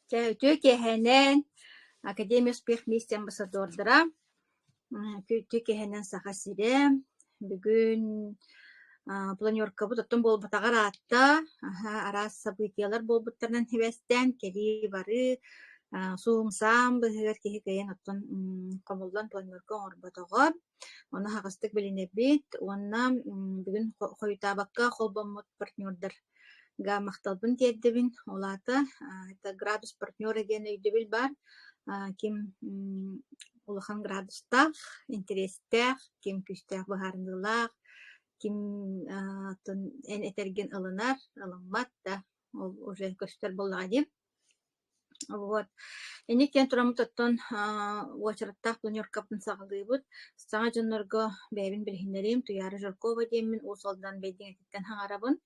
Чэ, үтүө киэһэнэн Академия успех вместе амбассадордара, үтүө киэһэнэн Саха сирэ. Бүгүн планеркабыт оттон буолбатаҕар аатта, араас событиелар буолбуттарынан сибээстээн кэлии-барыы, суумсаан быыһыгар киһи кыайан оттон хомуллан планерка оҥорботоҕо. Ону аһаҕастык билинэбит уонна бүгүн хойутаабакка холбоммут партнердар га махталбын тиэрдэбин. Ол аата это градус партнера диэн өйдөбүл баар. Ким улахан градустаах, интэриэстээх, ким күүстээх быһаарыныылаах, ким эн этэргин ылынар, ылыммат да ол уже көстөр буоллаҕа дии. Вот. Инник диэн тураммыт оттон уочараттаах планеркабытын саҕалыыбыт. Саҥа дьоннорго бэйэбин билиһиннэриим. Туйаара Жиркова диэммин Уус Алдан Бэйдиҥэтиттэн хаҥарабын.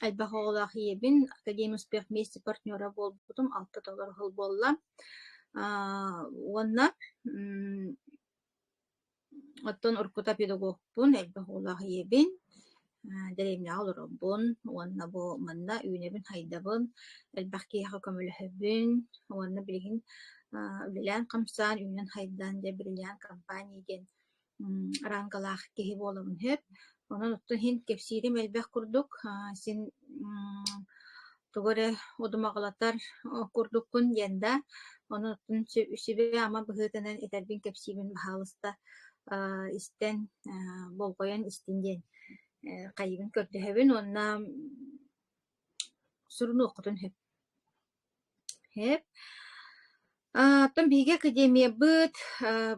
Элбэх оҕолоох ийэбин, Академия успех вместе партнера буолбутум алта толору сыл буолла. Уонна Оттон уруккута педагогпун, элбэх оҕолоох ийэбин, дэриэбинэҕэ олоробун уонна бу манна үүнэбин-сайдабын, элбэх киһиэхэ көмөлөһөбүн уонна билигин үлэлээн-хамсаан, үүнэн-сайдан дьэ бриллиант компания диэн рангалаах киһи буолабын сөп. Онон оттон иһин кэпсиирим элбэх курдук, син тугу эрэ удумаҕалатар курдукпун диэн да, онон сүбэ-ама быһыытынан этэрбин кэпсиибин баһаалыста истэн, болҕойон истин диэн хайыгын көрдөһөбүн уонна сурунуоххутун сөп. Сөп. Оттон биһиги академиябыт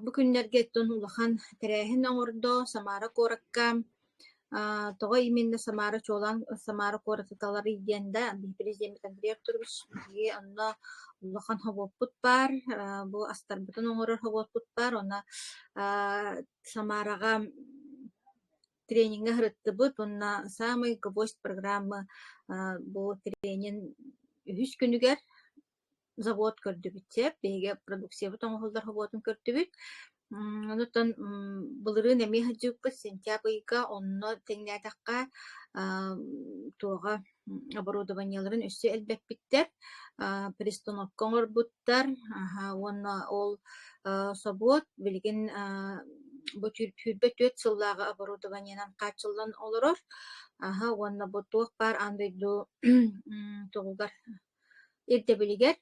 бу күннэргэ оттон улахан тэрээһин оҥордо Самара куоракка. Тоҕо именно Самара чуолаан Самара куораты таларый диэн да биһиги президеммит Андрей Артурович биһиги онно улахан собуоппут баар, бу астарбытын оҥорор собуоппут баар, онно Самараҕа трениҥҥэ сырыттыбыт уонна самый гвоздь программы бу тренинг үһүс күнүгэр завод көрдүбүт сөп, биһиги продукциябыт оҥоһуллар собуотун көрдүбүт. Онуттан былырыын эмиэ сылдьыбыппыт сентябрь ыйга, онно тэҥнээтэххэ туоҕа оборудованиеларын өссө элбэппиттэр, перестановка оҥорбуттар уонна ол собуот билигин бу 24 сыллааҕы оборудованиенан хааччыллан олорор уонна бу туох баар аан дойду тугугар Ирдэбилигэр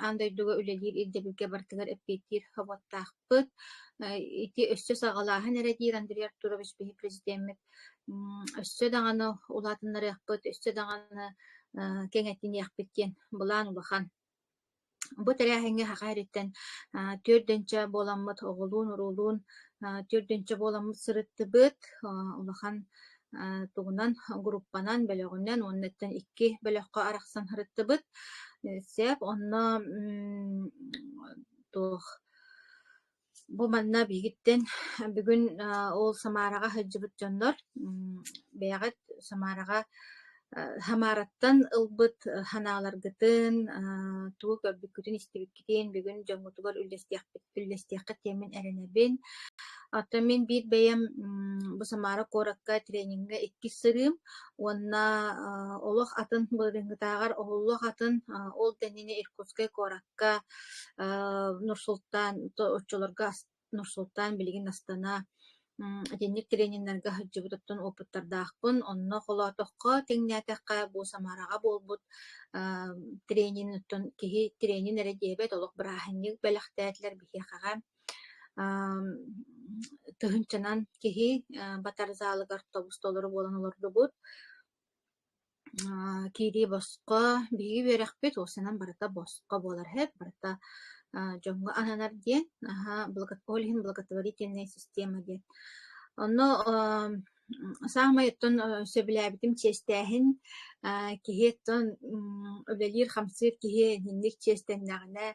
аан дойдуга үлэлиир ирдэбилгэ барытыгар эппиэттиир собуоттаахпыт. Ити өссө саҕалааһын эрэ диир Андрей Артурович биһи президеммит. Өссө даҕаны улаатыннарыахпыт, өссө даҕаны кэҥэтиниэхпит диэн былаан улахан. Бу тэрээһиҥҥэ саха сириттэн түөрт буоламмыт оҕолуун-уруулуун түөрт буоламмыт сырыттыбыт. Улахан тугунан группанан, бөлөҕүнэн уонна икки бөлөххө арахсан сырыттыбыт. Сөп, онно туох Бу манна биһигиттэн бүгүн ол Самараҕа сылдьыбыт дьоннор бэйэҕит Самараҕа Самараттан ылбыт санааларгытын, тугу көрбүккүтүн-истибиккитин бүгүн дьоҥҥутугар үллэстиэхпит үллэстиэххит диэммин эрэнэбин. Оттон мин биир бэйэм бу Самара куоракка трениҥҥэ иккис сырыым уонна олох атын былырыыҥҥытааҕар олох атын ол кэннинэ Иркутскай куоракка Нур-Султан оччолорго Нур-Султан билигин Астана итинник трениннэргэ сылдьыбыт оттон опыттардаахпын. Онно холоотоххо, тэҥнээтэххэ, бу Самараҕа буолбут тренинг оттон киһи тренинг эрэ диэбэт, олох бырааһынньык бэлэхтээтилэр биһиэхэҕэ. Тыһыынчанан киһи батар залыгар тобус-толору буолан олордубут. Киирии босхо, биһиги үөрэхпит уопсайынан барыта босхо буолар үһү, барыта дьоҥҥо ананар диэн, аһаа ол иһин благотворительная система диэн. Онно саамай оттон сөбүлээбитим чиэстээһин, киһи оттон үлэлиир-хамсыыр киһи итинник чиэстэннэҕинэ,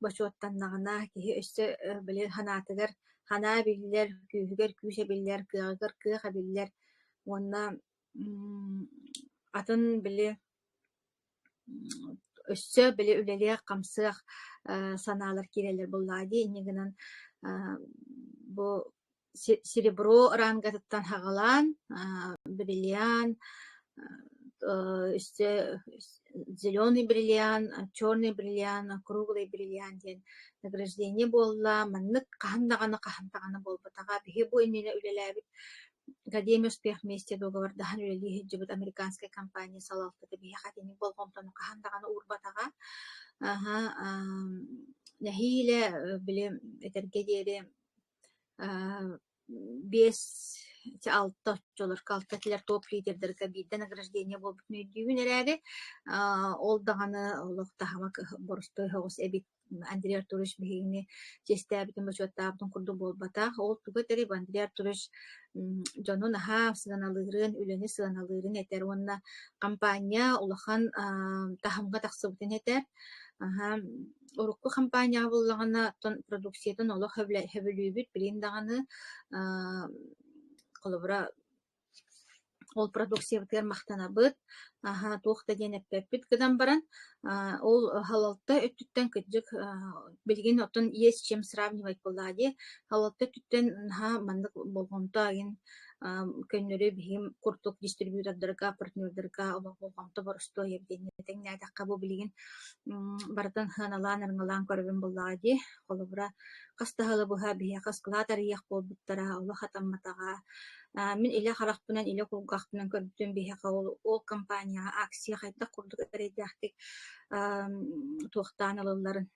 бочуоттаннаҕына киһи өссө били санаатыгар санаа эбиллэр, күүһүгэр күүс эбиллэр, кыаҕыгар кыах эбиллэр уонна Атын били өссө били үлэлиэх-хамсыах санаалар киирэллэр буоллаҕа дии, инньэ гынан бу серебро рангатыттан саҕалаан бриллиант. Өссө зеленый бриллиант, черный бриллиант, круглый бриллиант диэн награждение буолла. Маннык хаһан даҕаны, хаһан даҕаны буолбатаҕа. Биһи бу иннинэ үлэлээбит Академия успех вместе дуогабардаһан үлэлии сылдьыбыт американскай компания салалтата биһиэхэ итинник болҕомтону хаһан даҕаны уурбатаҕа. Аһа, нэһиилэ били этэргэ диэри 5-6 оччолорго алта этилэр топ-лидердэргэ биирдэ награждение буолбутун өйдүүбүн эрээри, ол даҕаны олох таһыма боростуой соҕус эбит. Андрей Артурович биһигини чиэстээбитин, бочуоттаабытын курдук буолбатах. Ол тугу этэрий, Андрей Артурович дьону наһаа сыаналыырын, үлэни сыаналыырын этэр уонна хампаанньа улахан таһымҥа тахсыбытын этэр. Аһа, урукку хампаанньаҕа буоллаҕына, оттон продукциятын олох сөбүлүүбүт, билигин даҕаны холобура ол продукциябытыгар махтанабыт, аһа, туох да диэн эппэппит гынан баран, ол халалта өттүттэн кырдьык билигин оттон есть чем сравнивать буоллаҕа дии. Халалта өттүттэн наһаа маннык болҕомто игин көннөрү биһиги курдук дистрибьютордарга, партнердарга олох болҕомто боростуой эбит тэҥнээтэххэ бу билигин барытын сыаналаан, ырыҥалаан көрөбүн буоллаҕа дии. Холобура, хас да сылы быһа биһиэхэ ыскылаат арыйыах буолбуттара, олох хатамматаҕа. Мин илэ харахпынан, илэ кулгаахпынан көрбүтүм биһиэхэ ол компанияҕа акция хайдах курдук эрэйдээхтик туохтаан ылылларын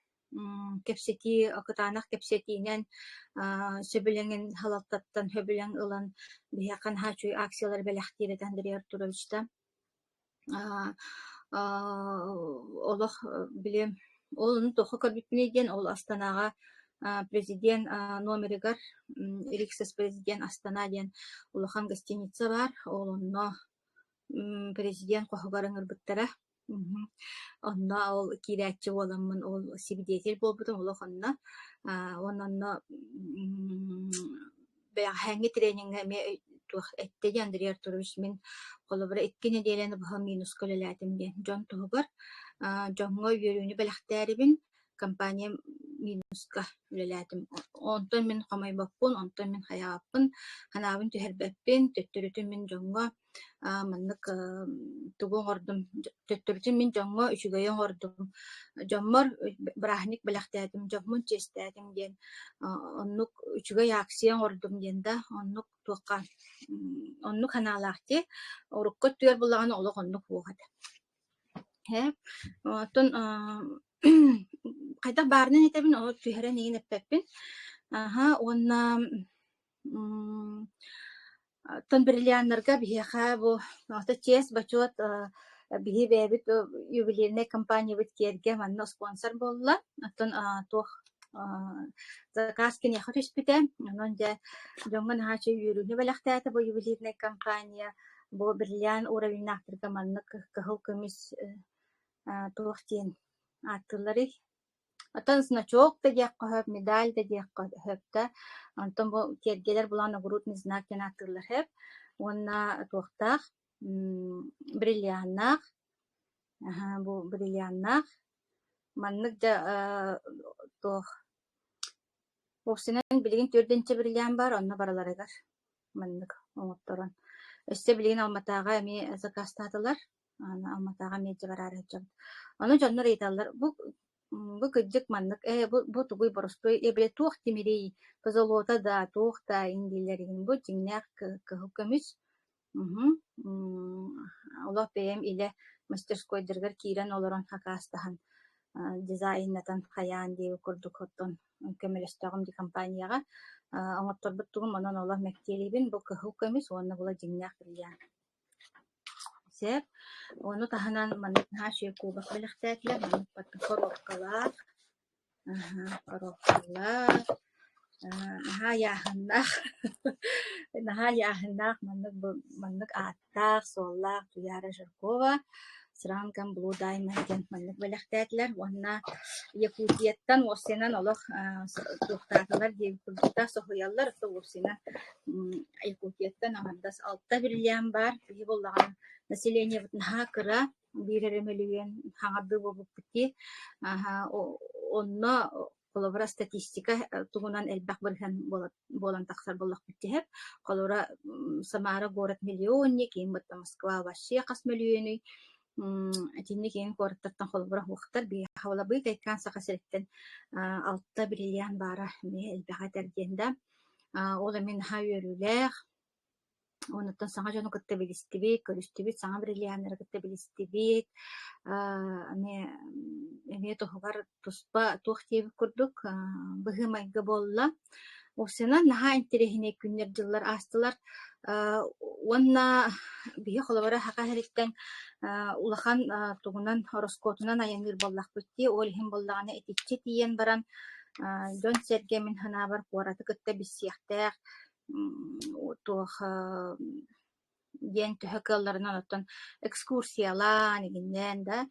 кэпсэтии, кытаанах кэпсэтиинэн сөбүлэҥин салалтаттан сөбүлэҥ ылан биһиэхэ наһаа үчүгэй акциялары бэлэхтиир этэ Андрей Артуровичта. Олох били ол ону туохха көрбүппүнүй диэн ол Астанаҕа президент номерыгар Риксос президент Астана диэн улахан гостиница баар. Ол онно президент хоһугар ыҥырбыттара. Онно ол киирээччи буоламмын ол свидетель буолбутум олох онно. Уонна онно бэҕэһээҥҥи трениҥҥэ эмиэ туох эттэ дии Андрей Артурович мин холобура 2 нэдиэлэни быһа минуска үлэлээтим диэн дьон туһугар дьоҥҥо үөрүүнү бэлэхтээрибин компания минуска үлэлээтим. Онтон мин хомойбоппун, онтон мин хайаабаппын, санаабын түһэрбэппин, төттөрүтүн мин дьоҥҥо маннык тугу оҥордум, төттөрүтүн мин дьоҥҥо үчүгэйи оҥордум, дьоммор бырааһынньык бэлэхтээтим, дьоммун чиэстээтим диэн оннук үчүгэй акция оҥордум диэн да, оннук туохха оннук санаалаах дии. Урукку өттүгэр буоллаҕына олох оннук суох этэ. Ээ, оттон хайдах баарынан этэбин, ол түһэрэн иһин эппэппин. Аһа уонна Оттон бриллианнарга биһиэхэ бу ото чиэс-бочуот биһи бэйэбит ювелирнай компаниябыт киэргэ манна спонсор буолла. Оттон туох заказ киниэхэ түспүтэ. Онон дьэ дьоҥҥо наһаа үчүгэй үөрүүнү бэлэхтээтэ бу ювелирнай компания. Бу бриллиант уровеннаахтарга маннык кыһыл көмүс туох диэн ааттыылларый? Оттон значок да диэххэ сөп, медаль да диэххэ сөп да. Онтон бу киэргэлэр булан нагрудный знак диэн ааттыыллар сөп. Уонна туохтаах бриллианнаах, бу бриллианнаах. Маннык да туох уопсайынан билигин 4 бриллиант баар, онно барыларыгар маннык оҥотторон. Өссө билигин Алматаҕа эмиэ заказтаатылар. Аны Алматаҕа эмиэ дьэ бараары сылдьабыт. Ону дьоннор ыйыталлар, бу бу кырдьык маннык ээ бу, бу тугуй боростуой ээ били туох тимирий, позолота да, туох да иҥ дииллэр иһин бу дьиҥнээх кыһыл көмүс. Олох бэйэм илэ мастерскойдарыгар киирэн олорон хакаастаһан дизайннатан хайаан диэбит курдук оттон көмөлөстөҕүм дии компанияҕа оҥотторбут тугум онон олох мэктиэлиибин бу кыһыл көмүс уонна була дьиҥнээх бриллиант. Сөп. Ону таһынан маннык наһаа үчүгэй кубок бэлэхтээтилэр. Маннык коробкалаах, коробкалаах, наһаа ыйааһыннаах, наһаа ыйааһыннаах маннык маннык ааттаах, суоллаах Туяра Жиркова с рангом Blue Diamond диэн маннык бэлэхтээтилэр уонна Якутияттан уопсайынан олох туохтаатылар диэбит курдуктар соһуйаллар, уопсайынан Якутияттан аҥардас 6 бриллиант баар. Киһи буоллаҕына населениебыт наһаа кыра, биир эрэ мөлүйүөн хаҥардыы буолбуппут дии. Онно Холобура, статистика туһунан элбэх бырыһыан буолан тахсар буоллахпыт дии. Холобура, Самара город миллионник, киин Москва вообще хас мөлүйүөнүй итинник иһин куораттартан холобура уохтар биһиэхэ Халабыык Айкаан Саха сириттэн алта бриллиант баара эмиэ элбэҕи этэр диэн да ол эмиэ наһаа үөрүүлээх. Онуттан саҥа дьону кытта билистибит, көрүстүбүт, саҥа бриллианнары кытта билистибит. Эмиэ эмиэ туһугар туспа туох диэбит курдук быһыы-майгы буолла. Уопсайынан наһаа интэриэһинэй күннэр-дьыллар аастылар. Уонна биһи холобура саха сириттэн улахан тугунан ороскуотунан айанныыр буоллахпыт дии. Ол иһин буоллаҕына итиччэ тиийэн баран дьон-сэргэ мин санаабар куораты кытта билсиэхтээх туох диэн төһө кыалларынан оттон экскурсиялаан игиннээн да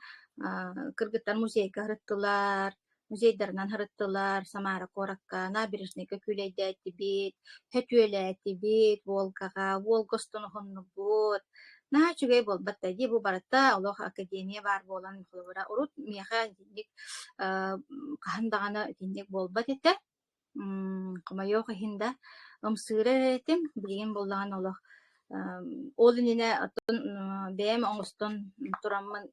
кыргыттар музейга сырыттылар, музейдарынан сырыттылар, Самара куоракка, набережныйга күүлэйдээтибит, сөтүөлээтибит, Волгаҕа, Волга устун уһуннубут. Наһаа үчүгэй буолбат да дии, бу барыта олох академия баар буолан холобура урут миэхэ итинник хаһан даҕаны итинник буолбат этэ. Хомойуох иһин да, ымсыыра эрэ этим, билигин буоллаҕына олох ол иннинэ оттон бэйэм оҥостон тураммын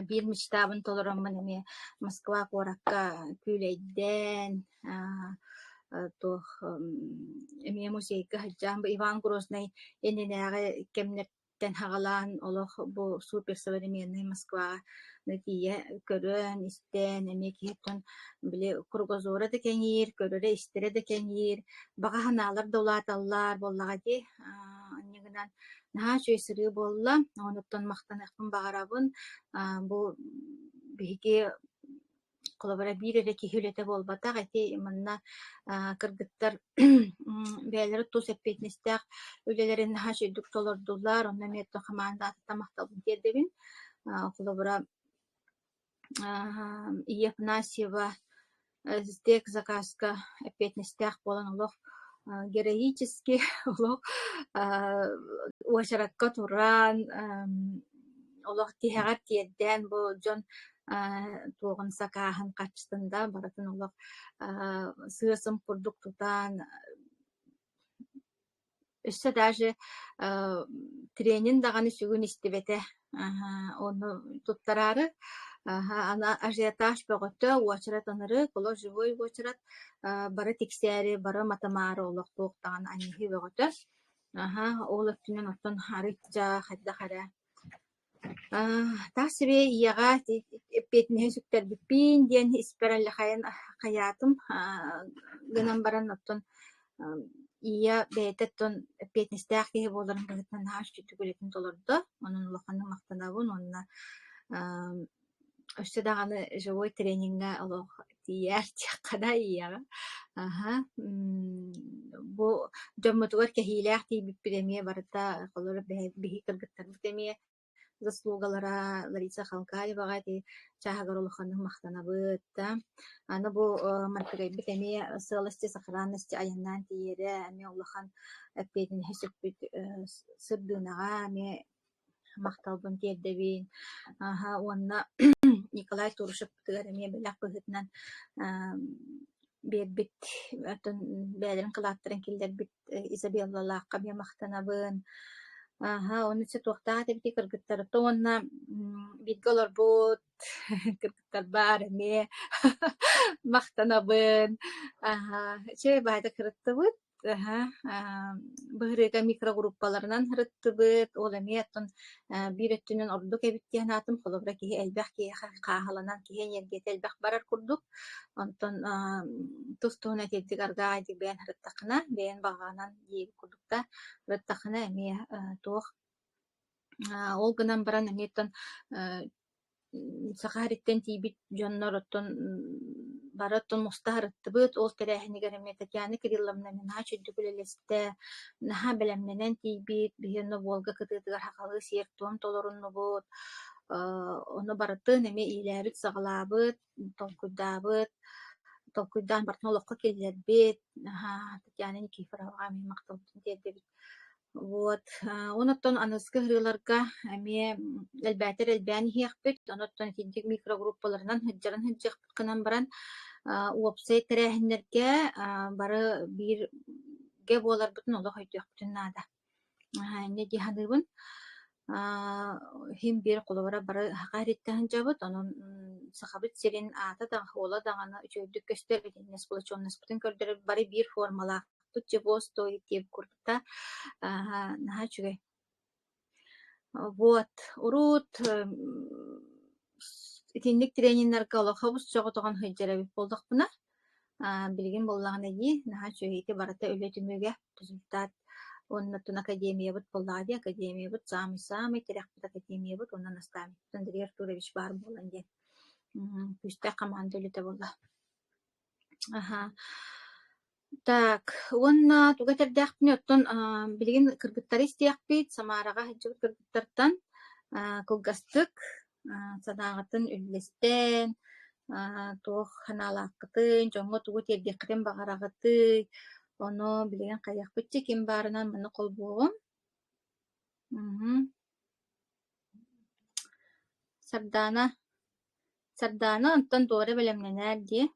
биир мечтабын толороммун эмиэ Москва куоракка күүлэйдээн туох эмиэ музейга сылдьан бу Иван Грознай иннинээҕи кэмнэр тэн саҕалаан олох бу суперсовременный Москваҕа тиийэ көрөн, истэн эмиэ киһиттэн били кругозора да кэҥиир, көрөрө-истэрэ да кэҥиир, баҕа санаалар да улааталлар буоллаҕа дии. Инньэ гынан наһаа үчүгэй сырыы буолла. Онуттан махтаныахпын баҕарабын. Бу биһиги Холобура, биир эрэ киһи үлэтэ буолбатах, ити манна кыргыттар бэйэлэрэ тус эппиэтинэстээх үлэлэрин наһаа үчүгэйдик толордулар, онно эмиэ хамаанда аатыттан махталбын тиэрдэбин. Холобура, Ия Афанасьева СДЭК заказка эппиэтинэстээх буолан олох героически олох уочаракка туран олох тиһэҕэр тиэрдэн бу дьон туоҕун сакааһын харчытын да барытын олох сыа-сым курдук тутан өссө даже тренин даҕаны сүгүн истибэтэ ону туттараары аны ажиотаж бөҕөтө уочарат ынырык олох живой уочарат бары тиксээри бары матымаары олох туох даҕаны анньыһыы бөҕөтө ол өттүнэн оттон арыычча хайдах эрэ Таас сибиэ ийэҕэ эппиэтинэһи сүктэрбиппин диэн испэр аллахайын хайаатым гынан баран оттон ийэ бэйэтэ оттон эппиэтинэстээх киһи буоларын быһыытынан наһаа үчүгэйдик үлэтин толордо, онон улаханнык махтанабын уонна өссө даҕаны живой трениҥҥэ олох тиийээр диэххэ да ийэҕэ. Аһа бу дьоммутугар кэһиилээх тиийбиппит эмиэ барыта холобура биһиги кыргыттарбыт эмиэ заслугалара Лариса Халкаеваҕа ити чааһыгар улаханнык махтанабыт да. Аны бу мантыкайбыт эмиэ сыалости сохранности айаннаан тиийэрэ эмиэ улахан эппиэтинэһи сүкпүт Сырдыынаҕа эмиэ махталбын тиэрдэбин. Аһа уонна Николай Турушевпытыгар эмиэ бэлэх быһыытынан биэрбит оттон бэйэлэрин кылааттарын киллэрбит Изабеллалаахха эмиэ махтанабын. Аһа ону өссө туохтаах этэбитий кыргыттарыттан уонна бииргэ олорбут кыргыттарбар эмиэ махтанабын. Аһа үчүгэй баайдык сырыттыбыт. Аһа, быһырыыга микрогруппаларынан сырыттыбыт, ол эмиэ оттон биир өттүнэн ордук эбит диэн аатым, холобура киһи элбэх киһиэхэ хааһыланан киһи эниэргийэтэ элбэх барар курдук. Онтон тус-туһунан итирдик аргаайдык бэйэн сырыттаххына, бэйэн баҕаҕынан диэбит курдук да сырыттаххына эмиэ туох ол гынан баран эмиэ оттон Саха сириттэн тиийбит дьоннор оттон бары оттон муста сырыттыбыт. Ол тэрээһинигэр эмиэ Татьяна Кирилловна наһаа үчүгдүк үлэлэстэ, наһаа бэлэмнэнэн тиийбит. Биһи онно Волга кытыытыгар сахалыы сиэр-туом толоруннубут. Ону барытын эмиэ иилээбит-саҕалаабыт, толкуйдаабыт, толкуйдаан барытын олоххо киллэрбит. Наһаа Татьяна Никифороваҕа эмиэ махталбытын тиэрдэбит. Вот, онуттан аныгыскы ыһыыларга эмиэ элбээтэр элбээн иһиэхпит, онуттан итинник микрогруппаларынан сылдьарын сылдьыахпыт гынан баран, Уопсай тэрээһиннэргэ бары бииргэ буоларбытын олох өйдүөхпүтүн наада. Инньэ дии саныыбын. Иһин биир холобура бары саха сириттэн сылдьабыт, онон Сахабыт сирин аата да, уола даҕаны үчүгэйдик көстөр итиннэ сплоченностпытын көрдөрөр бары биир формалаахпыт чего стоит диэбит курдук наһаа үчүгэй. Вот, урут итинник трениннэргэ олох хобус-соҕотоҕун сылдьар эбит буоллахпына, билигин буоллаҕына дии, наһаа үчүгэй ити барыта үлэ түмүгэ, результат. Уонна оттон академиябыт буоллаҕа дии, академиябыт саамай-саамай тирэхпит академиябыт уонна наставникпыт Андрей Артурович баар буолан диэн күүстээх хамаанда үлэтэ буолла. Аһаа. Так, уонна тугу этэрдээхпиний, оттон билигин кыргыттары истиэхпит, Самараҕа сылдьыбыт кыргыттартан кылгастык санааҕытын үллэстэн, туох санаалааххытын, дьоҥҥо тугу тиэрдиэххитин баҕараҕытый, ону билигин хайыахпыт дии, ким баарынан маны холбуоҕум. Мм. Сардаана, Сардаана онтон туора бэлэмнэнээр дии.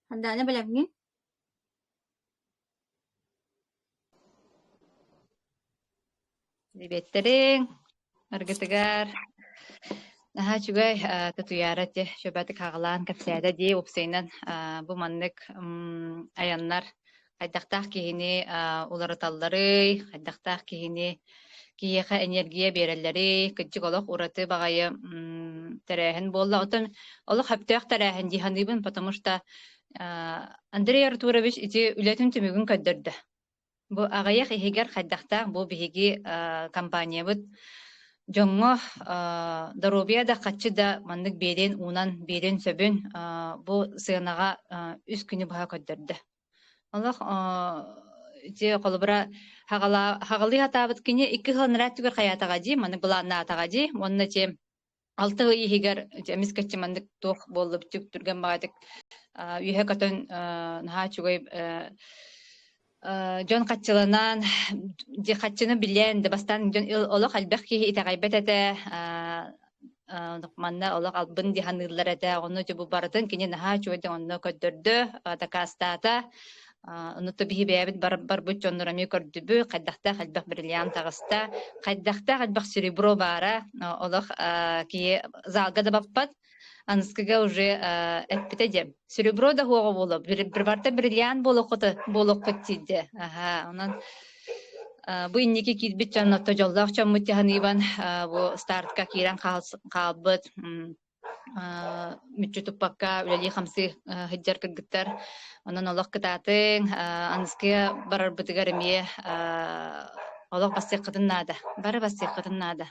Сардаана бэлэмҥин? Диэбэттэриҥ, аргытыгар наһаа үчүгэй Татуйаара ити чөбөтүк хаҕылаан кэпсээтэ дии уопсайынан бу маннык айаннар хайдахтаах киһини уларыталларый, хайдахтаах киһини киһиэхэ энергия биэрэллэрий, кырдьык олох ураты баҕайы тэрээһин буолла. Оттон олох сөптөөх тэрээһин дии саныыбын, потому что Андрей Артурович ити үлэтин түмүгүн көрдөрдө. Бу аҕыйах иһигэр хайдахтаах бу биһиги компаниябыт дьоҥҥо доруобуйа да хаччы да маннык биэриэн уунан биэриэн сөбүн бу сыанаҕа үс күнү быһа көрдөрдө. Олох ити холобура хаҕалыы сатаабыт кини икки сыл анараа өттүгэр хайаатаҕа дии, маннык былааннаатаҕа дии уонна ити алта ый иһигэр эмискэччи маннык туох буолла түргэн баҕайытык үөһэ көтөн наһаа үчүгэй дьон хаччыланан хаччыны билэн да бастаан дьон олох элбэх киһи итэҕэйбэт этэ манна олох албын дии саныыллар этэ онно бу барытын кини наһаа үчүгэйдик онно көрдөрдө дакаастаата Ону то биһи бэйэбит барбыт дьоннор эмиэ көрдүбүт, хайдахтаах элбэх бриллиант таҕыста, хайдахтаах элбэх серебро баара, олох киһи залга да баппат, аныскыга уже эппитэ диэн. Серебро да хуоҕа буолуо, барыта бриллиант буолуоххут буолуоххут диде. Аха, онон бу инники киирбит дьон отто дьоллоох дьоммут тиһаныыбан бу стартка киирэн хаалбыт мүччү туппакка үлэлии-хамсыы сылдьар кыргыттар. Онон олох кытаатыҥ, аныскыга барарбытыгар эмиэ олох бассыаххытын наада. Бары бассыаххытын наада.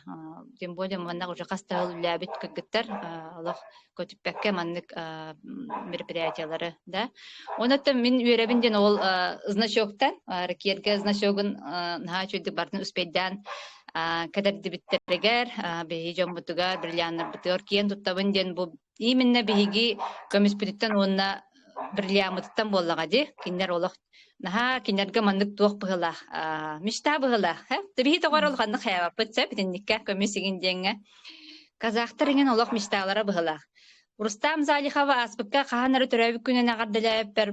Тем более манна уже хас да сыл үлэлээбит кыргыттар олох көтүппэккэ маннык мероприятиялары да. Онон мин үөрэбин диэн ол значоктан, ракетка значогун наһаа үчүгүйдүк барытын успейдаан кэтэрдибиттэригэр, биһиги дьоммутугар, бриллианнарбытыгар киэн туттабын диэн бу именно биһиги көмүспүтүттэн уонна бриллиаммытыттан буоллаҕа дии. Кинилэр олох наһаа кинилэргэ маннык туох быһыылаах мечта быһыылаах. Биһи тоҕо эрэ улаханнык хайаабаппыт сөп итинниккэ көмүс игин диэҥҥэ. Казахтар иҥин олох мечталара быһыылаах. Рустам Залихова ааспыкка хаһан эрэ төрөөбүт күнүн эҕэрдэлээбиппэр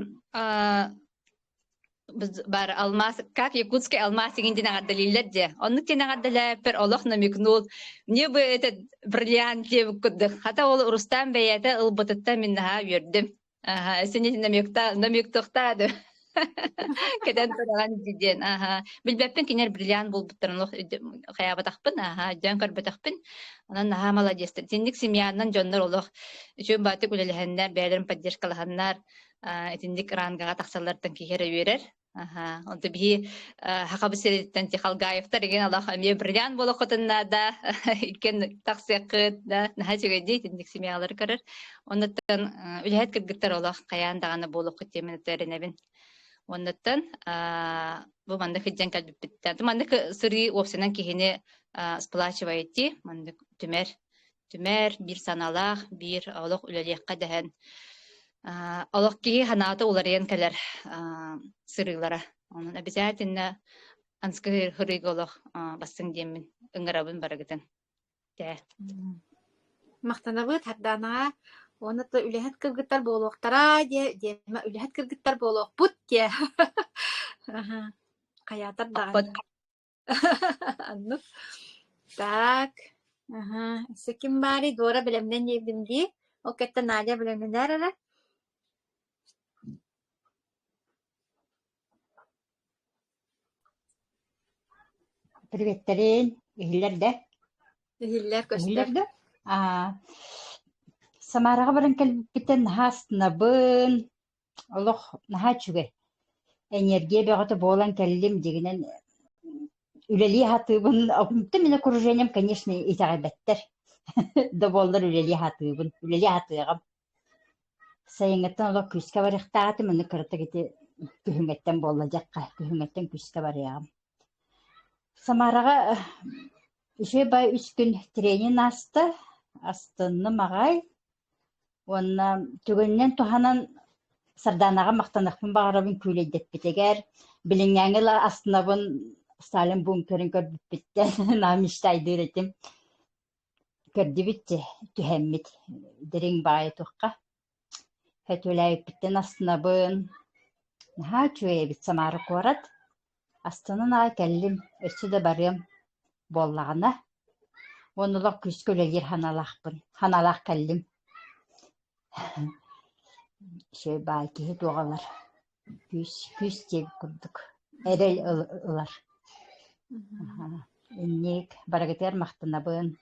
Бар алмаас, как якутский алмаз игин диэн эҕэрдэлииллэр дии. Оннук диэн эҕэрдэлээппэр олох намекнул. Мне бы этот бриллиант диэбит курдук. Хата ол Рустам бэйэтэ ылбытыттан мин наһаа үөрдүм. Аха, син намекта намектуохтаа дуу. Кэтэн тураҕын диэн. Аха. Билбэппин кинилэр бриллиант булбуттарын олох хайаабатахпын, аха, өйдөөн көрбөтөхпүн. Онон наһаа маладьыастар. Итинник семьянан дьоннор олох үчүгэй баҕайытык үлэлэһэннэр, бэйэлэрин поддержкалаһаннар, итинник рангаҕа тахсаллартан киһи эрэ үөрэр. Аха, онто биһи Хахабы сириттэн Тихалгаевтар игин алах эмиэ бриллиант буолуоххутун наада, иккиэн тахсыаххыт да, наһаа үчүгэйдии итинник семьялары көрөр. Оннуттан үлэһит кыргыттар олох хайаан даҕаны буолуоххут диэмин эрэнэбин. Оннуттан бу маннык сылдьан кэлбиппиттэн, маннык сырыы уопсайынан киһини сплачивает дии, маннык түмэр түмэр, биир санаалаах, биир олох үлэлиэххэ дэһэн олох киһи санаата уларыйан кэлэр сырыылара. Онон обязательно анскы хырыыга олох бастыҥ диэммин Ыҥырабын барыгытын. Тэ. Махтанабыт Сардаанаҕа уонна то үлэһит кыргыттар буолуохтара диэ диэмэ үлэһит кыргыттар буолуохпут диэ. Хайаатар даҕаны. Оннук. Так. Аһа. Өссө ким баарый? Дора бэлэмнэн диэбитим дии. Ол кэттэ Надя бэлэмнэнээр эрэ. Приветтерин, иһиллэр да? Иһиллэр, Иһиллэр көстөр. да? Аа, Самараҕа баран кэлбиппиттэн наһаа астынабын, олох наһаа үчүгэй. Энергия бөҕөтө буолан кэллим, дьиҥинэн үлэлии сатыыбын. Онтон мин окружением, конечно, итэҕэйбэттэр. Да буоллар үлэлии сатыыбын, үлэлии сатыаҕым. Сайыҥҥыттан олох күүскэ барыахтаатым, аны кыратык ити күһүҥҥэттэн буолла диэххэ, күһүҥҥэттэн күүскэ барыаҕым. Самараҕа үчүгэй бай үс күн тренинг ааста, астынным аҕай уонна түгэнинэн туһанан Сардаанаҕа махтаныахпын баҕарабын күүлэйдэппитигэр, билиҥҥээҥи ыла астынабын Сталин бункерын көрбүппүттэн наһаа мечтайдыыр этим. Көрдүбүт дьэ, түһэммит дириҥ баайы туохха Сөтүөлээбиппиттэн астынабын, наһаа үчүгэй эбит Самара куорат, астынан аҕай кэллим, өссө да барыам буоллаҕына уонна олох күүскэ үлэлиир санаалаахпын, санаалаах кэллим. Үчүгэй баай киһи туох ылар, күүс, күүс диэбит курдук, эрэл ылар. Инник барыгытыгар махтанабын.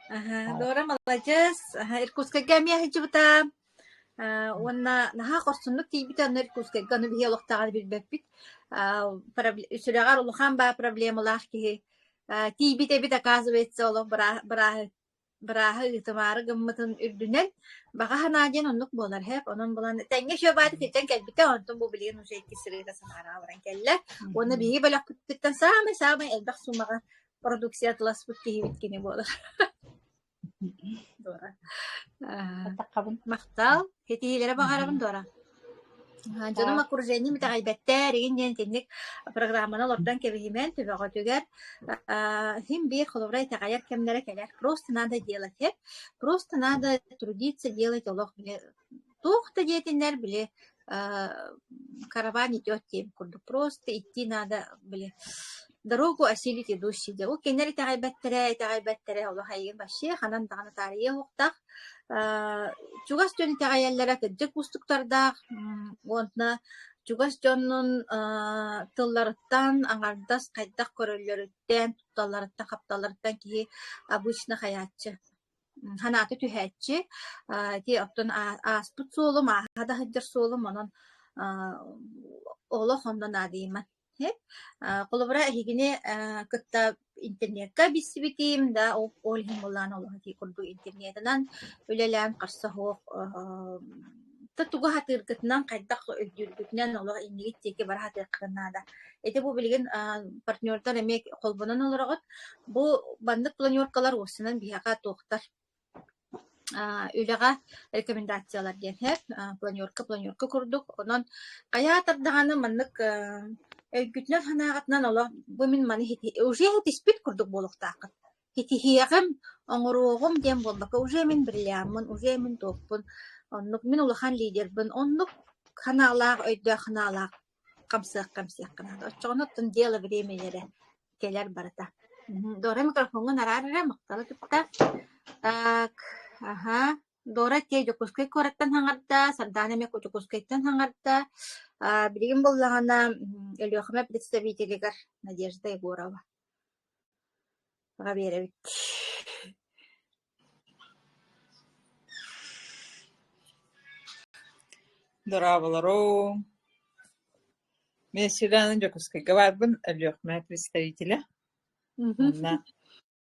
Аһа, Дора маладьыас. Аһа, Иркутскайга эмиэ сылдьыбыта. Аа, уонна наһаа хорсуннук тиийбитэ, онно Иркутскайга ону биһиги олохтооҕун билбэппит. Аа, сүрэҕэр улахан баа проблемалаах киһи. Аа, тиийбит эбит, оказывается, олох бырааһы бырааһы ыытымаары гыммытын үрдүнэн баҕа санаа диэн оннук буолар һээп. Онон булан тэҥҥэ үчүгэй баайдык сылдьан кэлбитэ, онтон бу билигин уже иккис сырыыта Самараҕа баран кэллэ. Уонна биһиги бөлөхпүтүттэн саамай-саамай элбэх суумаҕа продукция атыласпыт киһибит кини буолар. Дора. Махтал. Ситиһиилэри баҕарабын Дора. Дьонум окружением итэҕэйбэттэр игин диэн итинник программаны олордон кэбиһимэн төбөҕөтүгэр син биир холобура итэҕэйэр кэмнэрэ кэлэр. Просто надо делать Просто надо трудиться делать олох били туох да диэтиннэр били караван идет диэн курдук просто идти надо били дорогу осилит идущий диэн. Ол кинилэр итэҕэйбэттэрэ итэҕэйбэттэрэ олох эйигин вообще ханан даҕаны таарыйыа суохтаах. Чугас дьон итэҕэйэллэрэ кырдьык уустуктардаах уонна чугас дьоннун тылларыттан аҥардас хайдах көрөллөрүттэн, тутталларыттан-хапталларыттан киһи обычно хайааччы санаата түһээччи. Ити оттон ааспыт суолум, ааһа да сылдьар суолум, онон олох онно наадыйыммат. Холобура, эһигини кытта интернекка билсибитим да, ол иһин буоллаҕына олох ити курдук интернетынан үлэлээн харса суох тугу сатыыргытынан, хайдах өйдүүргүтүнэн олох иннигит диэки бара сатыаххытын наада. Ити бу билигин партнердар эмиэ холбонон олороҕут. Бу маннык планеркалар уопсайынан биһиэхэ туохтар үлэҕэ рекомендациялар диэн иһэр планерка планерка курдук. Онон хайаатар даҕаны маннык өйгүтүнэн-санааҕытынан олох бу мин маны уже ситиспит курдук буолуохтааххыт. Ситиһиэҕим, оҥоруоҕум диэн буолбакка уже мин бриллиаммын, уже мин туохпун, оннук мин улахан лидербин, оннук санаалаах, өйдөөх санаалаах хамсыахха хамсыахха наада. Оччоҕуна оттон дело времени эрэ кэлэр барыта. Дора микрофоҥҥун араар эрэ, махтала кытта. Так, аһа. Дора те Дьокуускай куораттан хаҥарда, Сардаана эмиэ Дьокуускайтан хаҥарда. Билигин буоллаҕына Өлүөхүмэ представителигэр Надежда Егорова. Биэрэбит. Дорооболоруҥ! Мин Светлана Дьокуускайга баарбын, Өлүөхүмэ представителэ. Уонна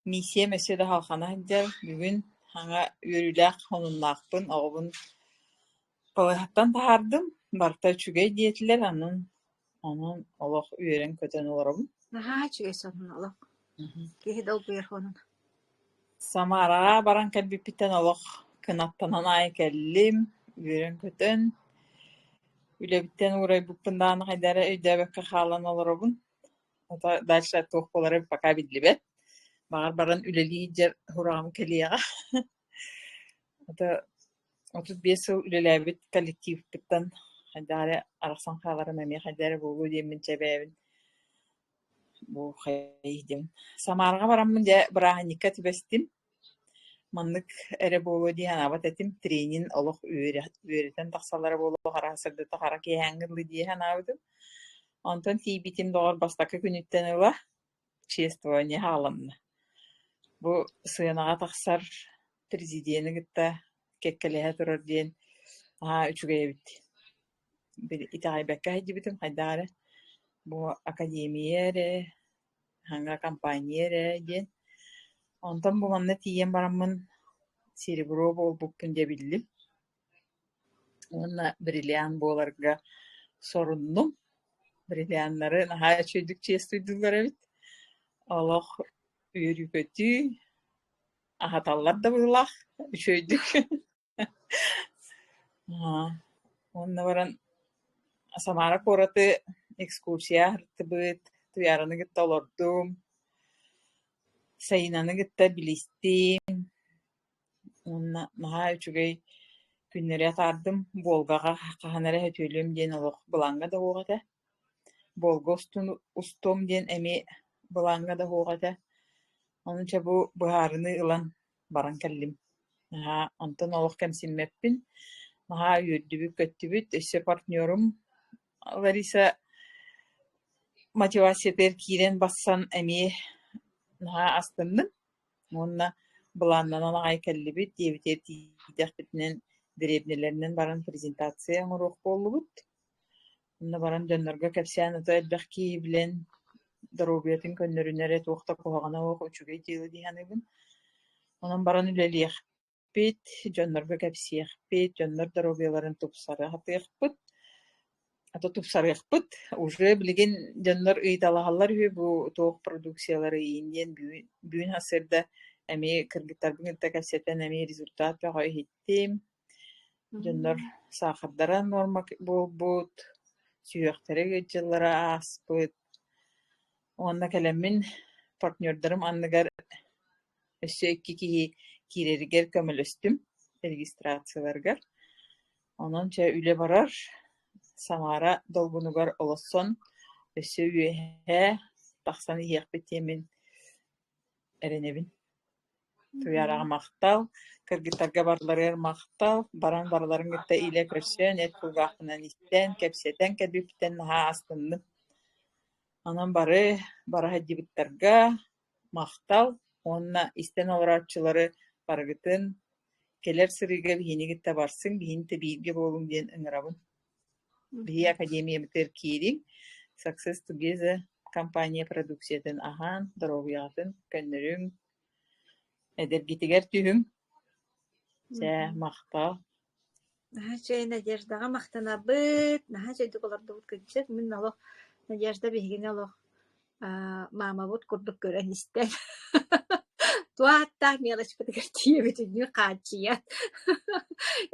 миссиям өссө да халҕана сылдьар. Бүгүн саҥа үөрүүлээх сонуннаахпын, оҕобун балыыһаттан таһаардым, барыта үчүгэй диэтилэр, онон онон олох үөрэн-көтөн олоробун. Наһаа үчүгэй сонун олох. Киһи долгуйар сонун. Самараҕа баран кэлбиппиттэн олох кынаттанан аайы кэллим, үөрэн-көтөн, үлэбиттэн уурайбыппын даҕаны хайдах эрэ өйдөөбөккө хаалан олоробун. Ото дальше туох буолара пока биллибэт. Баҕар баран үлэлии сылдьар сураҕым кэлиэҕэ. Ото 35 сыл үлэлээбит коллективпыттан хайдах эрэ арахсан хааларым эмиэ хайдах эрэ буолуо диэммин чэбээбин бу хайыы диэн. Самараҕа бараммын дьэ бырааһынньыкка түбэстим. Маннык эрэ буолуо дии санаабат этим. Тренинг олох үөрэтэн тахсаллара буолуо, хара сырдата хара киэһээҥҥи дылы дии санаабытым. Онтон тиийбитим доҕор бастакы күнүттэн ыла чествование хааланна. Бу сыанаҕа тахсар президени кытта кэккэлэһэ турар диэн наһаа үчүгэй эбит. Били итэҕэйбэккэ сылдьыбытым хайдах эрэ бу академия эрэ, саҥа компания эрэ диэн. Онтон бу манна тиийэн бараммын серебро буолбуппун дьэ биллим. Уонна бриллиант буоларга соруннум. Бриллианнары наһаа үчүгэйдик чиэстуйдууллар эбит. Олох үөрүү-көтүү, аһаталлар да быһыылаах үчүгэйдик. Уонна баран Самара куораты экскурсия аһартыбыт, Туйаараны кытта олордум, Сайыынаны кытта билистим уонна наһаа үчүгэй күннэри атаардым. Волгаҕа хаһан эрэ сөтүөлүөм диэн олох былааҥҥа да суох этэ. Волга устун устуом диэн эмиэ былааҥҥа да суох этэ. Ону чэ бу быһаарыныы ылан баран кэллим. Наһаа онтон олох кэмсиммэппин, наһаа үөрдүбүт-көттүбүт. Өссө партнерум Лариса мотивациятыгар киирэн бассан эмиэ наһаа астынным уонна былааннанан аҕай кэллибит диэбитигэр тиийдэхпитинэн дэриэбинэлэринэн баран презентация оҥоруох буоллубут. Онно баран дьоннорго кэпсээн ото элбэх киһи билэн доруобуйатын көннөрүнэрэ туох да куһаҕана суох үчүгэй дьыала дии саныыбын. Онон баран үлэлиэхпит, дьоннорго кэпсиэхпит, дьоннор доруобуйаларын тупсара сатыахпыт, ато тупсарыахпыт. Уже билигин дьоннор ыйыталаһаллар үһү бу туох продукциялары иин диэн бүгүн, бүгүн сарсыарда эмиэ кыргыттарбын кытта кэпсэтэн эмиэ результат бөҕө иһиттим. Дьоннор саахардара нуорма буолбут, сүһүөхтэрэ ыалдьаллара ааспыт. Уонна кэлэммин партнердарым анныгар өссө икки киһи киирэригэр көмөлөстүм регистрацияларыгар. Онон чэ үлэ барар, Самара долгунугар олоссон өссө үөһээ тахсан иһиэхпит диэммин эрэнэбин. Туйаараҕа махтал, кыргыттарга барыларыгар махтал, баран барыларын кытта илэ көрсөн, эт кулгаахпынан истэн, кэпсэтэн кэлбиппиттэн наһаа астынным. Онон бары бара сылдьыбыттарга махтал уонна истэн олорооччулары барыгытын кэлэр сырыыга биһини кытта барсыҥ, биһини да бииргэ буолуҥ диэн ыҥырабын. Биһиги академиябытыгар киириҥ, Success Together компания продукциятын аһаан, доруобуйаҕытын көннөрүҥ, эдэргитигэр түһүҥ. Чэ, махтал. Наһаа үчүгэй Надеждаҕа махтанабыт, наһаа үчүгэйдик олордубут кырдьык. Мин олох Надежда биһигини олох аа маамабыт курдук көрөн-истэн туох ааттаах мелочпытыгар тиийэбитинүү хааччыйан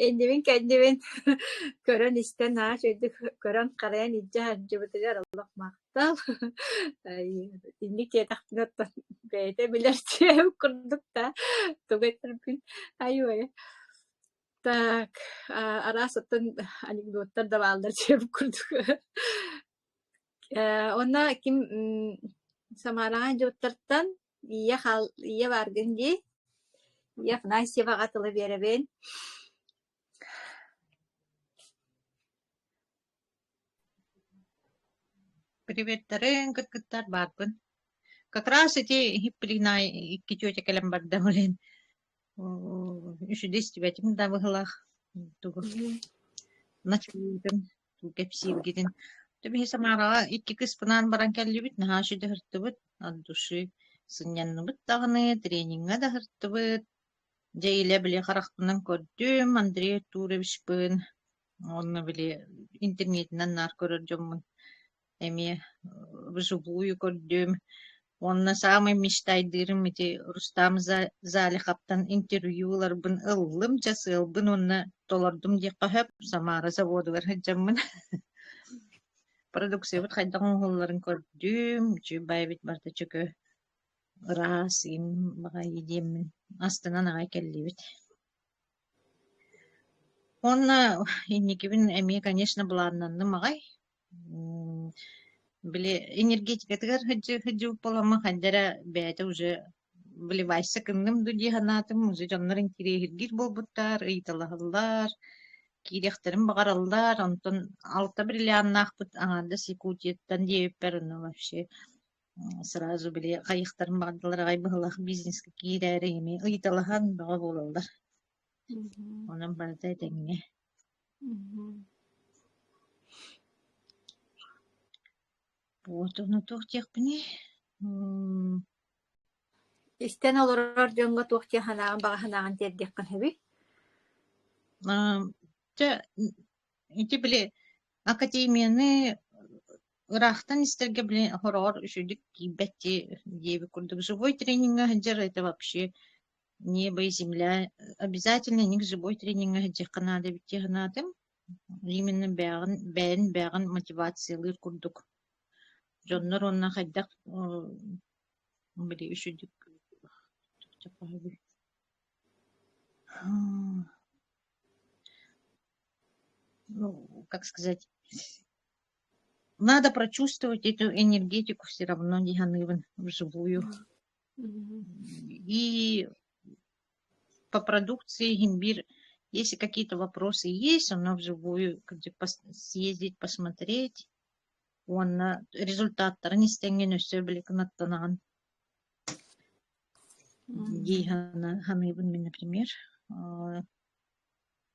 иннибин-кэннибин көрөн-истэн наһаа үчүгэйдик көрөн-харайан илдьэ сылдьыбытыгар олох махтал. Инник диэтэхпинэ оттон бэйэтэ билэр дьиэм курдук да тугу этэрбин айуой Так, араас оттон анекдоттар да бааллар дьиэм курдук. Э, уонна ким Самараҕа дьоттортон ийэ хаал ийэ бааргын дии. Ийэ Афанасьеваҕа тылы биэрэбин. Приветтэрин кыргыттар баарбын. Как раз ити Хипплина икки тетя кэлэн барда блин. Үчүгэй истибэтим да быһылаах тугу началыытын кэпсииргитин. Биһи Самараҕа икки кыыспынаан баран кэллибит, наһаа үчүгэй ыһыртыбыт, от души сынньанныбыт даҕаны, трениҥҥэ да ыһыртыбыт. Дьэ илэ били харахпынан көрдүм Андрей Артуровичпын, уонна били интернетинэн наар көрөр дьоммун эмиэ вживую көрдүм. Уонна саамай мечтайдыырым ити Рустам Залиховтан интервью ыларбын ыллым, чэ сыалбын уонна толордум диэххэ сөп, Самара заводугар сылдьаммын. Продукциябыт хайдах оҥоһулларын көрдүм, үчүгэй баайбыт барыта чөкө ыраас им баҕайы диэммин астынан аҕай кэллибит. Уонна инникибин эмиэ, конечно, былааннанным аҕай. Били энергетикатыгар сылдьыбыт буоламмын хайда эрэ бэйэтэ уже вливайся гынным дуу дии санаатым, уже дьоннор интириэһиргиир буолбуттар, ыйыталаһаллар, киириэхтэрин баҕараллар, онтон алта бриллианнаахпыт аҥаардас Якутияттан диэбиппэр ону вообще сразу били хайыахтарын баҕардылар аҕай быһыылаах бизнескэ киирээри эмиэ ыйыталаһан бөҕө буолаллар. Онон барыта этэҥҥэ. Вот ону туох диэхпиний? Истэн олорор дьоҥҥо туох диэн санааҕын баҕа санааҕын тиэрдиэххин сөбүй? Чэ, ити били академияны ыраахтан истэргэ били хороҕор үчүгдүк киирбэт диэбит курдук живой трениҥҥэ сылдьар это вообще небо и земля обязательно инник живой трениҥҥэ сылдьыахха наада эбит дии санаатым. Именно бэйэҕин бэйэн бэйэҕин мотивациялыыр курдук дьоннор уонна хайдах били үчүгдүк Ну, как сказать, надо прочувствовать эту энергетику все равно дии саныыбын вживую. И по продукции имбирь, если какие-то вопросы есть, оно вживую съездить посмотреть уонна результаттарын истэҥҥин өссө били кынаттанаҕын дии саныыбын мин, например.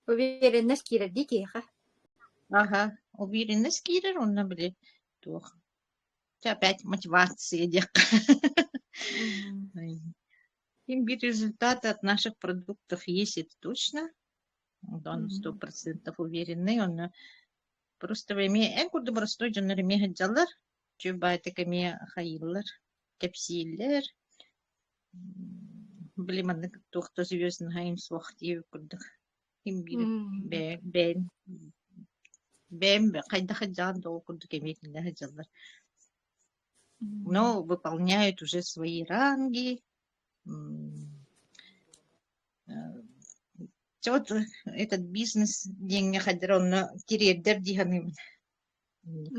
Уверенность киирэр дии киһиэхэ. Аха, уверенность киирэр уонна били туох Чэ, опять мотивация диэххэ. Имбирь результаты от наших продуктов есть, это точно. Он 100% уверенный, он просто эмиэ эн курдук боростуой дьоннор эмиэ сылдьаллар, үчүгэй баайтык эмиэ хайыыллар, кэпсииллэр. Били маннык туох да серьезный суох диэбит курдук. Имбирь бэйэн бэйэм хайдах сылдьаҕын да ол курдук эмиэ кинилэр сылдьаллар. Но выполняют уже свои ранги. Чэ вот этот бизнес диэҥҥэ хайдах онно тириэрдэр дии саныыбын.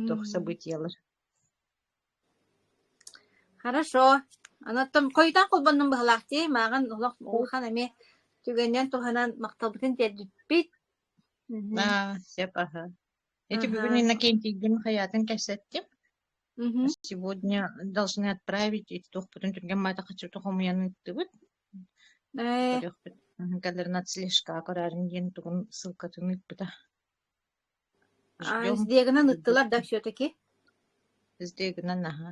Туох событиелар. Хорошо. Онон хойутаан холбоннум быһалаах дии, мааҕын олох улахан эмиэ түгэнинэн туһанан махталбытын тиэрдиппит. Аа, сөп аһа. Эти бүгүн Иннокентийдин хайаатын кэпсэттим. Сегодня должны отправить эти туохпутун түргэн маата хаччыта хомуйан ыыттыбыт. Көрүөхпүт. Кэлэр нацлешка көрөөрүн диэн тугун ссылкатын ыыппыта. А, СДЭГынан ыыттылар да все-таки? СДЭГынан аһа.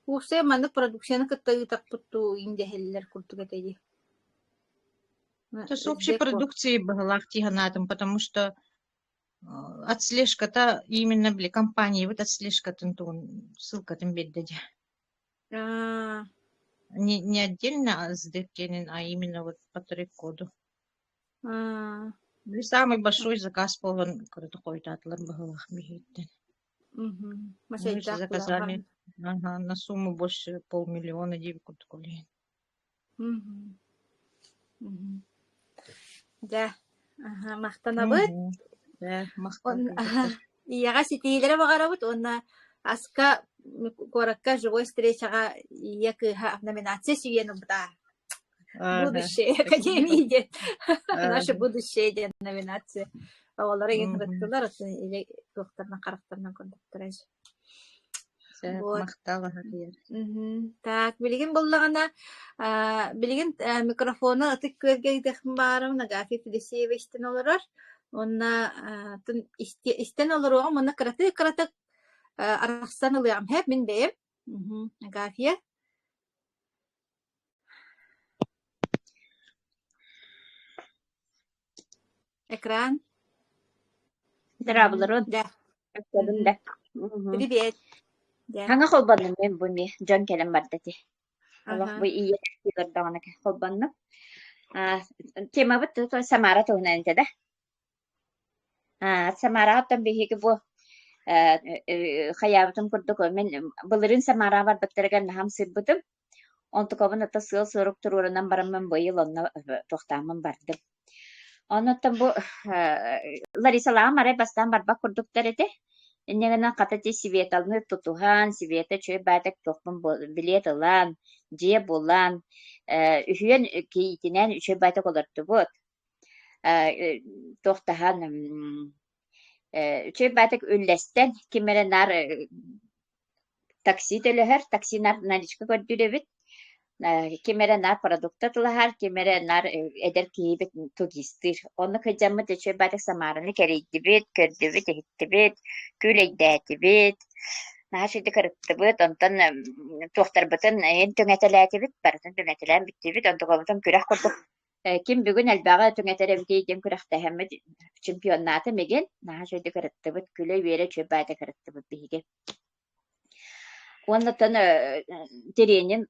Уопсайа маннык продукцияны кытта ыытахпыт дуу иҥдэһэллэр курдук этэ дии. Это с общей продукцией быһылаах дии санаатым, потому что отслежката именно били компаниябыт отслежкатын тугун ссылкатын биэрдэ дии. Не отдельно СДЭГ диэнин, а именно вот по трек-коду. Били самый большой заказ буолан кырата хойутаатылар быһыылаах биһиэттэн. Мы же заказали ага, на сумму больше полмиллиона диэбит курдук улиһин. Дьэ, махтанабыт. Ийэҕэ ситиһиилэри баҕарабыт уонна аска куоракка живой встречаҕа ийэ кыыһа номинация сүүйэн ылбыта. Будущее Академии диэн наше будущее диэн номинация. Оҕолоро иҥин кырыттылар, оттон илэ туохтарынан харахтарынан көрбүттэрэ. Вот. Махтал аһатыйар. Так, билигин буллаҕына, билигин микрофону Ытык Күөлгэ ыытыахпын баҕарабын, Агафья Федосеева истэн олорор. Уонна истэн олоруоҕум уонна кыратык-кыратык арахсан ылыаҕым. Һэп, мин бэйэм. Агафья. Экран. Здравларун. Да. Өттөбүн да. Привет. Да. Хаҥа холбоннум мен бу ми дьон кэлэн барда ти. Олох бу ийэ даҕаны холбоннум. Темабыт Самара туһунан этэ да. Самараҕа оттон биһиги бу Хайаабытым курдук мин былырыын Самараҕа барбыттарыгар наһаа ымсыырбытым. Онтукабын ата сыал-сорук туруорунан бараммын быйыл онно туохтааммын бардым. Оннуттан бу Ларисалааҕым арай бастаан барбат курдуктар этэ. Инньэ гынан хата ити Светалны тутуһан, Света үчүгэй баайдык туохпун билиэт ылан, дьиэ булан, үһүөн кийиитинэн үчүгэй баайдык олордубут. Туохтаһан үчүгэй баайдык үллэстэн, ким эрэ наар Такси төлөһөр, такси наличка көрдүүр эбит. Ким эрэ наар продукта тылаһар, ким эрэ наар эдэр киһибит туристыыр. Онно кыдьаммыт үчүгэй баҕайытык Самараны кэрийдибит, көрдүбүт, иһиттибит, күүлэйдээтибит, наһаа үчүгэйдик ырыттыбыт. Онтон туохтарбытын эйин түҥэтэлээтибит, барытын түҥэтэлээн бүттүбүт. Онтукабытын күрэх курдук ким бүгүн элбэҕи түҥэтэр эбитий диэн күрэхтэһэммит чемпионнаатым игин. Наһаа үчүгэйдик ырыттыбыт, күлэ-үөрэ үчүгэй баҕайытык ырыттыбыт биһиги. Уонна тириэньин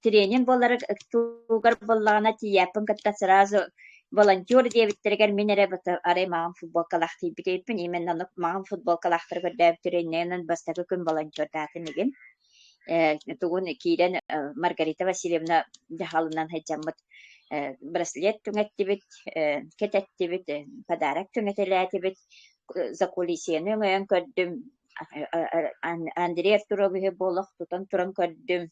тириэньин буолара тугар буоллаҕына тиийээппин кытта сразу волонтер диэбиттэригэр мин эрэ арай маҕан футболкалаах тиийбит эбиппин именно оннук маҕан футболкалаахтары көрдөөбүттэр иннинэн бастакы күн волонтердаатым игин тугун киирэн Маргарита Васильевна дьаһалынан сылдьаммыт браслет түҥэттибит, кэтэттибит, подарок түҥэтэлээтибит, закулисьены өҥөйөн көрдүм Андрей Артуровиһы буолах тутан туран көрдүм.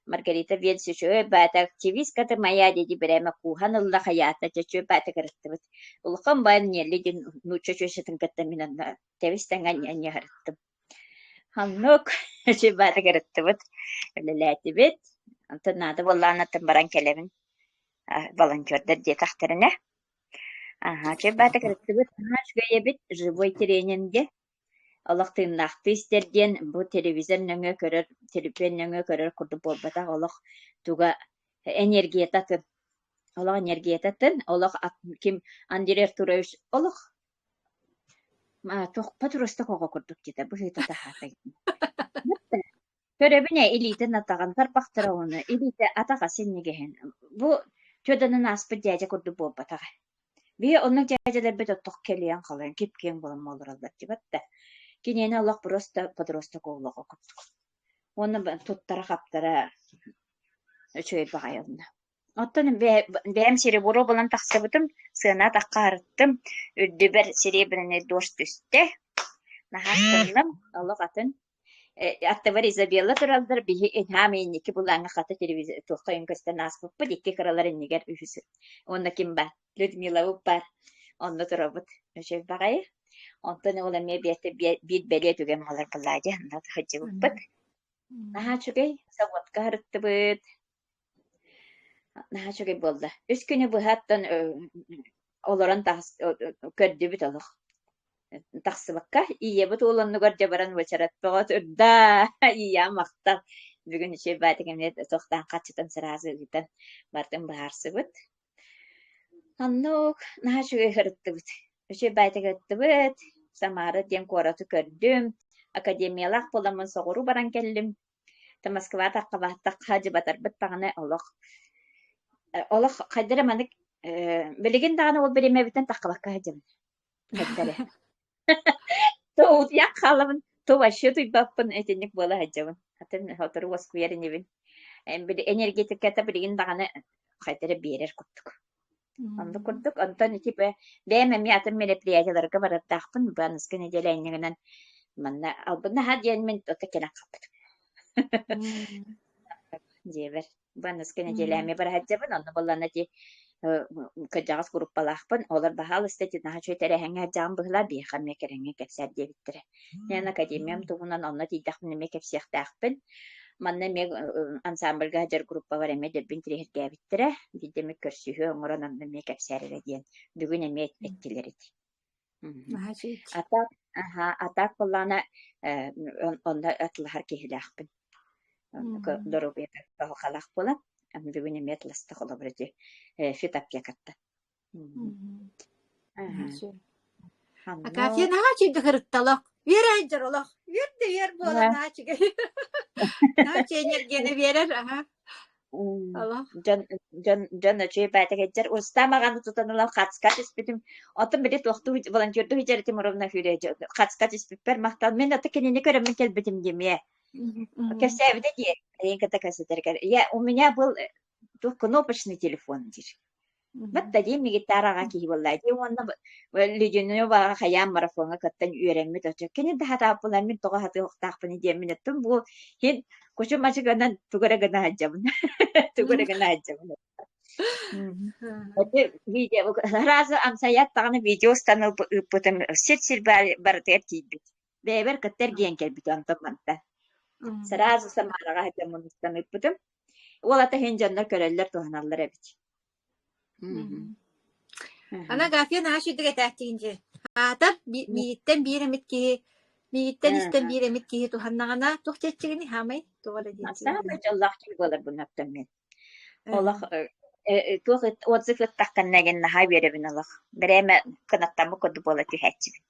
Маргарита Венс үчүгэй баата активистка ты моя диэди бирээмэ кууһан ылла хайаата дьэ үчүгэй баата кырыттыбыт. Улахан баайым Нелли диэн нуучча чүөчэтин кытта мин онно тэбис-тэҥэ анньыһарыттым. Оннук үчүгэй баата кырыттыбыт, үлэлээтибит. Онтон наада буоллаҕына баран кэлэбин волонтердар диэтэхтэринэ. Аһаа, үчүгэй баата кырыттыбыт, наһаа үчүгэй эбит, живой тренингэ. Олох тыыннаахтыы истэр диэн бу телевизор нөҥүө көрөр, төлөпүөн нөҥүө көрөр курдук буолбатах, олох туга энергията атын. Олох энергията атын, олох ким Андрей Артурович олох туох подросток оҕо курдук диэтэ быһыыта таһаата. Көрөбүн ээ, илиитин атаҕын, тарбахтара уонна илиитэ атаҕа синньигэһин. Бу Федорынан ааспыт дьээдьэ курдук буолбатах ээ. Биһи оннук дьээдьэлэрбит оттох кэлийэн халыйан кип-киэҥ буолан олороллор дии да. Киниэнэ олох просто подросток оҕолоҕо курдук. Уонна туттара-хаптара үчүгэй баҕайы онно. Оттон бэйэм серебро булан тахсыбытым, сыана атахха үрдүбэр серебряный дождь түстэ. Наһаа астынным, олох атын. Аттыбар Изабелла тураллар, биһи хаамай инники былааҥҥа хата телевизор туохха көстөн ааспыппыт, икки кыралар иннигэр үһүс уонна ким баар? Людмилабыт баар. Онно турабыт. Үчүгэй баҕайы. Онтон ол эмиэ биир бэлиэ түгэн буолар буоллаа дии, онно сылдьыбыппыт. Наһаа үчүгэй, заводка сырыттыбыт. Наһаа үчүгэй буолла. Үс күнү быһа оттон олорон таҕыс көрдүбүт олох. Тахсыбакка ийэбит уол оннугар дьэ баран уочарат бөҕө турда. Ийэм махтал. Бүгүн үчүгэй баатык эмиэ туохтаан хаччытын сразу ыытан бартын быһаарсыбыт. Оннук наһаа үчүгэй сырыттыбыт. Үчүгэй баайтык ыттыбыт. Самара диэн куораты көрдүм. Академиялаах буоламмын соҕуруу баран кэллим. Та Москва таххабааттахха дьыбатарбыт даҕаны олох олох хайдара маннык билигин даҕаны ол бириэмэбиттэн таххабакка сылдьабын. Хайда эрэ. То утуйан хаалабын, то вообще утуйбаппын итинник буола сылдьабын. Атын сотору уоскуйар инибин. Энергетиката билигин даҕаны хайда эрэ биэрэр курдук. Оннук курдук. Онтон ити бэйэм эмиэ атын мероприятиеларга барардаахпын. Баныска нэдиэлэ иннигинэн манна албыннаһа диэн мин ото кэлэн хаалбытым. Дьиэбэр. Баныска нэдиэлэ эмиэ бара сылдьабын. Онно буоллаҕына ити кырдьаҕас группалаахпын. Олор баһаалыста ити наһаа үчүгэй тэрээһиҥҥэ сылдьаҕын быһыылаах, биһиэхэ эмиэ кэрэҥҥэ кэпсээр диэбиттэрэ. Мин академиям туһунан онно тиийдэхпинэ эмиэ кэпсиэхтээхпин. Манна эмиэ ансамбльга сылдьар группалар эмиэ дьэрбин тириһиргээбиттэрэ. Биирдэ эмит көрсүһүү оҥорон онно эмиэ кэпсээр эрэ диэн бүгүн эмиэ эттилэр ити. Атак, аха, атак буоллаҕына онно атылаһар киһилээхпин. Доруобуйата кыһалҕалаах буолан, бүгүн эмиэ атыласта холобур ити фитоаптекаттан. Акафия наһаа үчүгэйдик ырытта олох. Үөр айдьар олох. Үөр да үөр буолан наһаа үчүгэй. Наһаа үчүгэй энергияны биэрэр. Аха. Олох. Дьон дьон дьон үчүгэй баайта кэлдьэр. Урустаам аҕаны тутан ылан хацка түспүтүм. Оттон били туохтуу волонтердуу сылдьар Муромна Фүрэ хацка түспүппэр махтал. Мин ата кинини көрөммүн кэлбитим димиэ. Кэпсээбитэ дии. Эйин кытта кэпсэтэргэр. Я у меня был туох кнопочный телефон диир. Батта диэн гитараҕа киһи буолла дии уонна Леденеваҕа хайаан марафоҥҥа кыттан үөрэммит оччо кини да хатааппынан мин тоҕо хатыахтаахпын диэммин эттим бу иһин кучу мачыганан тугу эрэ гына сылдьабын тугу эрэ гына сылдьабын Ити видео сразу амсайаат даҕаны видео устан ыыппытым сир-сир барытыгар тиийбит. Бэйэбэр кытта эргийэн кэлбит онтон мантан. Сразу Самараҕа сылдьаммын устан ыыппытым. Уолата иһин дьоннор көрөллөр, туһаналлар эбит. Ана Агафья наһаа үчүгэй этээччигин дьэ. Аатар миигиттэн биир эмит киһи миигиттэн истэн биир эмит киһи туһаннаҕына туох диэччигиний хаамай туох эрэ диэччигиний Саамай дьоллоох киһи буоларбын оттон мин. Олох туох отзыв ыттаххына гин наһаа үөрэбин олох. Бэрээмэ кынаттаммыт курдук буола түһээччибин.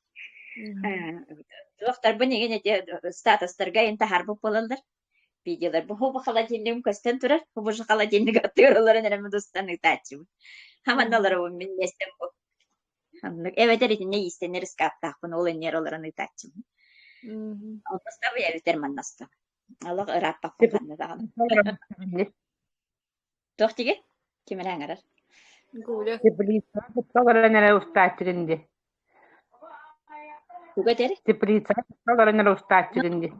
Туохтарбын игин ити статустарга ин таһаарбыт буолаллар. Видеоларбын хобу холодильнигым көстөн турар, хобу же холодильник аттыгар олорон эрэ мудустан ыытааччыбын. Хаманна олоробун мин миэстэм бу. Оннук эбэтэр итиннэ иистэнэр ыскааптаахпын, ол иннигэр олорон ыытааччыбын. Онно эбэтэр манна устабын. Олох ырааппаппын ханна даҕаны. Туох диги? Ким эрэ аҥарар? Гуля. Теплицаҕа кытта олорон эрэ устааччыгын дии. Тугу этэр? Теплицаҕа кытта олорон эрэ устааччыгын дии.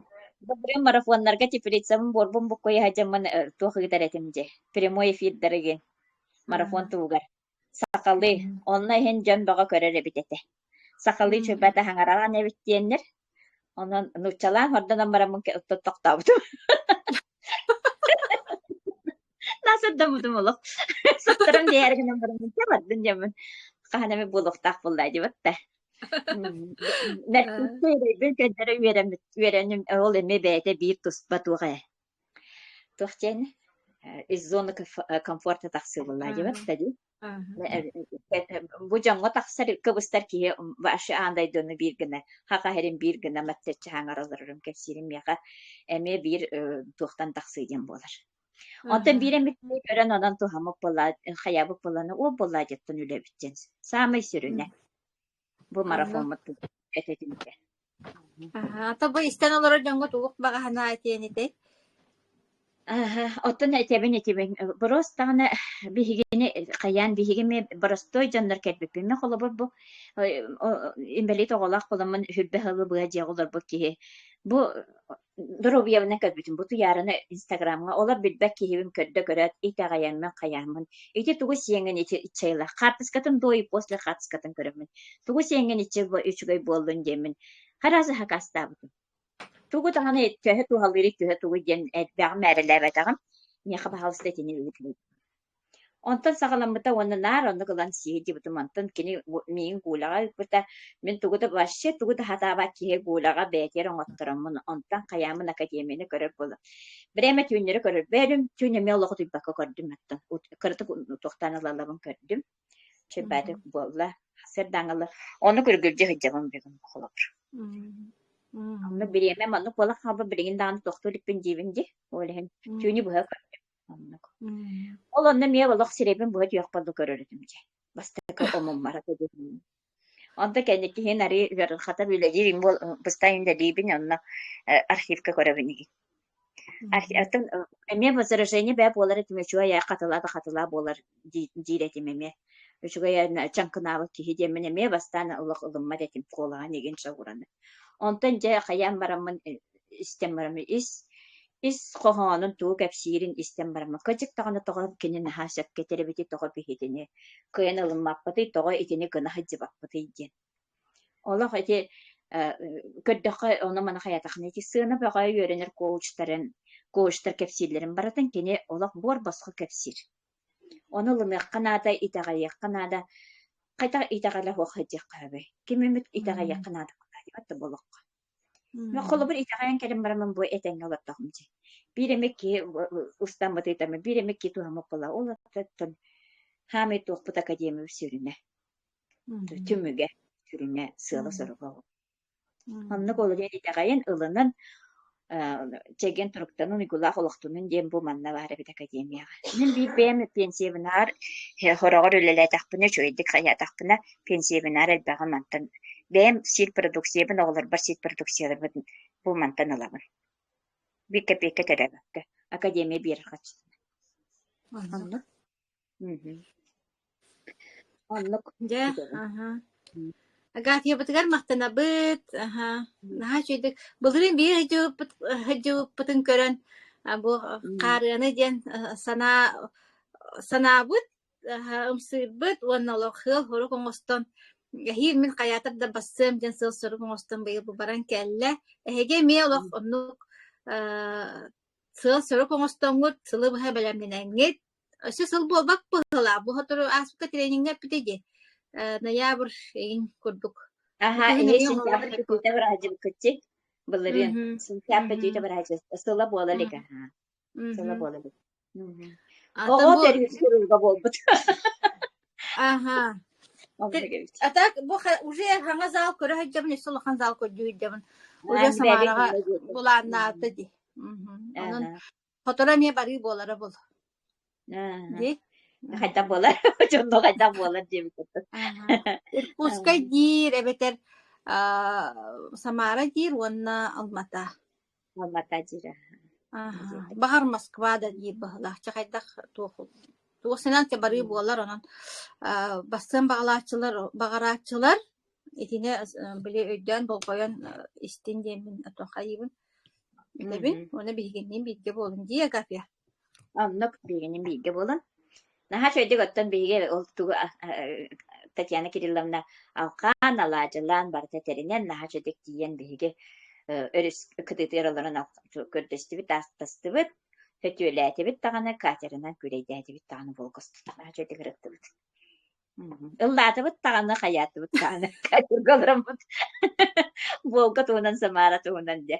Былырыын марафоннарга теплицабын буорбун буккуйа сылдьаммын туох ыытар этим дии. Прямой эфирдарыгын марафон туһугар. Сахалыы. Онно иһин дьон бөҕө көрөр эбит этэ. Сахалыы чуйбата хаҥараҕан эбит диэннэр. Онон нууччалаан хордонон бараммын тохтообутум. Насырдаммытым олох. Сотторум диэри гынан бараммын чэ бардын диэммин хаһан эмэ буолуохтаах буолла диэбит да. Мэртиттэ үрэйбин көннөрө үөрэммит үөрэним ол эмиэ бэйэтэ биир туспа туох ээ. Туох диэн из зоны комфорта тахсыы буолла диэбит да дии. Бу дьоҥҥо тахсар кыбыстар киһи вообще аан дойдуну биир гына хаха иһэрин биир гына маттаччы хаҥар олорорум кэпсиирим миэхэ эмиэ биир туохтан тахсыы диэн буолар. Онтон биир эмит көрөн онон туһаммыт буолла хайаабыт буолланы ол буолла дьэттэн үлэбит диэн саамай сүрүнэ бу марафоммут этэтинтэ. Аха, бу истэн олорор дьоҥҥо тугук баҕаһына этиэн этэй? Аһа, оттон этэбин этибин, боруос даҕаны биһигини хайаан биһиги эмиэ боростуой дьоннор кэлбиппит. Мин холобур бу инбэлиит оҕолоох буоламмын үрбэ сылы быһа дьиэҕэ олорбут киһи бу доруобуйабынан көрбүтүм. Бу Туйаараны Инстаграмҥа олор билбэт киһибин көрдө көрөөт итэҕэйэммин хайааммын ити тугу сиэҥҥин ити иччэйлэх хаартыскатын до и после хаартыскатын көрөммүн тугу сиэҥҥин иччи үчүгэй буоллун диэммин харазы хакаастаабытым. Тугу даҕаны төһө туһалыырый, төһө тугуй диэн элбэҕи мээрэлээбэтэҕим. Миэхэ баһаалыста итини ыыт Онтон саҕаламмыта уонна наар оннук ылан сии дьыбытым. Онтон кини миигин Гуляҕа ыыппыта. Мин тугу да вообще тугу да сатаабат киһи Гуляҕа бэйэтигэр оҥоттороммун, онтон хайааммын академияны көрөр буоллум. Бирээмэ түүннэри көрөрбөрүм, түүн эмиэ олох утуйбакка көрдүм оттон. Кыратык туохтаан ылаллабын көрдүм. Чэппээтик буолла. Сырдааҥылы. Ону күргүлдьү сылдьабын бүгүн холобур. Онно бириэмэ маннык буола хаалбыт билигин даҕаны тохтуу иликпин диибин дии. Ол иһин түүнү быһа көрдүм. Оннук. Ол онно эмиэ олох сирэйбин быһа түөх буолла көрөр этим дьэ. Бастакы омуммара диэн. Онто кэнники иһин арыы ыарырҕата үлэлиир быстан үлэлиибин онно архивка көрөбүн игин. Оттон эмиэ возражение бээ буолар этим үчүгэй ээ хатылаа да хатылаа буолар диир этим эмиэ. Үчүгэй чаҥкынаабыт киһи диэммин эмиэ бастаан олох ылыммат этим куолаһын игин шагураны. Онтон дьэ хайаан бараммын истэн бараммын ис ис хоһоонун тугу кэпсиирин истэн бараммын кырдьык даҕаны тоҕо кини наһаа сөпкө этэр эбитий тоҕо биһитини кыайан ылыммаппытый тоҕо итини гына сылдьыбаппытый диэн. Олох ити көрдөххө ону-маны хайатахына ити сыана бөҕө үөрэнэр коучтарын, коучтар кэпсииллэрин барытын кини олох буор-босхо кэпсиир. Ону ылыныахха наада, итэҕэйиэххэ наада. Хайдах итэҕэлэ суох сылдьыахха сөбүй? Ким эмит итэҕэйиэххэ наада куттаабат да буолуохха. Мин холобур итэҕэйэн кэлэн бараммын бу этэҥҥэ олордоҕум дии. Биир эмэ киһи устаммыт ыытаммын, биир эмэ киһи туһаммыт буолла. Ол оттон хаамай туохпут академия сүрүнэ. Түмүгэ, сүрүнэ, сыала-соруга ол. Оннук ол иһин итэҕэйэн, ылынан. Чэгиэн туруктанын, уйгулаах олохтонун диэн бу манна баар эбит академияҕа. Мин биир бэйэм пенсиябынаар хороҕор үлэлээтэхпинэ, үчүгэйдик хайаатахпына, пенсиябынаар элбэҕи мантан бэйэм сиир продукциябын, оҕолорбор сиир продукцияларбын бу мантан ылабын. Биир кэпиэйкэ төлөөбөккө. Академия биэрэр харчытын. Оннук. Оннук. Мгм. Оннук Дьэ, идэбин. аһа. Агафьябытыгар махтанабыт. Аһа. Наһаа үчүгэйдик. Былырыын биир сылдьыбыппыт сылдьыбыппытын көрөн, а, бу М. хаарыаны диэн э, санаа санаабыт, аһа, ымсыырбыт уонна олох сыал-сорук оҥостон эһиил мин хайаатар да бассыам диэн сыал-сорук оҥостон быйыл бу баран кэллэ. Эһиги эмиэ олох оннук э, сыал-сорук оҥостоҥҥут, сылы быһа бэлэмнэнэҥҥит, Өссө сыл буолбат быһыылаах, бу сотору ааспыкка трениҥҥэ эппитэ дии, э, ноябрь ыйын курдук. Бу Аһа, күһүн эһи эмиэ оҥоруох сентябрь эбиккин. бүтүүтэ быраһадьыбыккытчи былырыын. Мгм, Сентябрь мгм, бүтүүтэ быраһадьы сыла буола илик аһа. Сыла мгм. буола илик. Мгм. Атын Оҕо бу төрүүр сырыыга буолбут. аха. Оннук эбит. А так бу уже хаҥа зал көрө сылдьабын, өссө улахан зал көрдүү сылдьабын. Аа, Уже бэбик Самараҕа онно диэтэ. былааннаата дии. Мгм. Онон Аха. Сотору эмиэ барыы буолара буолуо. Аха. Дии? Хайдах буолар? Дьонно хайдах буолар диэбит курдук. Аха. Иркутскай диир эбэтэр аа, Самара диир уонна Алмата. Алмата диир. Аха. Баҕар Москва да диир быһыылаах. Чэ хайдах туох туох сэнэн барыы буолар онон аа, бастыан баҕалааччылар баҕарааччылар итини били өйдөөн болҕойон истин диэммин хайыыбын этэбин уонна биһигинниин бииргэ буолун дии Агафья. Оннук биһигинниин бииргэ буолан. Наһаа үчүгэйдик оттон биһиги ол тугу Татьяна Кирилловна алхаан, алаадьылаан барыта тэринэн наһаа үчүгэйдик тиийэн биһиги өрүс кытыытыгар олорон көрдөстүбүт, аастастыбыт, сөтүөлээтибит даҕаны, катерынан күүлэйдээтибит даҕаны Волгостута наһаа үчүгэйдик ырыттыбыт. Ыллаатыбыт даҕаны, хайаатыбыт даҕаны, катерга олороммут Волга туһунан, Самара туһунан дьэ,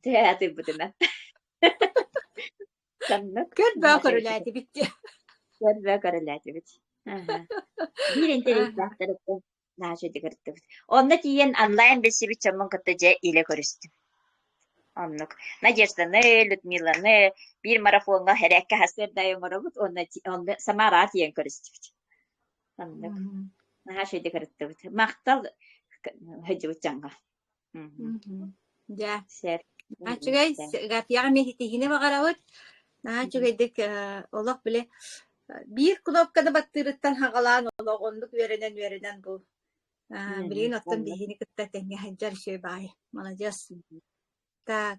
төһө атыырбытынан. Соннук Көр-бөө наһаа үчүгэйдик көрүлээтибит диye. Көр-бөө көрүлээтибит. Аһа. Биир интэриэстээхтэриттэн наһаа үчүгэйдик ырыттыбыт. Онно тиийэн онлайн билсибит дьоммун кытта дьэ илэ көрүстүм. Оннук. Надежданы, Людмиланы биир марафоҥҥа эрээккэ сарсыарда оҥоробут уонна онно Самараҕа тиийэн көрүстүбүт. Оннук. Наһаа үчүгэйдик ырыттыбыт. Махтал сылдьыбыт дьоҥҥо. Дьэ, Сэр. наһаа үчүгэй Гафьяҕа эмиэ ситиһиини баҕарабыт. Наһаа үчүгэйдик олох били биир кнопканы баттыырыттан хаҕалаан олох оннук үөрэнэн-үөрэнэн бу билигин оттон биһигини кытта тэҥҥэ сылдьар үчүгэй баҕайы. Маладьыас. Так,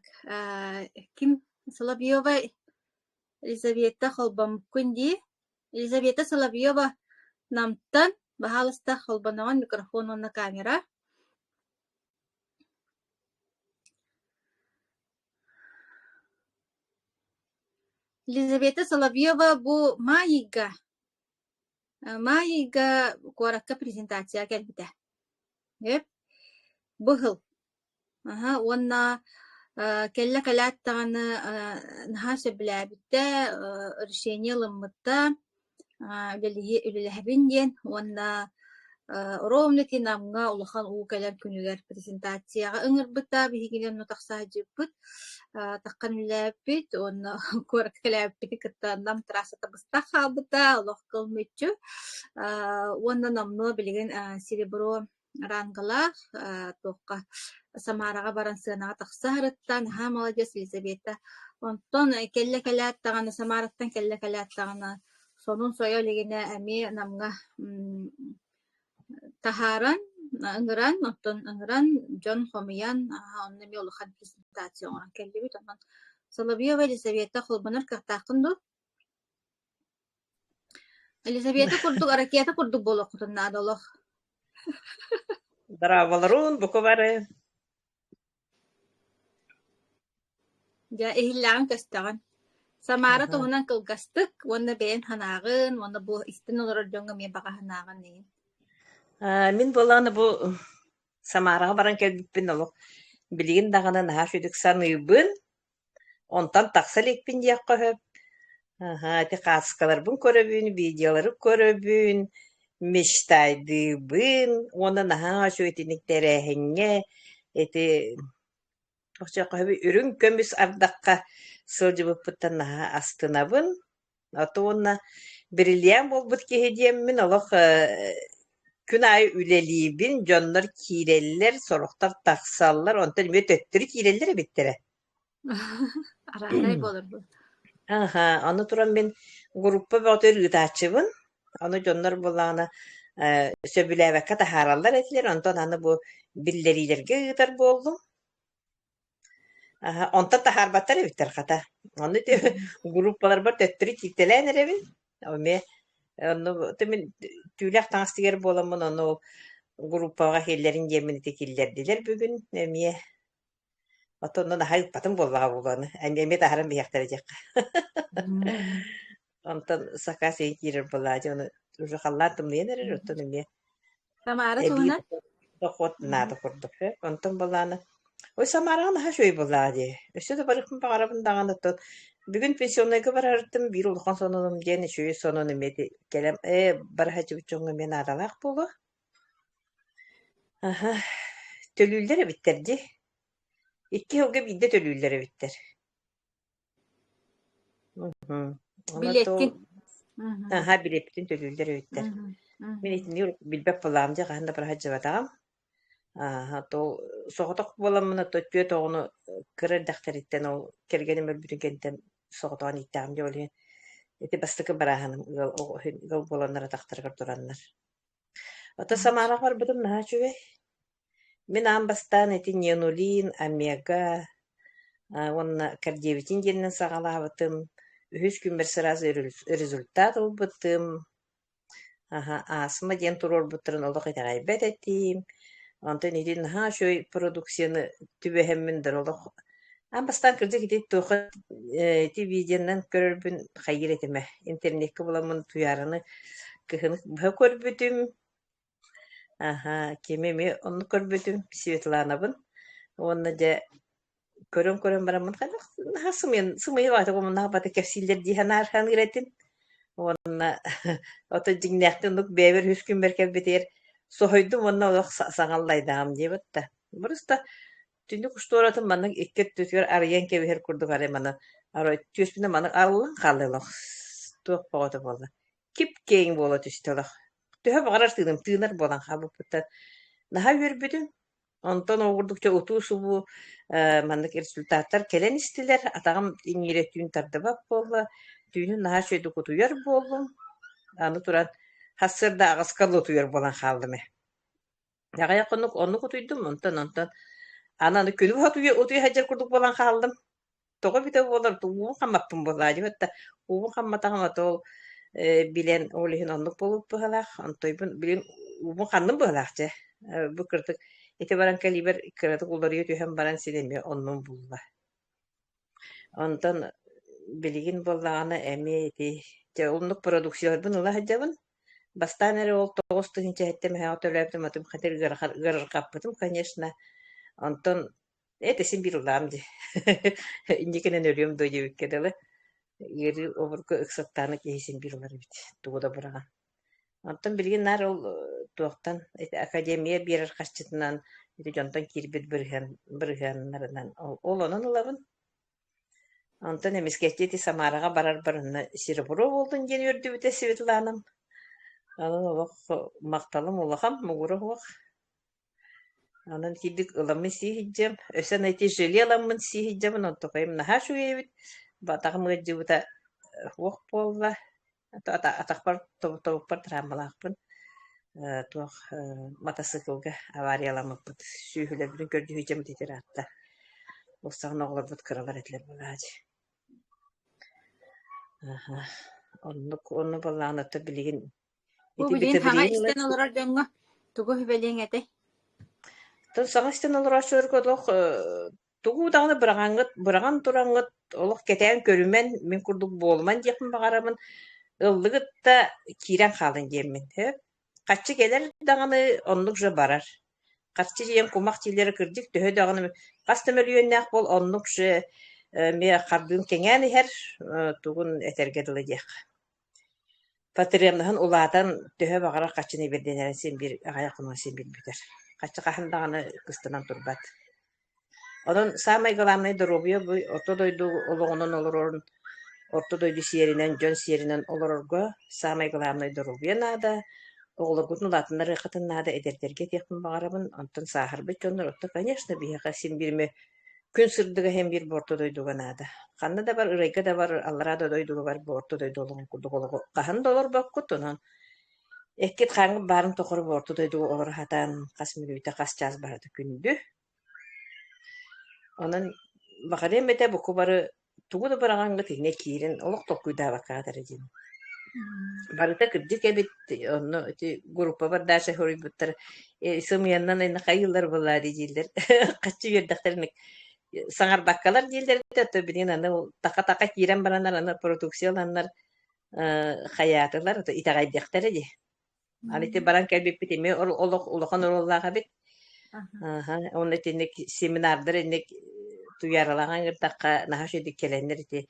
ким Соловьева Елизавета холбоммуккун дии. Елизавета Соловьева Намтан, баһаалыста холбоноҕун микрофон уонна камера. Елизавета Соловьева бу маай ыйга Маай ыйга куоракка презентация кэлбитэ. Өп, быһыл. Аһа уонна э, кэллэ кэлээт даҕаны э, наһаа сөбүлээбитэ, э, решение ылыммыта, үлэлиһи үлэлэһэбин диэн уонна ровно ити Намҥа улахан уу кэлэр күнүгэр презентацияҕа ыҥырбыта, биһигини онно тахса сылдьыбыппыт, таххан үлэлээбиппит уонна куоракка кэлээбиппитин кытта Нам трассата быстах хаалбыта, олох кыл мүччү. Уонна номнуо билигин серебро рангалаах туохха Самараҕа баран сыанаҕа тахса сырытта, наһаа маладьыас Елизавета. Онтон кэллэ кэлээт даҕаны Самараттан кэллэ кэлээт даҕаны сонун сойо илигинэ эмиэ Намҥа таһааран, ыҥыран, оттон ыҥыран дьон хомуйан, онно эмиэ улахан презентация оҥорон кэллибит. Онон Соловьева Елизавета холбонор кыахтааххын дуо? Елизавета курдук ракета курдук буолуоххутун наада олох. Здраволорун, бука бары. Дьэ, иһиллэҕин көстөҕүн. Самара Аха. туһунан кылгастык уонна бэйэн санааҕын уонна бу истэн олорор дьоҥҥо эмиэ баҕа санааҕын иһин. Аа, мин буоллаҕына бу Самараҕа баран кэлбиппин олох билигин даҕаны наһаа сүдүк саныыбын. Онтон тахса иликпин диэххэ сөп. Аһаа, ити хааскаларбын көрөбүн, видеолары көрөбүн, мечтайдыыбын уонна наһаа үчүгэй итинник тэрээһиҥҥэ ити. Оччоҕо үрүҥ көмүс ардахха сылдьыбыппыттан наһаа астынабын. Ото уонна бриллиант буолбут киһи диэммин олох күн аайы үлэлиибин, дьоннор киирэллэр, сорохтор тахсаллар, онтон эмиэ төттөрү киирэллэр эбиттэрэ. Арааһынай буолар бу. Аха, аны туран мин группа бөҕөтүгэр ыытааччыбын. Ону дьоннор буоллаҕына э, сөбүлээбэккэ таһаараллар этилэр, онтон аны бу биллэриилэргэ ыытар буоллум. Аһа, онтон таһаарбаттар эбиттэр хата. Ону ити группаларбар төттөрү кииртэлээн эрэбин. Эмиэ онно мин түүлээх таҥас тигэр буоламмын ону группаҕа киллэрин диэммин ити киллэрдилэр бүгүн эмиэ. Оттон онно наһаа ыыппатым буоллаҕа буолуо аны. Эмиэ таһааран биһиэхтэрэ диэххэ. Онтон сакаас ыйын киирэр буоллаҕа дьэ ону уже халлаан тымныйан эрэр оттон эмиэ Самара эбии туһунан? дохуот наада курдук. Онтон былаана ой Самараҕа наһаа үчүгэй буоллаҕа дии. Өссө да барыахпын баҕарабын даҕаны оттон бүгүн пенсионнайга барарыттан биир улахан сонунум диэн үчүгэй сонун эмиэ кэлэн ээ бара сылдьыбыт дьоҥҥо эмиэ наадалаах буолуо. Аһа, төлүүллэр эбиттэр дии. Икки сылга биирдэ төлүүллэр эбиттэр. Мгм. Ону то Билиэккин. Мгм. аһа билиэппитин төлүүллэр эбиттэр. Мгм. Мин Мгм. итини билбэт буоллаҕым дии, хаһан да бара сылдьыбатаҕым. Ааһа, то соҕотох буоламмын, то түөрт оҕону кыра эрдэхтэриттэн ол кэргэним өлбүтүн кэнниттэн соҕотоҕун ииттэҕим дии, ол иһин ити бастакы барааһыным ыал оҕо ыал буоланнар атахтарыгар тураннар. Ото Самараҕа барбытым наһаа үчүгэй. Мин аан бастаан ити Ненулин, Омега уонна Кардиовитин диэнинэн саҕалаабытым. Үһүс күммэр сразу результат ылбытым. Аһа, астма диэн туруорбуттарын олох итэҕэйбэт этим. Онтон ити наһаа үчүгэй продукцияны түбэһэммин да олох аан бастаан кырдьык ити туохха ити видеонан көрөрбүн хайыыр этим ээ. Интернеккэ буламмын Туйаараны кыһын быһа көрбүтүм. Аһаа, кими эмиэ оннук көрбүтүм, Светланабын. Уонна дьэ көрөн-көрөн бараммын хайдах наһаа сымыйан сымыйа баҕайытык омуннаах бата кэпсииллэр дии санаар саныыр этим. Уонна ото дьиҥнээхтик оннук бэйэбэр үһүс күммэр кэлбитигэр соһуйдум уонна олох саҥа аллайдаҕым диэбит да. Просто түннүк устуоратын маннык икки өттүтүгэр арыйан кэбиһэр курдук арай маны арай түөспүнэн маннык арыллан хаалла олох туох бөҕөтө буолла. Кип-киэҥ буола түстэ олох. Төһө баҕарар тыыным тыынар буолан хаалбыппыттан наһаа үөрбүтүм. Онтон ол курдук дьэ утуу-субуу э, маннык результаттар кэлэн истилэр. Атаҕым иҥиирэ түүн тардыбат буолла. Түүнүн наһаа үчүгэйдик утуйар буоллум. Аны туран сарсыарда аҕыска дылы утуйар буолан хааллым ээ. Аҕыйах хонук оннук утуйдум, онтон онтон аны аны күнү быһа утуйа утуйа сылдьар курдук буолан хааллым. Тоҕо эбитэ буоллар, уубун хаммаппын буоллаа дии, хатта уубун хамматаҕым а то ол э, билэн ол иһин оннук буолбут быһыылаах. Онтойбун билин уубун ханным быһыылаах дьэ. Э, бу кырдык ити баран кэлиибэр кыратык уларыйа түһэн баран син эмиэ оннун булла. Онтон билигин буоллаҕына эмиэ ити дьэ оннук продукцияларбын ыла сылдьабын. Бастаан эрэ ол 9000 мэһэҕэ төлөөбүтүм атым хатыр ыарырҕаппытым, конечно. Онтон это син биир ыллаҕым дии. Инникинэн өлүөм дуо диэбиккэ дылы. Ыарыы обургу ыксаттаҕына киһи син биир ылар эбит, тугу да быраҕан. Онтон билигин наар ол туохтан ити академия биэрэр харчытынан ити дьонтон киирбит бырыһыан бырыһыаннарынан ол, ол онон ылабын. Онтон эмискэччи ити Самараҕа барарбар онно серебро буоллун диэн үөрдүбүтэ Светланам. Онон олох махталым улахан, муҥура суох. Онон итирдик ыламмын сии сылдьыам. Өссө аны ити желе ыламмын сии сылдьабын, онтукайым наһаа үчүгэй эбит. Батаҕым ыалдьыбыта суох буолла. Атахпар тобукпар травмалаахпын. Э, туох э, матасыыкылга аварияламмыппыт. Сүүһүлэрбитин көрдүү сылдьаммыт ити ыраатта. Ол саҕана оҕолорбут кыралар этилэр буолааччы. Аха. Оннук онно буоллаҕына оттон билигин Бу ити билигин саҥа битабилиин истэн олорор дьоҥҥо тугу сүбэлиэҥ этэй? Оттон саҥа истэн олорооччуларга олох э, тугу даҕаны быраҕаҥҥыт, быраҕан тураҥҥыт олох кэтээн көрүмэн, мин курдук буолуман диэхпин баҕарабын. Ыллыгыт да киирэн хаалын диэммин. Сөп? Харчы кэлэр даҕаны оннук же барар. Харчы диэн кумах дииллэрэ кырдьык төһө даҕаны хас да мөлүйүөннээх буол оннук же эмиэ хардыын кэҥээн иһэр, э, тугун этэргэ дылы диэххэ. Потребноһын улаатан төһө баҕарар харчыны биэрдинэрин син биир аҕыйах хонугунан син биир бүтэр. Харчы хаһан даҕаны кыстанан турбат. Онон саамай главнай доруобуйа бу орто дойду олоҕунан олорорун, орто дойду сиэринэн, дьон сиэринэн олорорго саамай главнай доруобуйа наада. Оҕолоргутун улаатыннарыаххытын наада, эдэрдэргэ этиэхпин баҕарабын. Онтон сааһырбыт дьоннор, оттон, конечно, биһиэхэ син биир эмэ күн сырдыга иһин биир бу орто дойдуга наада. Ханна да бар, ырайга да бар, аллараа да дойдуга бар, бу орто дойду олоҕун курдук олоҕу хаһан да олорбоккут. Онон эккит-хааҥҥыт баарын тухары бу орто дойдуга олоро сатаан хас мүнүүтэ, хас чаас барыта күндү. Онон баҕарыам этэ бука бары тугу да быраҕаҥҥыт иннэ киирэн олох толкуйдаабаккаҕыт эрэ диэн. Барыта кырдьык эбит, онно ити группабар Даша суруйбуттар э, сымыйаннан иннэ хайыыллар буоллаа дии дииллэр. Хаччы үөрдэхтэринэ саҥарбаккалар дииллэр этэ, то билигин аны ол таха-таха киирэн бараннар аны продукция ыланнар э, хайаатылар, итэҕэйдэхтэрэ дии. Аны ити баран кэлбиппит эмиэ олох улахан оруоллаах эбит. Аха, уонна итинник семинардар инник туйааралаан ыҥырдахха наһаа үчүгэйдик кэлэннэр ити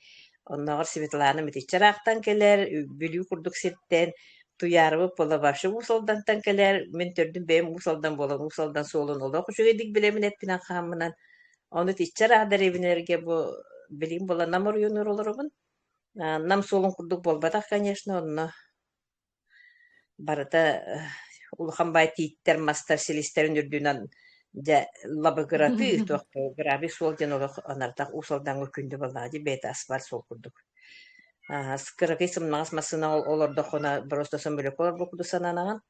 оннооҕор Светлана итиччэ ыраахтан кэлэр, Бүлүү курдук сиртэн Туйаарабыт буолла вообще Уус Алдантан кэлэр, мин төрдүм бэйэм Уус Алдан буолан Уус Алдан суолун олох үчүгэйдик билэбин эппинэн хааммынан. Ону итиччэ ыраах дэриэбинэлэргэ бу билигин буолла Нам оройуонугар олоробун. Нам суолун курдук буолбатах, конечно, онно Барыта улахан баай тииттэр, мастар силистэрин үрдүнэн дьэ лабыгыратыы туох гравий суол диэн олох анардах Уус Алдаҥҥа күндү буоллаҕа дии бэйэтэ асфальт суол курдук. Кыракый сымнаҕас массыына олордоххуна просто самолёкка олорбут курдук сананаҕын.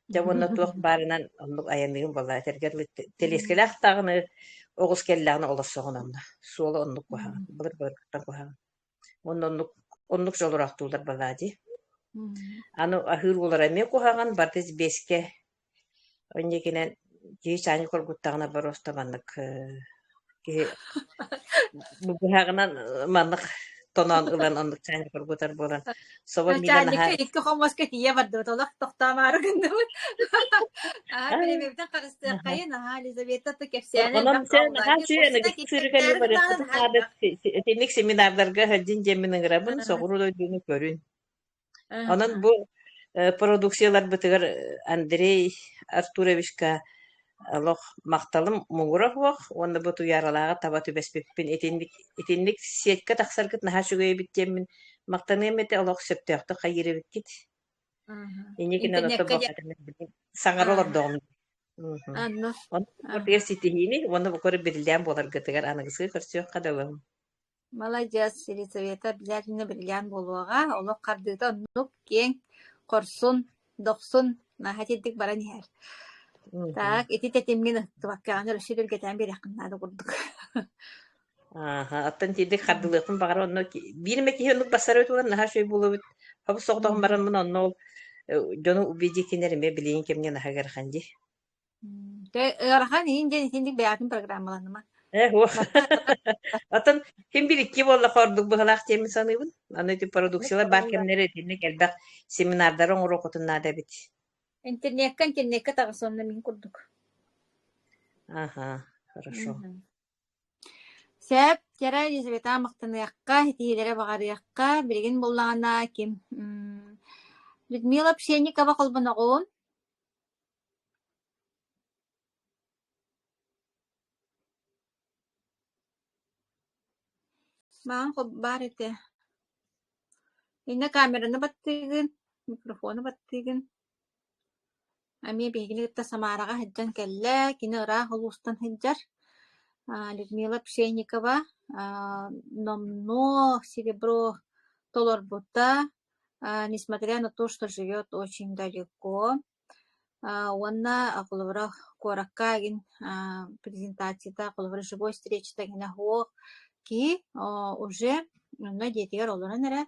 Дьэ уонна туох баарынан оннук айанныгын буоллаҕа этэргэр дылы тэлиэскэлээх даҕаны оҕус кэллэҕинэ олорсоҕун онно. Суола оннук куһаҕан, былыр-былыргыттан куһаҕан. Уонна оннук оннук дьолураахтууллар балаа дии. Аны аһыыр уоллара эмиэ куһаҕан, барыта сибиэскэ инникинэн киһи чаанньык оргуттаҕына боруоста маннык киһи быһаҕынан маннык тоноон ылан оннук чаанньык оргутар буолан собо миинэ Чаанньыкка наһаа икки хомуоска тиийэ бардыбыт, олох тохтоомоору гынныбыт. Аа, бириэмэбитин харыстыаххайын, аһаа, Елизавета то кэпсээнэ Онон элбэх сэ буолла. наһаа үчүгэй Устата аныгы сырыыга эмиэ кэпсээри барыахпытын наһаа наада. элбэх. Итинник семинардарга сылдьын диэммин ыҥырабын, соҕуруу дойдуну көрүн. Онон бу продукцияларбытыгар Андрей Артуровичка олох махталым муҥура суох уонна бу Туйааралааҕы таба түбэспиппин итинник итинник сетка тахсаргыт наһаа үчүгэй эбит диэммин махтаныам этэ олох сөптөөхтүк хайыыр эбиккит. Инникинэн оттон Интернеккэ саҥара олордоҕум. Анна. Онон ситиһиини уонна бу көрө бирилээн буоларгытыгар аныгыскы көрсүөххэ дылы. Маладьыас, Елизавета обязательно бриллиант буолуоҕа, олох хардыыта оннук киэҥ, хорсун, дохсун, наһаа итинник баран иһэр. Так, ити тэтимҥин ыһыктыбаккаҕын өссө түргэтээн биэриэххин наада курдук. Ааһа, оттон итинник хардыылыахпын баҕарар онно биир эмэ киһи оннук бассара туолан наһаа үчүгэй буолуо эбит. Хобус соҕотоҕун бараммын онно ол дьону убедительнэр эмиэ билигин кэмҥэ наһаа ыарахан дии. Дьэ, ыарахан иһин диэн итинник бэйэҕитин программаланыма. Э, уох. Оттон ким бир икки буоллаха ордук быһалаах диэммин саныыбын. Аны ити продукциялар баар кэмнэрэ итинник элбэх семинардары оҥоруоххутун наада эбит. Интернеккэ интернеккэ таҕыс онно мин курдук. Аха, хорошо. Сөп, Тера Елизавета махтаныахха, итиилэрэ баҕарыахха. Билигин буллаҕына ким Людмила Пшенникова холбоноҕун. Маҕан баар этэ. Иннэ камераны баттыыгын, микрофону баттыыгын. Эмиэ биһигини кытта Самараҕа сылдьан кэллэ, кини ыраах улуустан сылдьар. Людмила Пшенникова номнуо серебро толорбута, несмотря на то, что живет очень далеко. Уонна холобура куоракка игин презентацията, холобура живой встречата игинэ суох киһи уже онно дьиэтигэр олорон эрэ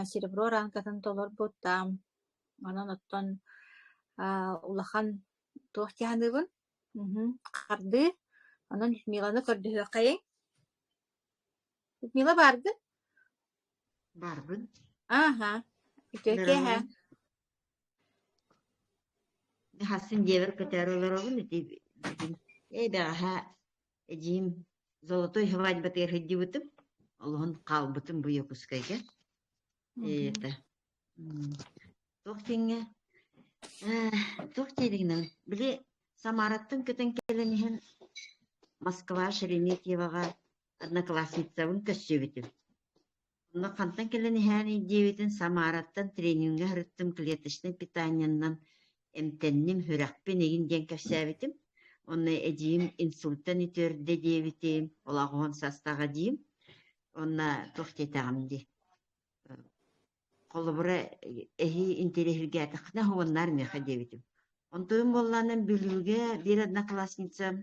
серебро рамкатын толорбут Онон оттон улахан туох дии саныыбын хардыы. Онон Людмиланы көрдөһүөххэйиҥ. Людмила бааргын? Баарбын. Ааһа, үтүө киэһэ. Хасын дьиэбэр көтөөрү олоробун ити бүгүн ээ бэҕэһээ эдьиийим золотой свадьбатыгар сылдьыбытым олоһун хаалбытым бу Якутскайга это Туох диэҥҥэ туох дииригинэн били Самараттан көтөн кэлэн иһэн Москва Шереметьевоҕа одноклассницабын көрсүбүтүм. Онно хантан кэлэн иһээний диэбитин Самараттан тренингэ сырыттым, клеточнай питаниеннан эмтэнним, сүрэхпин игин диэн кэпсээбитим. Онно эдьиийим инсультан үтүөрдэ диэбитим, ол аҕыһын састаҕа диим. Онно туох диэтэҕим дии. Холобура, эһи интэриэһиргээтэххинэ уһугуннаар миэхэ диэбитим. Онтуйум буоллаҕына Бүлүүгэ биир одноклассницам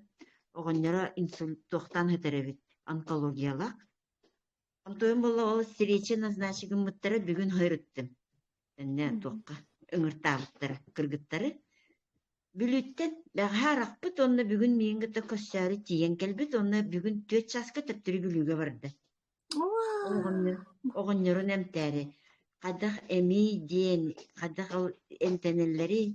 оҕонньоро инсульт туохтаан сытар эбит, онкологиялаах. Онтуйум буолла ол встреча назначить гыммыттара бүгүн сырыттым. Иннэ туохха ыҥыртаабыттара кыргыттары. Бүлүүттэн бэҕэһээ арахпыт уонна бүгүн миигин кытта көрсөөрү тиийэн кэлбит уонна бүгүн түөрт чааска төттөрү Бүлүүгэ барда. Оҕонньор оҕонньорун эмтээри хайдах эмиий диэн хайдах ол эмтэнэллэрий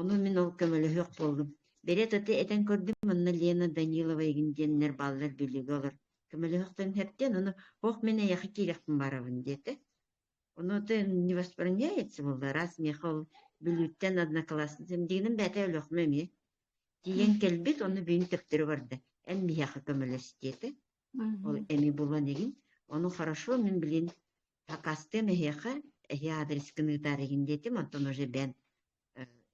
Ону мин ол көмөлөһүөх буоллум. Бэриэт аты этэн көрдүм, манна Лена Данилова игин диэннэр бааллар Бүлүүгэ олор. Көмөлөһүөхтэрин сөптөөн, ону «Ох, мин эйиэхэ киириэхпин барабын» диэтэ. Ону это не воспринимается буолла, раз миэхэ ол Бүлүүттэн одноклассницам дигинэн бэйэтэ Өлүөхүмэ эмиэ. Тиийэн кэлбит, ону бүгүн төптөрү барда. Эн миэхэ көмөлөс диэтэ. Ол эми булан игин. Ону хорошо, мин билин Хакастыам эһиэхэ, эһи адрескын ыытаар игин диэтим, онтон уже бэйэм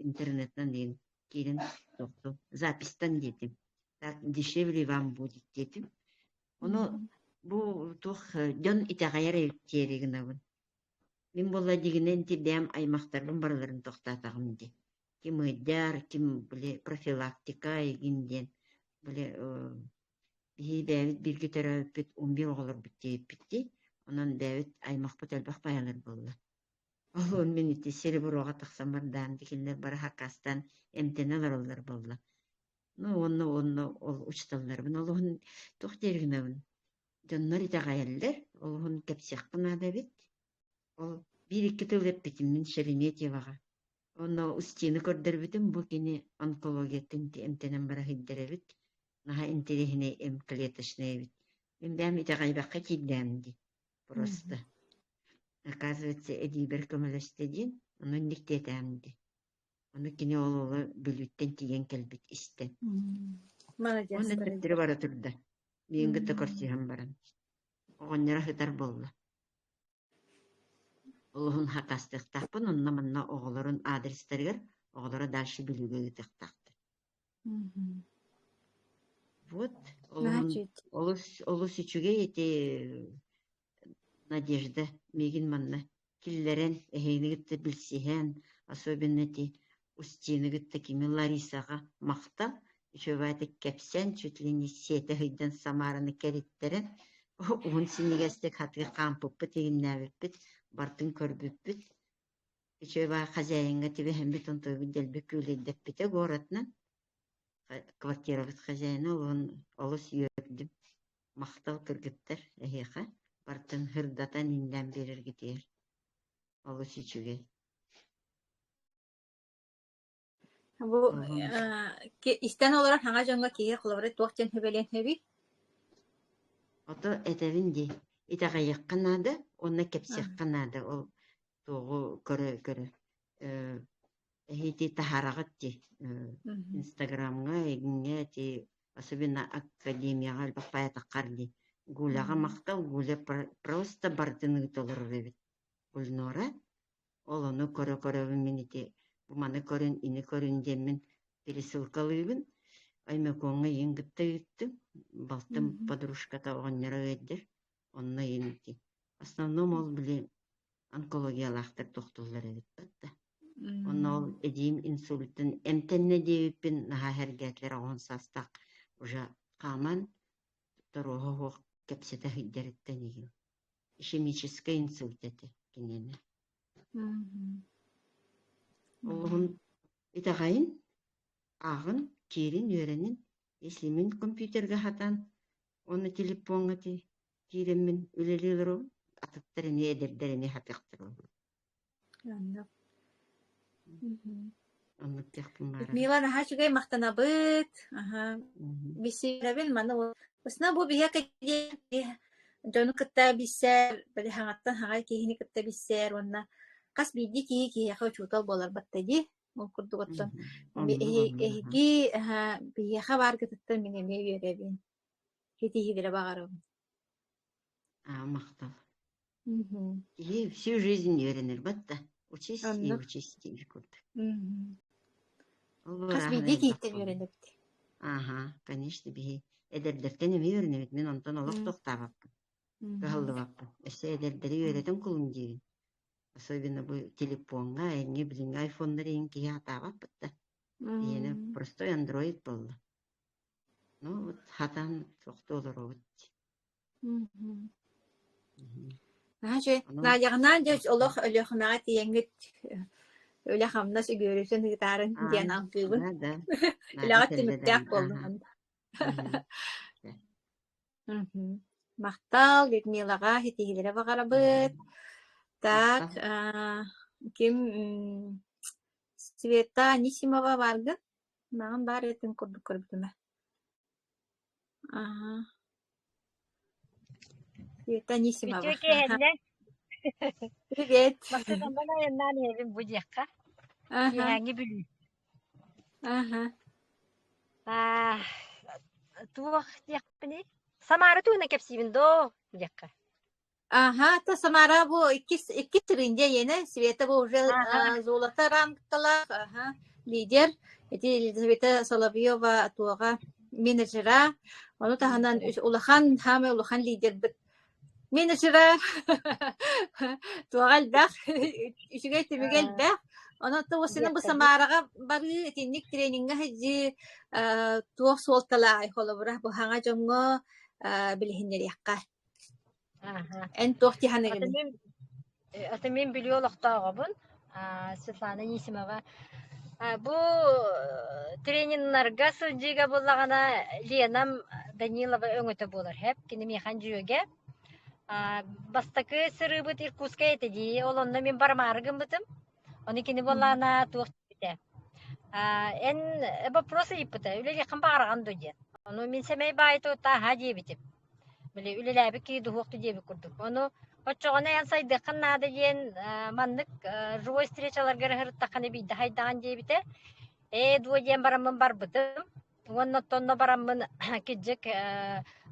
интернетынан диэн киирэн тохту записьтан диэтим. Так дешевле вам будет диэтим. Ону бу туох дьон итэҕэйэр эбит диэри гынабын. Мин буолла дигинэн ити бэйэм аймахтарбын барыларын тохтоотоҕум дии. Ким ыйдар, ким били профилактика игин диэн били Биһиги бэйэбит бииргэ төрөөбүппүт 11 оҕолорбут диэбиппит дии. Онон бэйэбит аймахпыт элбэх байалар буолла. Ол мин ити сереброҕа тахсан бардаан кинилэр бары хакаастаан эмтэнэ олороллор буолла. Ну уонна уонна ол учууталларбын олуһун туох диэри гынабын дьоннор итэҕэйэллэр, олуһун кэпсиэххэ наада эбит. Ол биир-икки тыл эппитим мин Шереметьеваҕа. Онно Устины көрдөрбүтүм, бу кини онкологияттан эмтэнэн бара сылдьар эбит. Наһаа интэриэһинэй эм клеточный эбит. Мин бэйэм итэҕэйбэххэ киирдэм дии просто. Оказывается, эдиибэр көмөлөстө диэн, ону инник диэтэҕим дии. Ону кини ол уола Бүлүүттэн тиийэн кэлбит истэн. Уонна төттөрү бара турда. Миигин кытта көрсүһэн баран. Оҕонньоро сытар буолла. Олуһун хатастыахтаахпын, онно-манна оҕолорун адрестарыгар оҕолоро дальше Бүлүүгэ ыытыахтаахтар. Вот, олуһун олус олус үчүгэй ити Надежда миигин манна киллэрэн эһигини кытта билсиһэн, особенно ити Устины кытта кими Ларисаҕа махтал, үчүгэйдик кэпсээн, чуть ли не сиэтэ сылдьан Самараны кэриттэрэн, уһун синньигэстик хатыы хаампыппыт, иҥнээбиппит, барытын көрбүппүт. Үчүгэй баҕа хозяиҥҥа түбэһэммит, онтуйбут дэлби күүлэйдэппитэ городынан. Квартирабыт хозяина олуһун олус үөрдүм. Махтал кыргыттар эһиэхэ барытын сырдатан иҥнээн биэрэргитигэр олус үчүгэй. Бу истэн олорор хаҥа дьоҥҥо киһи холобура туох диэн сүбэлиэн сөбүй? Ото этэбин дии, итэҕэйиэххэ наада уонна кэпсиэххэ наада ол туоҕу көрө-көрө эһиги таһаараҕыт дии Инстаграмҥа эҥҥэ ити особенно академияҕа элбэх баайатаххар дии Гуляҕа махтал Гуля просто барытын ыыта олорор эбит Гульнора Ол ону көрө-көрөбүн мин ити бу маны көрүн, ини көрүн диэммин пересылкалыыбын. Оймякоҥҥа ийин кытта ыыттым. Балтым подружката оҕонньоро ыалдьар. Онно ийин ити. Основном ол били онкологиялаахтар тохтууллар эбит да. Онно ол эдьиийим инсультын эмтэннэ диэбиппин наһаа сэргээтилэр оҕон саастаах уже хааман торуоһа суох кэпсэтэ сылдьарыттан игин. Ишемическэй инсульт этэ кинини. Олуһун итэҕэйин, ааҕын, киирин, үөрэнин. Если мин компьютерга хатан уонна телефоҥҥа киирэммин үлэлии олоробун, атыттар эмиэ эдэрдэр эмиэ хатыахтара Оннук. Оннук диэхпин баарабын. Людмила наһаа үчүгэй махтанабыт. Аһа. Билсиэрэбин маны Осна бу биһиэхэ диэн дьону кытта билсэр, били хаҥаттан хаҥай киһини кытта билсэр уонна хас биирдии киһи киһиэхэ учуутал буолар батта дии. Ол курдук оттон Оннук оннук эһиги биһиэхэ бааргытыттан мин эмиэ үөрэбин. Ситиһиилэри баҕарабын. Аа, махтал. Киһи всю жизнь үөрэнэр батта. Учись и Оннук. учись диир курдук. Ол Хас бырааһына биирдии элбэх киһиттэн буолла. үөрэнэбит. Ааһа, конечно, биһи эдэрдэртэн эмиэ үөрэнэбит. Мин онтон олох тохтообоппун, кыһаллыбаппын. Өссө эдэрдэри үөрэтэн кулун диибин. Особенно бу телефоҥҥа, эҥҥэ билиҥҥи айфоннар иһин киһи сатаабаппыт да. Биһиэнэ простой андроид буолла. Ну вот хатан тохтуу олоробут. Наһаа үчүгэй. Онон Надяҕынаан дьэ олох Өлүөхүмэҕэ тиийэҥҥит үлэ-хамнас үгүөрүтүн ыытаарын диэн алгыыбын. Да, да. Үлэҕит түмүктээх буоллун. Махтал Людмилаҕа ситиһиилэри баҕарабыт. Так, ким Света Анисимова бааргын? Маҕан баар этин курдук көрбүтүм ээ. Аһа. Света Анисимова. Үтүө киэһэннэн. Привет. Массыынанан айаннаан иһэбин бу диэххэ. Аха. Киэһээҥҥи Бүлүү. Аха. Аа, туох диэхпиний? Самара туһунан кэпсиибин доо диэххэ. Ага, то Самара бу иккис иккис рынде иэнэ, Света бу уже Аха. золото ранкталаах, ага, лидер. Ити Елизавета Соловьева туоҕа менеджера. Ону таһынан улахан, хаамай улахан лидербит менеджера туоҕа элбэх, үчүгэй түмүгэ элбэх. Онон туосина бу Самараҕа барыы итинник трениҥҥэ сылдьыы туох суолталааҕый холобура бу хаҥа дьоҥҥо билиһиннэриэххэ. Аха. Эн туох дии Аты саныыгыный? мин аты мин Бүлүү олохтооҕобун, Светлана Анисимова. Бу трениннарга сылдьыыга буоллаҕына Ленам Данилова өҥөтө буолар һэп. Кини миэхэ дьүөгэ. Бастакы сырыыбыт Иркутскай этэ дии. Ол онно мин барымаары гыммытым. Ону кини буоллаҕына туох диэбитэ: «Эн вопрос ыйыппыта, үлэлиэххин баҕараҕын дуо?» диэн. Ону мин сэмэй баайыта аһаа диэбитим. Били үлэлээбит киһи дуһуохту диэбит курдук. Ону оччоҕуна эн сайдыаххын наада диэн маннык живой встречаларга ыһырыттаххына биирдэ хайдаҕын диэбитэ. Ээ дуо диэн бараммын барбытым. Уонна оттонно бараммын кырдьык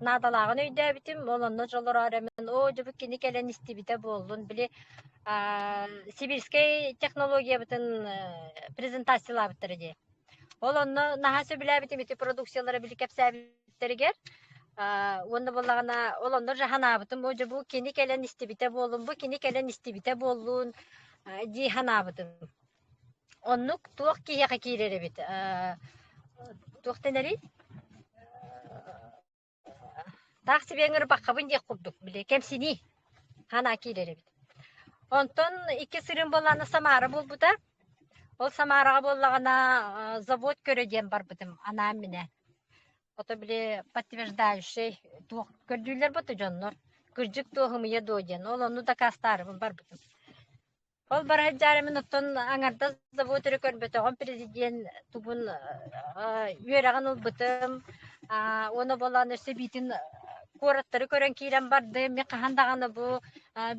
наадалааҕын өйдөөбүтүм. Ол онно дьоллороору мин оо дьэ бу кини кэлэн истибитэ буоллун. Били сибирскэй технологиябытын презентациялаабыттара дии. Ол онно наһаа сөбүлээбитим ити продукциялары били кэпсээбиттэригэр. Уонна буоллаҕына ол онно дьэ санаабытым оо дьэ бу кини кэлэн истибитэ буоллун, бу кини кэлэн истибитэ буоллун дии санаабытым. Оннук туох киһиэхэ киирэр эбит туох дэнэрий таах сибиэҥ ырбаххабын диэх курдук били кэмсинии санаа киирэр эбит. Онтон икки сырыым буоллаҕына Самара буолбута. Ол Самараҕа буоллаҕына завод көрө диэн барбытым анаан-минээн. Ото били подтверждающий туох көрдүүллэр бото дьоннор кырдьык туох ымыйа дуо диэн ол онну дакаастаарыбын барбытым. Ол бара сылдьаарымын оттон аҥардас завод эрэ көрбөтөҕүм президент тугун үөрэҕин ылбытым уонна буолан өссө биитин куораттары көрөн киирэн бардым. Мин хаһан даҕаны бу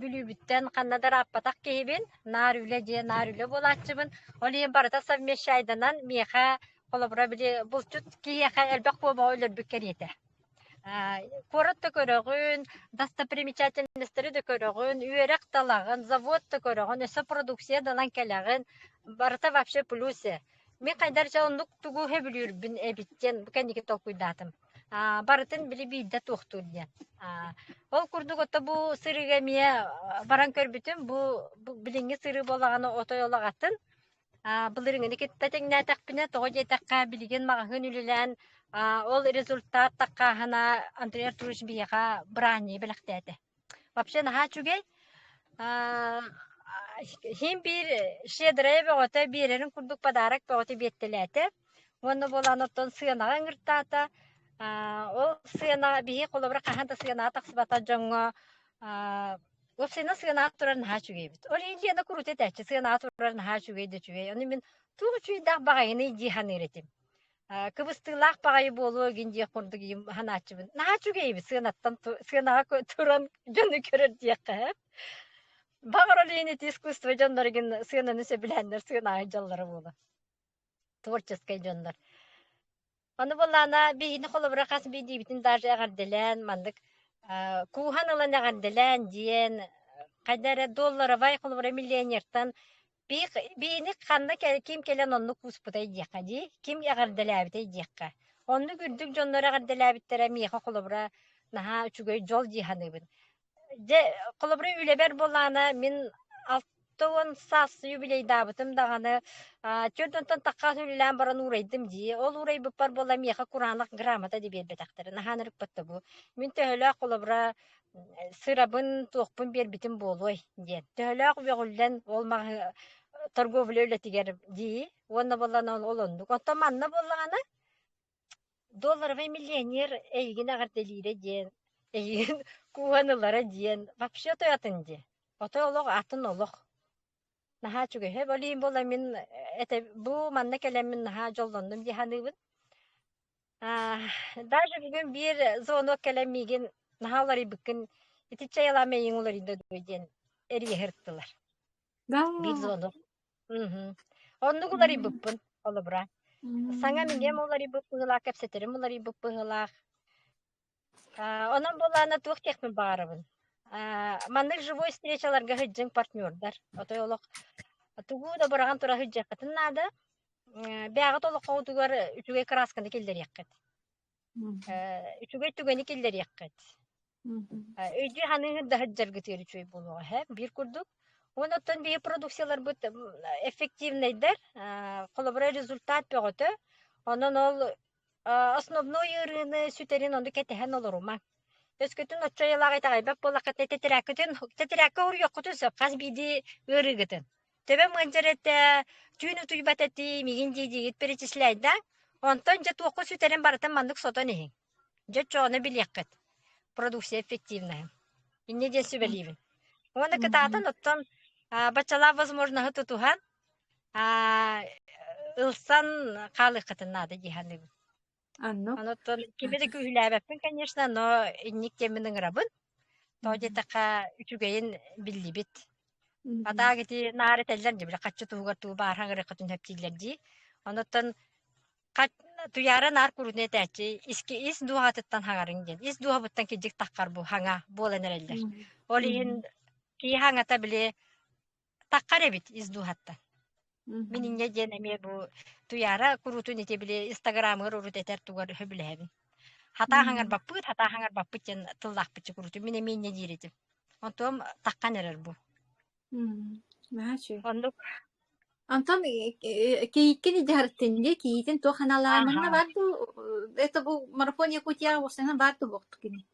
Бүлүүбүттэн ханна да ырааппатах киһибин. Наар үлэ диэн наар үлэ буолааччыбын. Ол иһин барыта совмещайданан миэхэ холобура били булчут киһиэхэ элбэх куобаҕы өлөрбүт кэриэтэ. Куорат да көрөҕүн, достопримечательностары да көрөҕүн, үөрэх да ылаҕын, завод да көрөҕүн, өссө продукция да ылан кэлэҕин. Барыта вообще плюсе. Мин хайдах эрэ оннук тугу сөбүлүүрбүн эбит диэн бу кэнники толкуйдаатым. Барытын били биирдэ туохтуур диэн. Ол курдук ото бу сырыыга эмиэ баран көрбүтүм, бу билиҥҥи сырыы буоллаҕына отой олох атын. Былырыыҥҥыны кытта тэҥнээтэхпинэ, тоҕо диэтэххэ, билигин маҕаһыын үлэлээн, ол результат таххааһына Андрей Артурович биһиэхэ быраанньыйы бэлэхтээтэ. Вообще наһаа үчүгэй. Иһин биир щедрая бөҕөтө биэрэрин курдук подарок бөҕөтө биэртэлээтэ. Уонна буолан оттон сыанаҕа ыҥыртаата. Ол сыана биһи холобура хаһан да сыанаҕа тахсыбатах дьоҥҥо Уопсайынан сыанаҕа турар наһаа үчүгэй эбит. Ол иһин Лена курууту этээччи, сыанаҕа турар наһаа үчүгэй да үчүгэй. Ону мин туох үчүгэйдээх баҕайыный дии саныыр этим. Кыбыстыылаах баҕайы буолуо игин диэх курдук ийэм санааччыбын. Наһаа үчүгэй эбит сыанаттан сыанаҕа туран дьону көрөр диэххэ сөп. Баҕар ол иһин ити искусство дьоннор игин сыананы сөбүлээннэр сыанаҕа дьаллара буолуо. Творческай дьоннор. Ону буоллаҕына биһигини холобура хас биирдиибитин даже эҕэрдэлээн маннык кууһан ылан эҕэрдэлээн диэн хайда эрэ долларовай холобура миллионертан биһини ханна ким кэлэн оннук кууспутай диэххэ дии, ким эҕэрдэлээбитэй диэххэ. Оннук үрдүк дьоннор эҕэрдэлээбиттэрэ миэхэ холобура наһаа үчүгэй дьол дии саныыбын. Дьэ, холобура, үлэбэр буоллаҕына, мин 60 саас юбилейдаабытым даҕаны, 40 тахха үлэлээн баран уурайдым дии. Ол уурайбыппар буолла миэхэ кураанах грамота да биэрбэтэхтэрэ. Наһаа ынырыкпат да бу. Мин төһөлөөх холобура сырабын, туохпун биэрбитим буолуой диэн. Төһөлөөх үөҕүллэн ол маҕаһыы торговля үлэтигэр дии. Уонна буоллаҕына ол оннук. Оттон манна буоллаҕына Долларовай миллионер эйигин эҕэрдэлиирэ диэн, эйигин кууһан ылара диэн вообще отой атын дии. Отой олох атын олох. Наһаа үчүгэй. Ол иһин буолла мин этэ бу манна кэлэммин наһаа дьоллоннум дии саныыбын. Аа, даже бүгүн биир звонок кэлэн миигин наһаа уларыйбыккын итиччэ айылаам эйигин уларыйда дуо диэн эрийэ сырыттылар. Биир Да. звонок. Мгм. Оннук уларыйбыппын, холобура. Саҥам иҥэм уларыйбыт быһыылаах, кэпсэтэрим уларыйбыт быһыылаах. Аа, онон буоллаҕына туох диэхпин баҕарабын. Аа, маннык живой встречаларга сылдьыҥ партнердар. Отой олох тугу да быраҕан тура сылдьыаххытын наада. Э, бэйэҕит олоххутугар үчүгэй кыраасканы киллэриэххит. Э, үчүгэй түгэни киллэриэххит. Өйдүү саныыгын да сылдьаргытыгар үчүгэй буолуоҕа эһэ биир курдук. Уонна оттон биһи продукцияларбыт эффективнэйдэр, холобура результат бөҕөтө. Онон ол основной ыарыыны сүтэрин ону кэтэһэн олорума. Өскөтүн оччо айылаах итэҕэйбэт буоллаххытына тэтэрээккитин тэтэрээккэ уруйуоххутун сөп хас биирдии ыарыыгытын. Төбөм ыалдьар этэ, түүн утуйбат этим, игин дии-диигит перечисляйдаҥ. Онтон дьэ туоххун сүтэрин барытын маннык сотон иһиҥ. Дьэ оччоҕуна билиэххит продукция эффективная. Инньэ диэн сүбэлиибин. Уонна кытаатан оттон баччалаах возможноһы тутуһан ылсан хаалыаххытын наада дии саныыбын. Анну. Онон кими да күүһүлээбэппин, конечно, но инник диэммин ыҥырабын. Тоҕо диэтэххэ үчүгэйин биллибит. Атаак ити наар этэллэр дии, били хаччы туһугар тугу баар хаҥырыаххытын сөп дииллэр дии. Онуттан Туйаара наар куруутун этээччи иски ис дууһатыттан хаҥарыҥ диэн. Ис дууһабыттан кирдьик таххар бу хаҥа буолан эрэллэр. Ол иһин киһи хаҥата били таххар эбит ис дууһаттан. Мин инньэ диэн эмиэ бу Туйаара куруутун ити били инстаграмыгар урут этэр тугар сөбүлэһэбин. Хатаа хаҥарбаппыт, хатаа хаҥарбаппыт диэн тыллаахпытчы куруутун. Мин эмиэ инньэ диир этим. Онтуом таххан эрэр бу. Наһаа үчүгэй. Оннук. Онтон кийииккин идьаһарыттын дии, кийиитин туох аналаах манна Аха. баар дуу, это бу марафон Якутия уопсайынан баар дуу буолуохтук кини?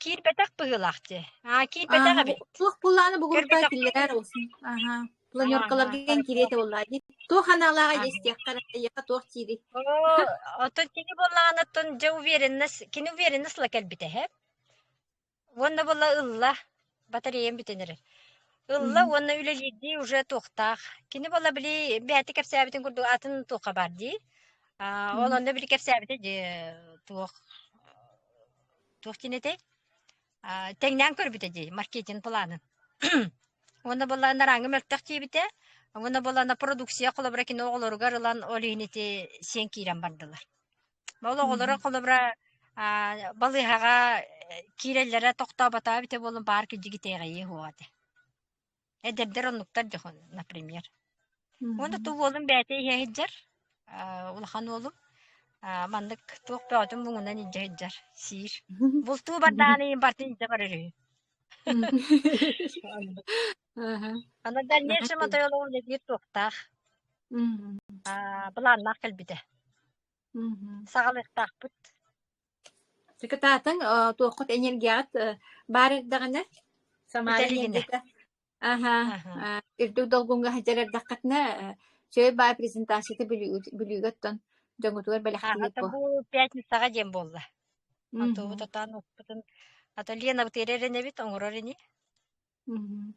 Киирбэтэх быһыылаах дии. Аа, киирбэтэх эбит. Туох буллааны бу группа Көрбөтөхпүн. киллэрэр олсын. Аха. Ааха, Планеркаларга хорошо. кириэтэ буоллаа дии. Туох аналааҕа Аха. истиэххэ эйиэхэ туох диирий? Оо, оттон кини буоллаҕына, оттон дьэ уверенность, кини уверенность ыла кэлбитэ эһэ. Уонна буолла ылла, батареям бүтэн эрэр. Ылла уонна үлэлиирдии уже туохтаах. Кини буолла били бэйэтэ кэпсээбитин курдук атын туохха баар дии. Аа, ол онно били кэпсээбитэ дии туох туох диэн этэй? Аа, тэҥнээн көрбүтэ дии маркетинг планын. Уонна буолла нарааҥы мөлтөх диэбитэ. Уонна буолла продукция холобура кини оҕолоругар ылан ол иһин ити сиэн киирэн бардылар. Ол оҕолоро холобура балыыһаҕа киирэллэрэ тохтооботоҕо эбитэ буоллун баар кырдьык итэҕэйиэ суоҕа этэ. Эдэрдэр оннуктар дьоһун, например. Уонна ту уолум бэйэтэ иһэ сылдьар, улахан уолум маннык туох бөҕөтүн муҥунан илдьэ сылдьар, сиир. Бултуу бардаҕын иһин барытын илдьэ барар үһү. Аны дальнейшем отой олоҕун үлэлиир туохтаах, былааннаах кэлбитэ. Саҕалыахтаахпыт. Кытаатыҥ, туоххут энергияҕыт баар эрдэҕинэ, Самара Бүтэлигинэ. энергията аһа, үрдүк долгуҥҥа сылдьар эрдэххитинэ, үчүгэй баай презентацията Бүлүүгэ оттон дьоҥҥутугар бэлэхтиир Аҕата буо. бу пятницаҕа диэн буолла. Онтубут отоон оппутун ато Ленабытыгар эрэнэбит, оҥорор ини. Мгм.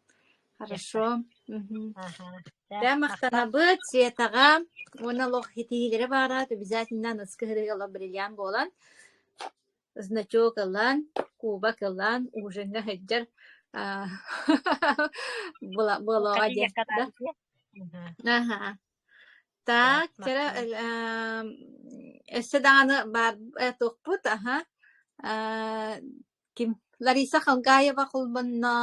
Диэххэ. Хорошо. Мгм. Аха. Дьэ, Дьэ, махтал. махтанабыт Светаҕа уонна олох ситиһиилэрэ баара обязательно аныгыскы сырыыга олох бриллиант буолан, значок ылан, кубок ылан, ужиҥҥа сылдьар аа буолуоҕа диэн Диэххэ да? дии. Аһаа. Так, Вот, чэрэ махтал. өссө даҕаны баар туохпут, аха, э, ким Лариса Халгаева холбонно,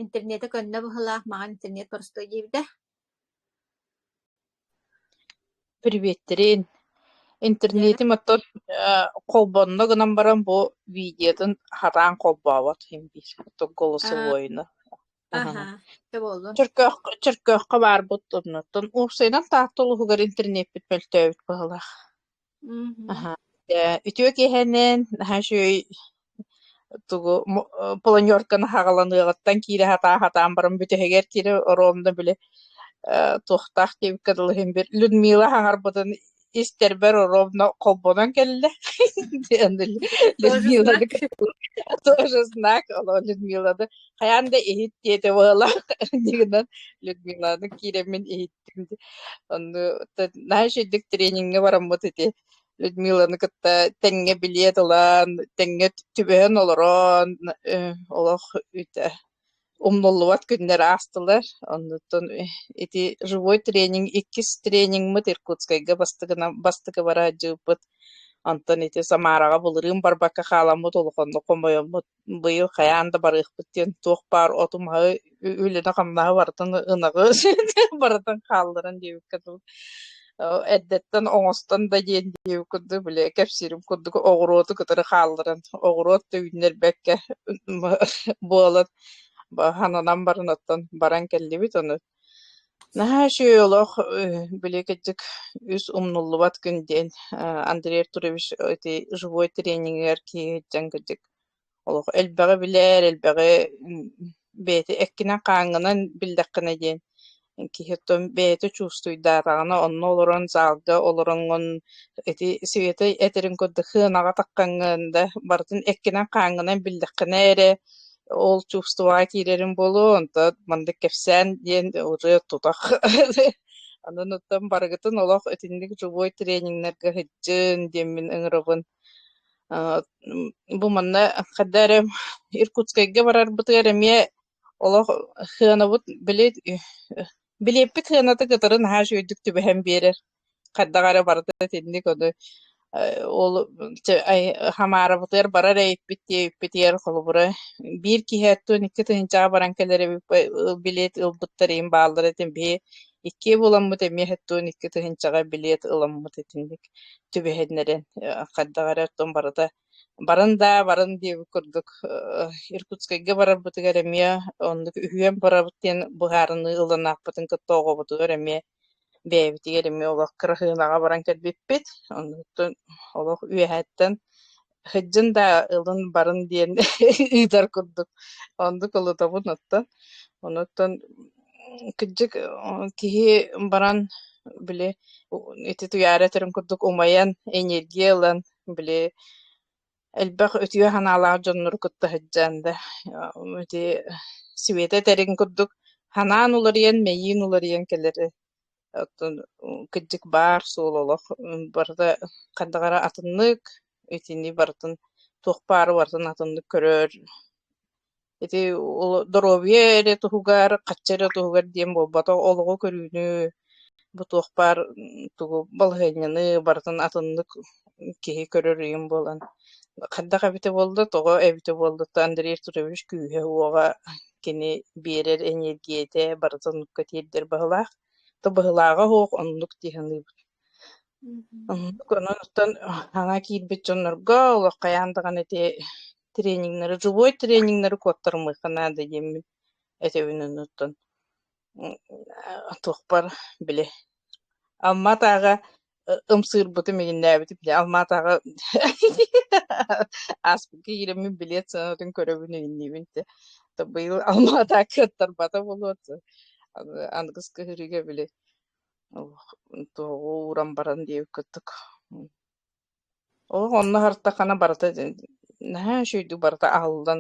интернетэ көннө быһыылаах, маҕан интернет боростуой диэбитэ. Приветтерин. Интернетим оттон э, холбонно гынан баран бу видеотын хатаан холбообот иһин биир оттон голосовойну. Аха, сөп буоллун. Чөркөөх Чөркөөххө баарбыт оннуттан уопсайынан Таатта улууһугар интернеппит мөлтөөбүт быһыылаах. Мгм. Аһа. Э, үтүө киэһэнэн, наһаа үчүгэй тугу планерканы хаҕаланыаҕыттан киирэ сатаа-сатаан баран бүтэһигэр киирэ оруобуна били э, туохтаах диэбиккэ дылы иһин бир Людмила хаҥарбытын истэрбэр оруобуна холбонон кэллэ. Тоже Людмиланы знак. тоже знак олоо Людмиланы хайаан да иһит диэтэ быһыылаах гынан Людмиланы киирэммин иһиттим. Онну наһаа үчүгдүк трениҥҥэ бараммыт ити Людмиланы кытта тэҥҥэ билиэт ылан, тэҥҥэ түбэһэн олорон, э, олох үтэ умнуллубат күннэр аастылар. Оннуттан ити живой тренинг иккис тренингмыт Иркутскайга бастакынан бастакы бара сылдьыбыппыт. Онтон ити Самараҕа былырыын барбакка хааламмыт улаханнык хомойоммут быйыл хайаан да барыахпыт диэн туох баар оту-маһы, үлэни-хамнаһы барытын ынаҕы барытын хаалларан диэбиккэ дылы эрдэттэн оҥостон да диэн диэбит курдук били кэпсиирим курдук оҕуруоту кытары хаалларан оҕуруот да үүннэрбэккэ буолан хананан баран оттон баран кэллибит ону Наһаа үчүгэй олох били кырдьык үс умнуллубат күн диэн Андрей Артурович ити живой тренингигэр киһи сылдьан кырдьык олох элбэҕи билэр, элбэҕи бэйэтэ эккинэн-хааҥҥынан биллэххинэ диэн киһи оттон бэйэтэ чувствуйдаатаҕына онно олорон залга олороҥҥун ити Света этэрин курдук сыанаҕа таххаҥҥын да барытын эккинэн-хааҥҥынан биллэххинэ эрэ ол чувствоҕа киирэрим буолуо, онтон маннык кэпсээн диэн уже тутах. Онон оттон барыгытын олох итинник живой тренингнэргэ сылдьын диэммин ыҥырабын. Бу манна хайда эрэ Иркутскайга барарбытыгар эмиэ олох сыанабыт били билиэппит сыаната кытары наһаа үчүгэйдик түбэһэн биэрэр. Хайдах эрэ барыта итинник ону ол Хамаарабытыгар барар эбиппит диэбиппитигэр холобура биир киһи оттон 2 тыһыынчаҕа баран кэлэр эбиппит билиэт ылбыттар иһин бааллар этим биһи иккиэ буоламмыт эмиэ оттон 2 тыһыынчаҕа билиэт ыламмыт итинник түбэһиннэрэн хайдах эрэ оттон барыта баран даа баран диэбит курдук Иркутскайга барарбытыгар эмиэ оннук үһүөн барабыт диэн быһаарыныы ылынааппытын кытта оҕобутугар эмиэ бэйэбитигэр эмиэ олох кыраһыынаҕа баран кэлбиппит. Оннуттан олох үөһэттэн сылдьын да ылын барын диэн ыытар курдук оннук ылытабын оттон. Онуттан кырдьык киһи баран били ити Туйаара этэрин курдук умайан энергия ылан били элбэх үтүө санаалаах дьоннору кытта сылдьан да ити Света этэрин курдук санаан уларыйан, мэйиин уларыйан кэлэр оттон кырдьык баар суол олох барыта хайдах эрэ атыннык итини барытын туох баары барытын атыннык көрөр Ити доруобуйа эрэ туһугар, хаччы эрэ туһугар диэн буолбатах, олоҕу көрүүнү, бу туох баар тугу балаһыанньаны барытын атыннык киһи көрөр ыйым буолан хайдах эбитэ буолла, тоҕо эбитэ буолла, Андрей Артурович күүһэ-уоҕа кини биэрэр эниэргийэтэ барытын оннукка тиэрдэр быһыылаах. То быһыылааҕа суох оннук дии саныыбын. Оннук онон оттон саҥа киирбит дьоннорго олох хайаан даҕаны ити тренингнэри, живой тренингнэри куоттарымыахха наада диэммин этэбин оннуттан туохпар били Алма-Атаҕа ымсыырбытым иҥиннээбитим дии Алма-Атаҕа ааспыкка киирэммин билиэт сыанатын көрөбүн иҥинниибин дии быйыл Алма-Ата кыаттарбата буолуо аныгыс кыһырыыга били туоҕу ууран баран диэбит курдук Олох онно аһартаххына барыта наһаа үчүгэйдик барыта аһыллан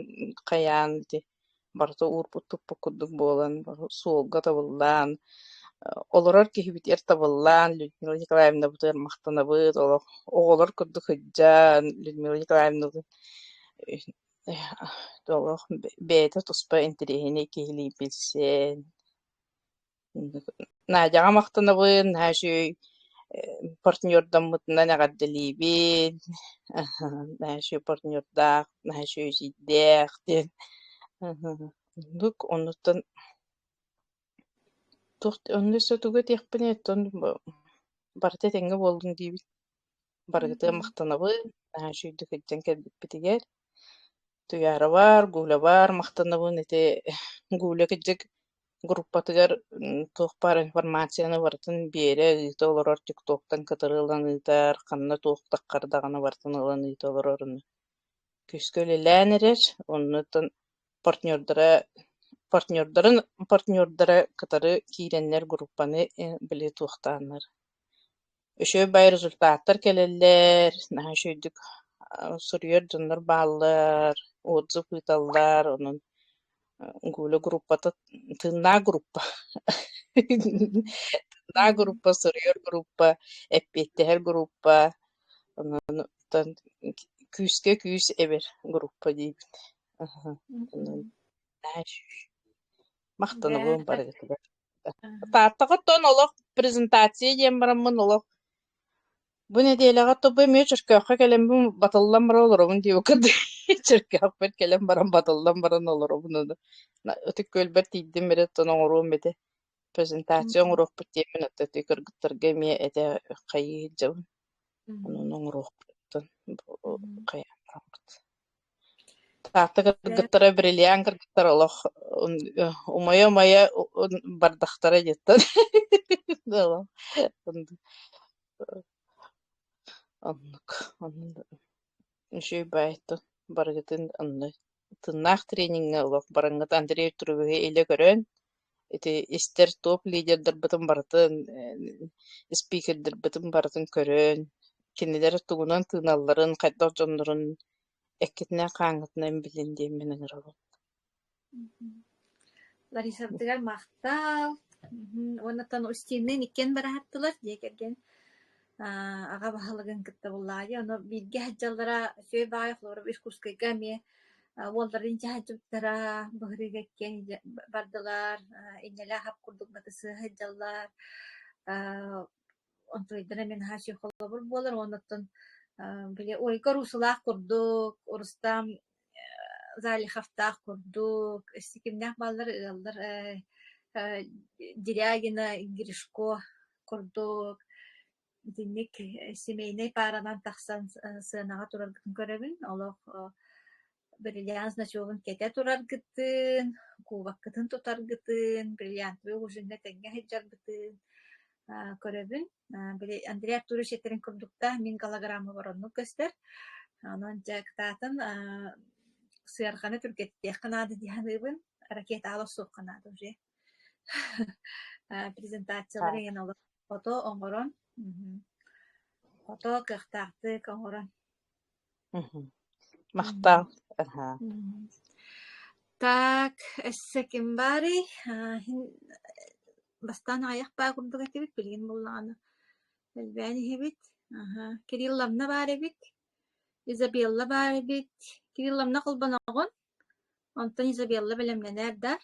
хайаан ити барыта уурбут-туппут курдук буолан суолга табыллан олорор киһибитигэр табыллан Людмила Николаевнабытыгар махтанабыт олох оҕолор курдук сылдьан Людмила Николаевнабытын олох бэйэтэ туспа интэриэһинэй киһилии билсэн. Надяҕа махтанабын, наһаа үчүгэй партнердаммытынан эҕэрдэлиибин, наһаа үчүгэй партнердаах, наһаа үчүгэй эдьиийдээх диэн. Оннук, оннуттан туох онно өссө тугу этиэхпиний, оттон барыта этэҥҥэ буоллун диибин. Барыгытыгар махтанабын, наһаа үчүгэйдик илдьэн кэлбиппитигэр. Туйаарабар, Гулябар махтанабын ити Гуля кырдьык группатыгар туох баар информацияны барытын биэрэ ыыта олорор, тиктоктан кытары ылан ыытар, ханна туох таххар даҕаны барытын ылан ыыта олорор күүскэ үлэлээн эрэр, оннуттан партнердара партнердарын партнердара кытары киирэннэр группаны били туохтааннар Үчүгэй баай результаттар кэлэллэр, наһаа үчүгэйдик суруйар дьоннор бааллар, отзыв ыыталлар, онон Гуля группата тыыннаах группа тыыннаах группа, суруйар группа, эппиэттэһэр группа, онон күүскэ күүс эбэр группа диибин. Онон наһаа үчүгэй. Махтанабын барыгытыгар. Тааттаҕа оттон олох презентация диэн бараммын олох бу нэдиэлэҕэ тобу эмиэ Чөркөөххө кэлэммин батыллан баран олоробун диэбиккэ Чөркөөхпөр кэлэн баран батыллан баран олоробун ону Ытык Күөлбэр тиийдим эрэ оттон оҥоруом этэ презентация оҥоруохпут диэммин оттон ити кыргыттарга эмиэ этэ хайыы сылдьабын онон оҥоруохпуттан хайаан бараммыт Таатта кыргыттара бриллиант кыргыттар олох умайа-умайа бардахтара диэттэр Оннук үчүгэй баайыттан барыгытын онно тыыннаах трениҥҥэ олох бараҥҥыт Андрей Петровиһы илэ көрөн ити истэр топ лидердарбытын барытын спикердэрбитин барытын көрөн кинилэр тугунан тыыналларын хайдах дьоннорун эккитинэн-хааҥҥытынан билин диэммин ыҥырабын. Ларисабытыгар махтал. Уонна оттон Устинныын иккиэн бараһаттылар дьиэ кэргэн аҕа баһылыгын кытта буллаайа. Ону бииргэ сылдьаллара үчүгэй баҕайы холобура Иркутскайга эмиэ уолларын илдьэ сылдьыбыттара, быһырыыга иккиэн бардылар, инньэлээх ап курдук батысыһа сылдьаллар. Онтуойдара мин наһаа үчүгэй холобур буолар уонна оттон били Ольга Русулаах курдук, Рустам Залиховтаах курдук, өссө кимнээх бааллар ыаллар Дерягина, Гришко курдук итинник семейнэй пааранан тахсан сыанаҕа тураргытын көрөбүн. Олох Бриллиант значогун кэтэ тураргытын, кубоккытын тутаргытын, бриллиантовай ужиҥҥа тэҥҥэ сылдьаргытын көрөбүн. Били Андрей Артурович этэрин курдук да мин голограммабар оннук көстөр. Онон дьэ кытаатын сыарҕаны түргэтитиэххэ наада дии саныыбын. Ракета аала охсуохха наада уже. Презентациялары эҥин олох хото оҥорон, хото кыахтаахтык оҥорон Махтал. Аһаа. Так, өссө ким баарый? Бастаан аҕыйах баа курдук этибит, билигин буоллаҕына элбээн иһэбит. Аһа, Кирилловна баар эбит, Изабелла баар эбит. Кирилловна холбоноҕун, онтон Изабелла бэлэмнэнээр да.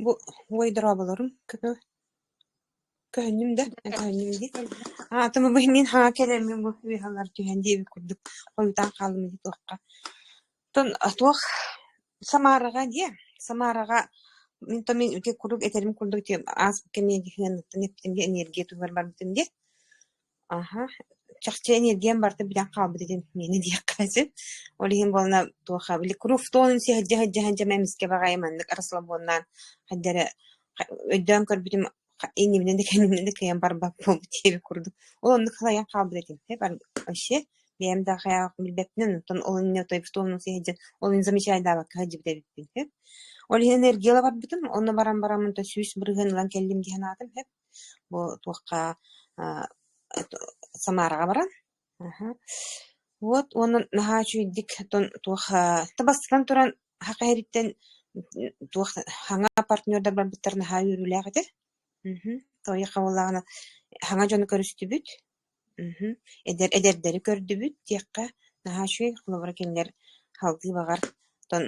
Бу уой дорооболорум көтө Көһүннүм да, көһүннүм дии. Аатым бу мин хаҥа кэлэммин бу үөһэлэр түһэн диэбит курдук хойутаан хааллым дии туохха. Оттон туох Самараҕа диэ, Самараҕа мин то мин ити куруук этэрим курдук ити ааспыт кэмиэдьийэттэн эппитим дии энергия туһугар барбытым дии. Аһа, чахчы эниэргийэм барыта бүтэн хаалбыт этим миэнэ диэххэ сөп. Ол иһин буолла туоха били куруук туонун сиһирдьэ сылдьа сылдьа эмискэ баҕайы маннык расслабоннаан хайда эрэ өйдөөн көрбүтүм иннибинэн да кэннибинэн да кыайан барбат буолбут диэбит курдук. Ол оннук халайан хаалбыт этим. Вообще бэйэм да хайаах билбэппинэн онтон ол иннинэ отой туонун сиһирдьэн ол иһин замечайдаабакка сылдьыбыт эбиппин сөп. Ол иһин энергияла барбытым, онно баран бараммын 100% ылан кэллим дии санаатым сөп. Бу туохха Самараҕа баран Вот уонна наһаа үчүгэйдик оттон туох бастатан туран саха иһиттэн туох саҥа партнердар барбыттар наһаа үөрүүлээх этэ. Тоҕо буоллаҕына саҥа дьону көрүстүбүт, эдэр эдэрдэри көрдүбүт диэххэ наһаа үчүгэй. Холобура кинилэр салгыы баҕар оттон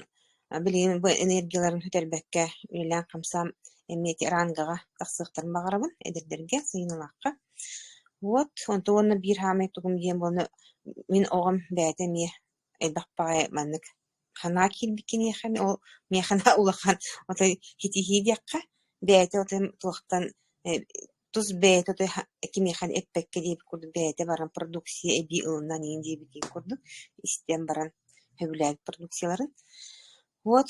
Билигин бу энергияларын сүтэрбэккэ үлэлээн-хамсаан эмиэ ити рангаҕа тахсыахтарын баҕарабын эдэрдэргэ, сайыналаахха. Вот, онтон уонна биир саамай тугум диэн буолла мин оҕом бэйэтэ эмиэ элбэх баҕайы маннык санаа киирбит киниэхэ ол миэхэ наһаа улахан отой ситиһии диэххэ бэйэтэ отой туохтан тус бэйэтэ отой кимиэхэ эппэккэ диэбит курдук бэйэтэ баран продукция эбии ылынан иһин диэбитин курдук истэн баран сөбүлээбит продукцияларын. Вот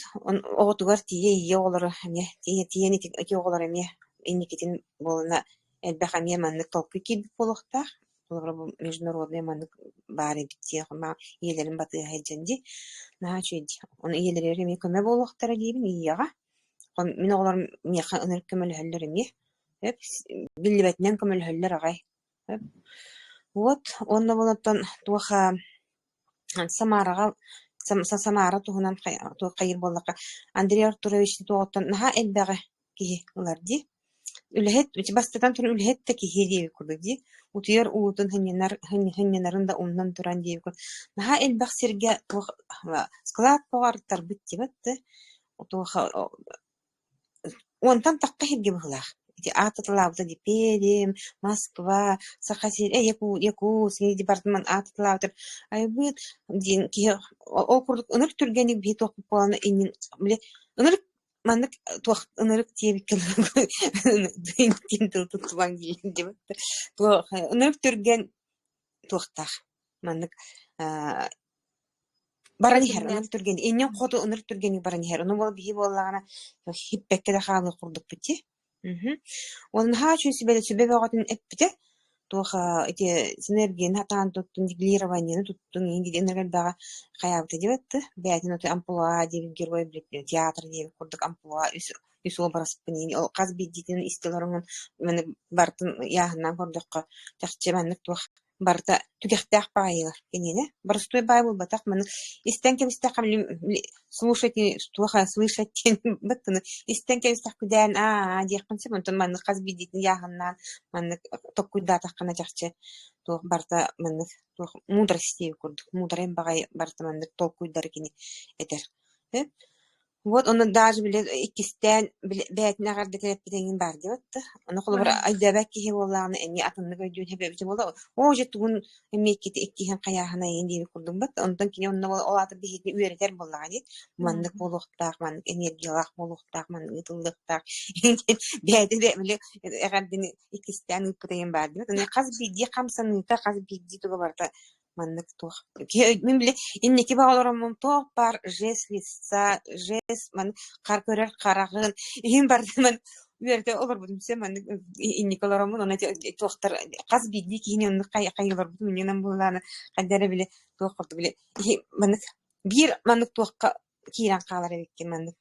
оҕотугар тиийэ ийэ оҕолоро эмиэ тиийэ тиийэн ити оҕолор эмиэ инникитин буолана элбэх эмиэ маннык толкуй киирбит буолуохтаах. Холобура бу международный маннык баар эбит диэх ийэлэрин батыһа сылдьан дии. Наһаа үчүгэй дии. Ону ийэлэригэр эмиэ көмө буолуохтара диибин ийэҕэ. Мин оҕолорум миэхэ ынырык көмөлөһөллөр эмиэ. Биллибэтинэн көмөлөһөллөр аҕай. Вот уонна буолан туох Самараҕа Самара туһунан туох хайыыр буоллахха Андрей Артурович туоҕуттан наһаа элбэҕи киһи ылар дии. Үлэһит бастатан туран үлэһит да киһи диэбит курдук дии. Утуйар уутун сынньанар сынньанарын да умнан туран диэбит курдук. Наһаа элбэх сиргэ туох склад арыттарбыт диэбэт да туох Уонтан тахха сиргэ быһыылаах. Ити аатыталаабыта дии Пермь, Москва, Саха сирэ, Якутск департамент аатыталаабытар айбыт диэн киһи ол курдук ынырык түргэнник биһи туохпут буолан иннин били ынырык маннык туох ынырык диэбиккэ диэн тыл туттубаҥ диэбит туох ынырык түргэн туохтаах маннык Баран иһэр, Тэтимнээх. ынырык түргэн, иннин хоту ынырык түргэнник баран иһэр. Ону буол биһи буоллаҕына хиппэккэ да хаалыах курдукпут дии. Мгм. Уонна наһаа үчүгэй сүбэ сүбэ бөҕөтүн эппитэ. Туох ити синергияны сатаан туттун, дублированиены туттун, иин диэн элбэҕи хайаабыта диэбит да. Бэйэтин отой амплуа диэбит герой театр диэбит курдук амплуа үс үс уобараспын иин ол хас биирдиитин истэ олороҥҥун маны барытын ыйааһыннаан көрдөххө чахчы маннык туох Барыта түгэхтээх баайылар киниэнэ. Боростуой баай буолбатах, маны истэн кэбистэххэ слушать туох слышать диэн быттыны истэн кэбистэхпинээн аа диэххин сөп, онтон маннык хас биирдиитин ыйааһыннаан маннык толкуйдаатаххына чахчы туох барыта маннык туох мудрость диэбит курдук муударай баҕайы барыта маннык толкуйдары кини этэр. Вот ону даже били иккистээн били бэйэтин эҕэрдэтин эппит эҥин баар диэбит да. Ону холобура өйдөөбөт киһи буоллаҕына эмиэ атыннык өйдүүр эбит буолла. Оо дьэ тугун эмиэ иккити иккиһин хайааһына эйин диэбит курдук бат. Онтон кини онно ол аата биһигини үөрэтэр буоллаҕа дии. Маннык буолуохтаах, маннык энергиялаах буолуохтаах, маннык ыытыллыахтаах. Бэйэтин били эҕэрдэни иккистээн ыыппыт эҥин баар диэбит. Ону хас биирдии хамсаныыта, хас биирдии туга барыта Маннык туох киһи мин били инники баҕалароммун туох баар жест лица, жест маны хар көрөр хараҕын иһин барытын үөрэтэ олорбутум сэ маннык инники олороммун ону туохтар хас биирдии киһини оннук хайыы олорбутум иннинэн буоллаҕына хайда эрэ били туох курдук били маннык биир маннык туохха киирэн хаалар эбиккин маннык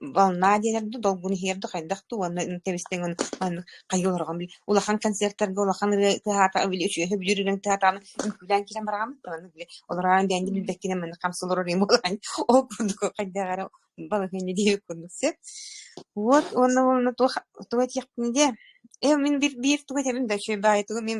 Волна диэнэр дуу, долгун иһийэр дуу, хайдах дуу уонна тэбистиҥ маннык хайыы олороҕун били улахан концертарга улахан ырыа тыаһаата били үчүгэйи бүлүүр ырыаҥ тыаһаатаҕына үҥкүүлээн киирэн бараҕын маннык били олороон бэйэҥ да билбэккинэн маннык хамса олорор им буолаҕын ол курдук хайдах эрэ балаһыанньа диэбит курдук сөп. Вот уонна уонна туох тугу этиэхпин диэ э мин биир биир тугу этэбин да үчүгэй баҕайы тугу мин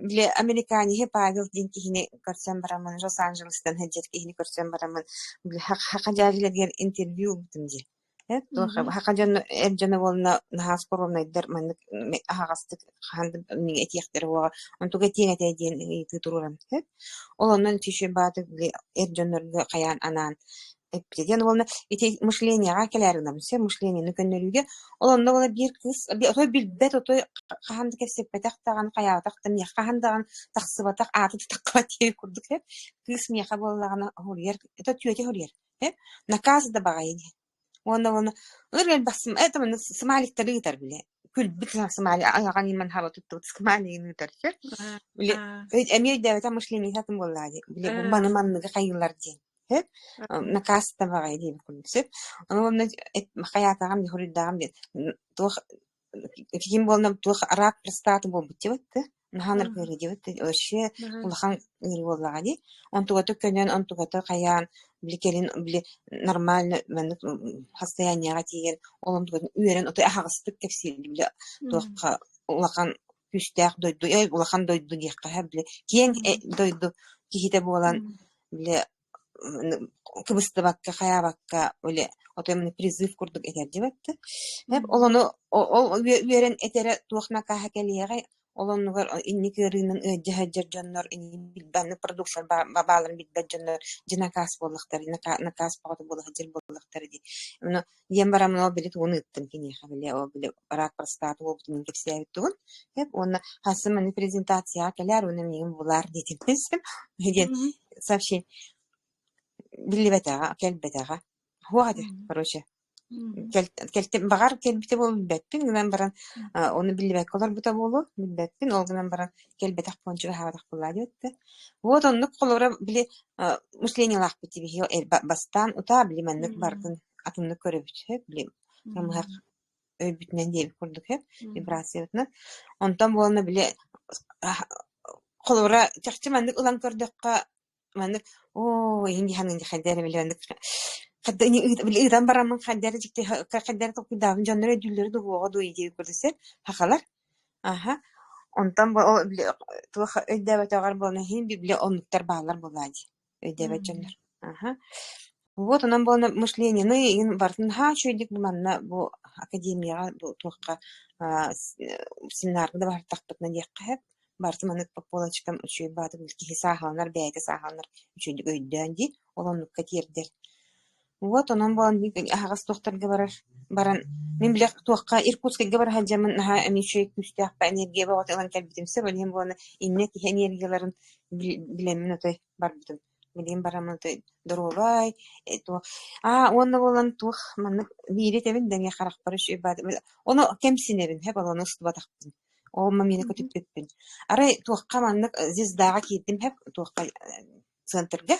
били американеһы Павел диэн киһини көрсөн бараммын Лос-Анджелестан сылдьар киһини көрсөн бараммын били саха дьээдьэлэригэр интервью ылбытым дии. Э туох саха дьоно эр дьоно буолла наһаа скромнайдар маннык аһаҕастык хаһан да этиэхтэрэ уоҕа онтуга этиэҥ этэ диэн ыйытыы туруоран сөп. Ол онон үчүгэй баҕайытык били эр дьоннорго хайаан анаан эппитэ диэн уонна ити мышлениеҕа кэлээри гынабын сөп мышлениены көннөрүүгэ ол онно буола биир кыыс отой билбэт отой хаһан да кэпсэппэтэх даҕаны хайаабатах да миэхэ хаһан даҕаны тахсыбатах ааты да таххыбат диэбит курдук сөп кыыс миэхэ буоллаҕына хоруйар это түөтэ хоруйар сөп наказ да баҕайы диэн уонна уонна ыр элбэх это смайликтары ыытар бile күлбүт смайли аҕаҕын иман хаба туттубут смайлигын ыытар сөп били эмиэ өйдөөбөтөх мышление атын буоллаҕа дии били бу маны манныгы хайыылар диэн Сөп, накаастабаҕай диэбит курдук сөп. Ону уонна хайаатаҕым дии хоруйдааҕым диэн туох ким буолла туох рак простаты буолбут диэбит да наһаа ыарыы диэбит да вообще улахан ыарыы буоллаҕа дии. Онтугата көнөн, онтугата хайаан били кэлин били нормально маннык состояниеҕа тиийэн ол онтугатын үөрэн отой аһаҕастык кэпсиир били туохха улахан күүстээх дойду улахан дойду диэххэ били киэҥ дойду киһитэ буолан били. кыбыстыбакка, хайаабакка, или отой призыв курдук этэр диэбэттэ. Ол ону ол үөрэн этэрэ туох накааһа кэлиэҕэй, Ол оннугар инник ыарыынан ыалдьа сылдьар дьоннор инник продукция бааларын билбэт дьоннор дьэ накаас буоллахтара, накаас бөҕөтө буола сылдьар буоллахтара дии. Ону диэн бараммын ол били тугун ыыттым киниэхэ били ол били рак простаты буолбутун кэпсээбит тугун. Уонна хасым аны презентацияҕа кэлээр уонна миигин булаар диэтим диэн сообщение биллибэтэҕэ, кэлбэтэҕэ. Суох этэ, короче. Кэлтим, баҕар кэлбитэ буолуо билбэппин гынан баран ону биллибэккэ олорбута буолуо билбэппин, ол гынан баран кэлбэтэх буолан чугаһаабатах буоллаа диэбиттэ. Вот оннук холобура били мышлениелаахпыт дии биһиги бастаан утаа били маннык барытын атыннык көрөбүт били намыһах өйбүтүнэн диэбит курдук вибрациябытынан. Онтон буолна били холобура чахчы маннык ылан көрдөххө Маннык оо иһин дии хайда эрэ били маннык хайда били ыытан бараммын хайда эрэ дьикти хайда эрэ толкуйдаабын дьоннор өйдүүллэрэ дуо дуо диэбит курдук сир сахалар аха онтон ол били туох өйдөөбөтөҕөр буолан иһин били оннуктар бааллар буоллаа дии өйдөөбөт дьоннор аха вот онон буолан мышлениены игин барытын наһаа үчүгэйдик бу манна бу академияҕа бу туохха семинарга да барыттахпытына диэххэ сөп Барыта маннык по полочкам үчүгэй баҕатык киһи сааһыланар, бэйэтэ сааһыланар үчүгэйдик өйдөөн дии, ол оннукка тиэрдэр. Вот онон буолан аһаҕас туохтарга барар баран мин били туохха Иркутскайга бара сылдьаммын наһаа эмиэ үчүгэй күүстээх энергия бөҕөтө ылан кэлбитим сөп, ол иһин буолан инньэ киһи энергияларын билэммин отой барбытым. Билигин бараммын отой доруобай, туох аа уонна буолан туох маннык биири этэбин да эмиэ харахпар үчүгэй баҕайы ону кэмсинэбин һэп ол ону устубатахпын. Ол мамины көтүппүппүн. Арай туохха маннык звездаҕа киирдим һэп туохха центрга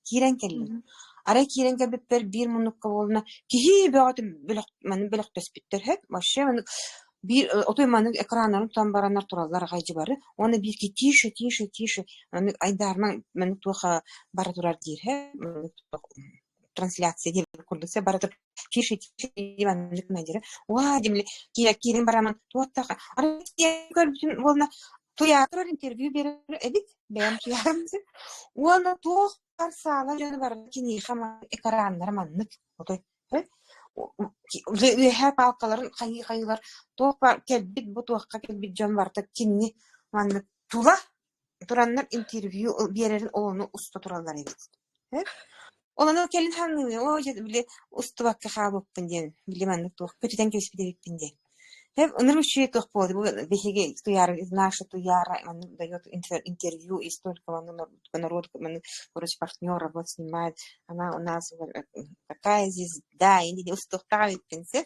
киирэн кэллим. Арай киирэн кэлбиппэр биир муннукка буолна киһи бөҕөтө бөлөх маннык бөлөхтөспүттэр һэп вообще маннык биир отой маннык экраннарын тутан бараннар тураллар аҕай дьыбары уонна биир киһи тише тише тише маннык айдаармаҥ маннык туох бара турар диир һэп трансляция диэбит курдук сэ барыта тише тише маннык надира уа дим киирин бараман туоттах көрбүтүм уонна туйаатырар интервью берер эбит бэйэм туйаарым уонна туох бар саала дьоно барыта киниэхэ экраннара маннык отой үөһээ палкаларын хайыы-хайыылар туох бар кэлбит бу туохха кэлбит дьон барыта кинини маннык тула тураннар интервью биэрэрин ону уста тураллар эбит. Ол ону кэлин ханыыбын, оо дьэ били устубакка хаалбыппын диэн, били маннык туох көтүтэн кэбиспит эбиппин диэн. Ынырык үчүгэй туох буолла бу биһиги Туйаара наша Туйаара маннык дает интервью и столько народу короче партнеров вот снимает она у нас такая звезда или устуохтаах эбиппин сэ.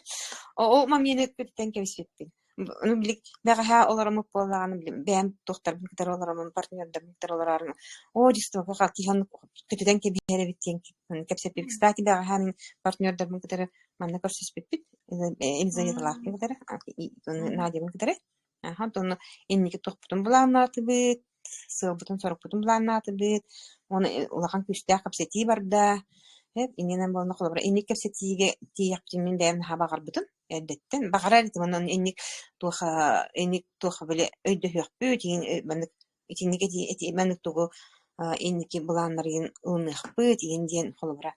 Ол момены көтүтэн кэбиспиппин. Ну, били бэҕэһээ олороммут буоллаҕына, били бэйэм туохтарбын кытары олороммун, партнердарбын кытары олорорум. Оо, дьистока киһи оннук көтүтэн кэбиһэр эбит диэн кэпсэппит. Кстати, бэҕэһээ мин партнердарбын кытары манна көрсүспүппүт. Елизаветалаахпын кытары, Надябын кытары. Аха, онно инники туохпутун былааннаатыбыт, сыалбытын-сорукпутун былааннаатыбыт. Уонна улахан күүстээх кэпсэтии барда. Иннинэн буолла, холобура, инник кэпсэтиигэ тиийиэхпитин мин бэйэм наһаа баҕарбытым. Эрдэттэн баҕарар этим онон инник туох инник туох били өйдөһүөхпүт иһин маннык итинник эти эти маннык тугу инники былааннарыгын ылыныахпыт иһин диэн холобура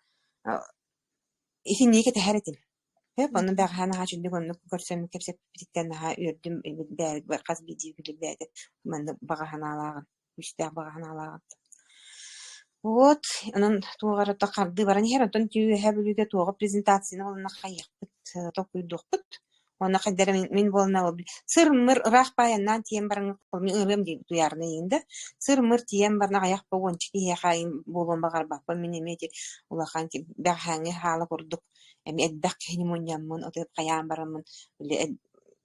итинниги кэтэһэр этим. Сөп онно бэҕэһээ наһаа үчүгдүк оннук көрсөн кэпсэппититтэн наһаа үөрдүм бэйэбит хас биирдии бэйэтэ маннык баҕа санаалааҕын күүстээх баҕа санаалааҕын. Вот, онон туох эрэ хардыы баран иһэр, онтон Үөһээ Бүлүүгэ туоҕа презентацияны уонна хайыахпыт, толкуйдуохпут. Уонна хайда эрэ мин, мин буолна сыр-мыр ыраах баайаннаан тиийэн баран ыарыам дии утуйаарына иһин да сыр-мыр тиийэн баран аҕыйах уонча киһиэхэ буолуон баҕарбаппын мин эмиэ ити улахан бэҕэһээҥҥи хаала курдук эмиэ элбэх киһини мунньаммын оту хайаан бараммын били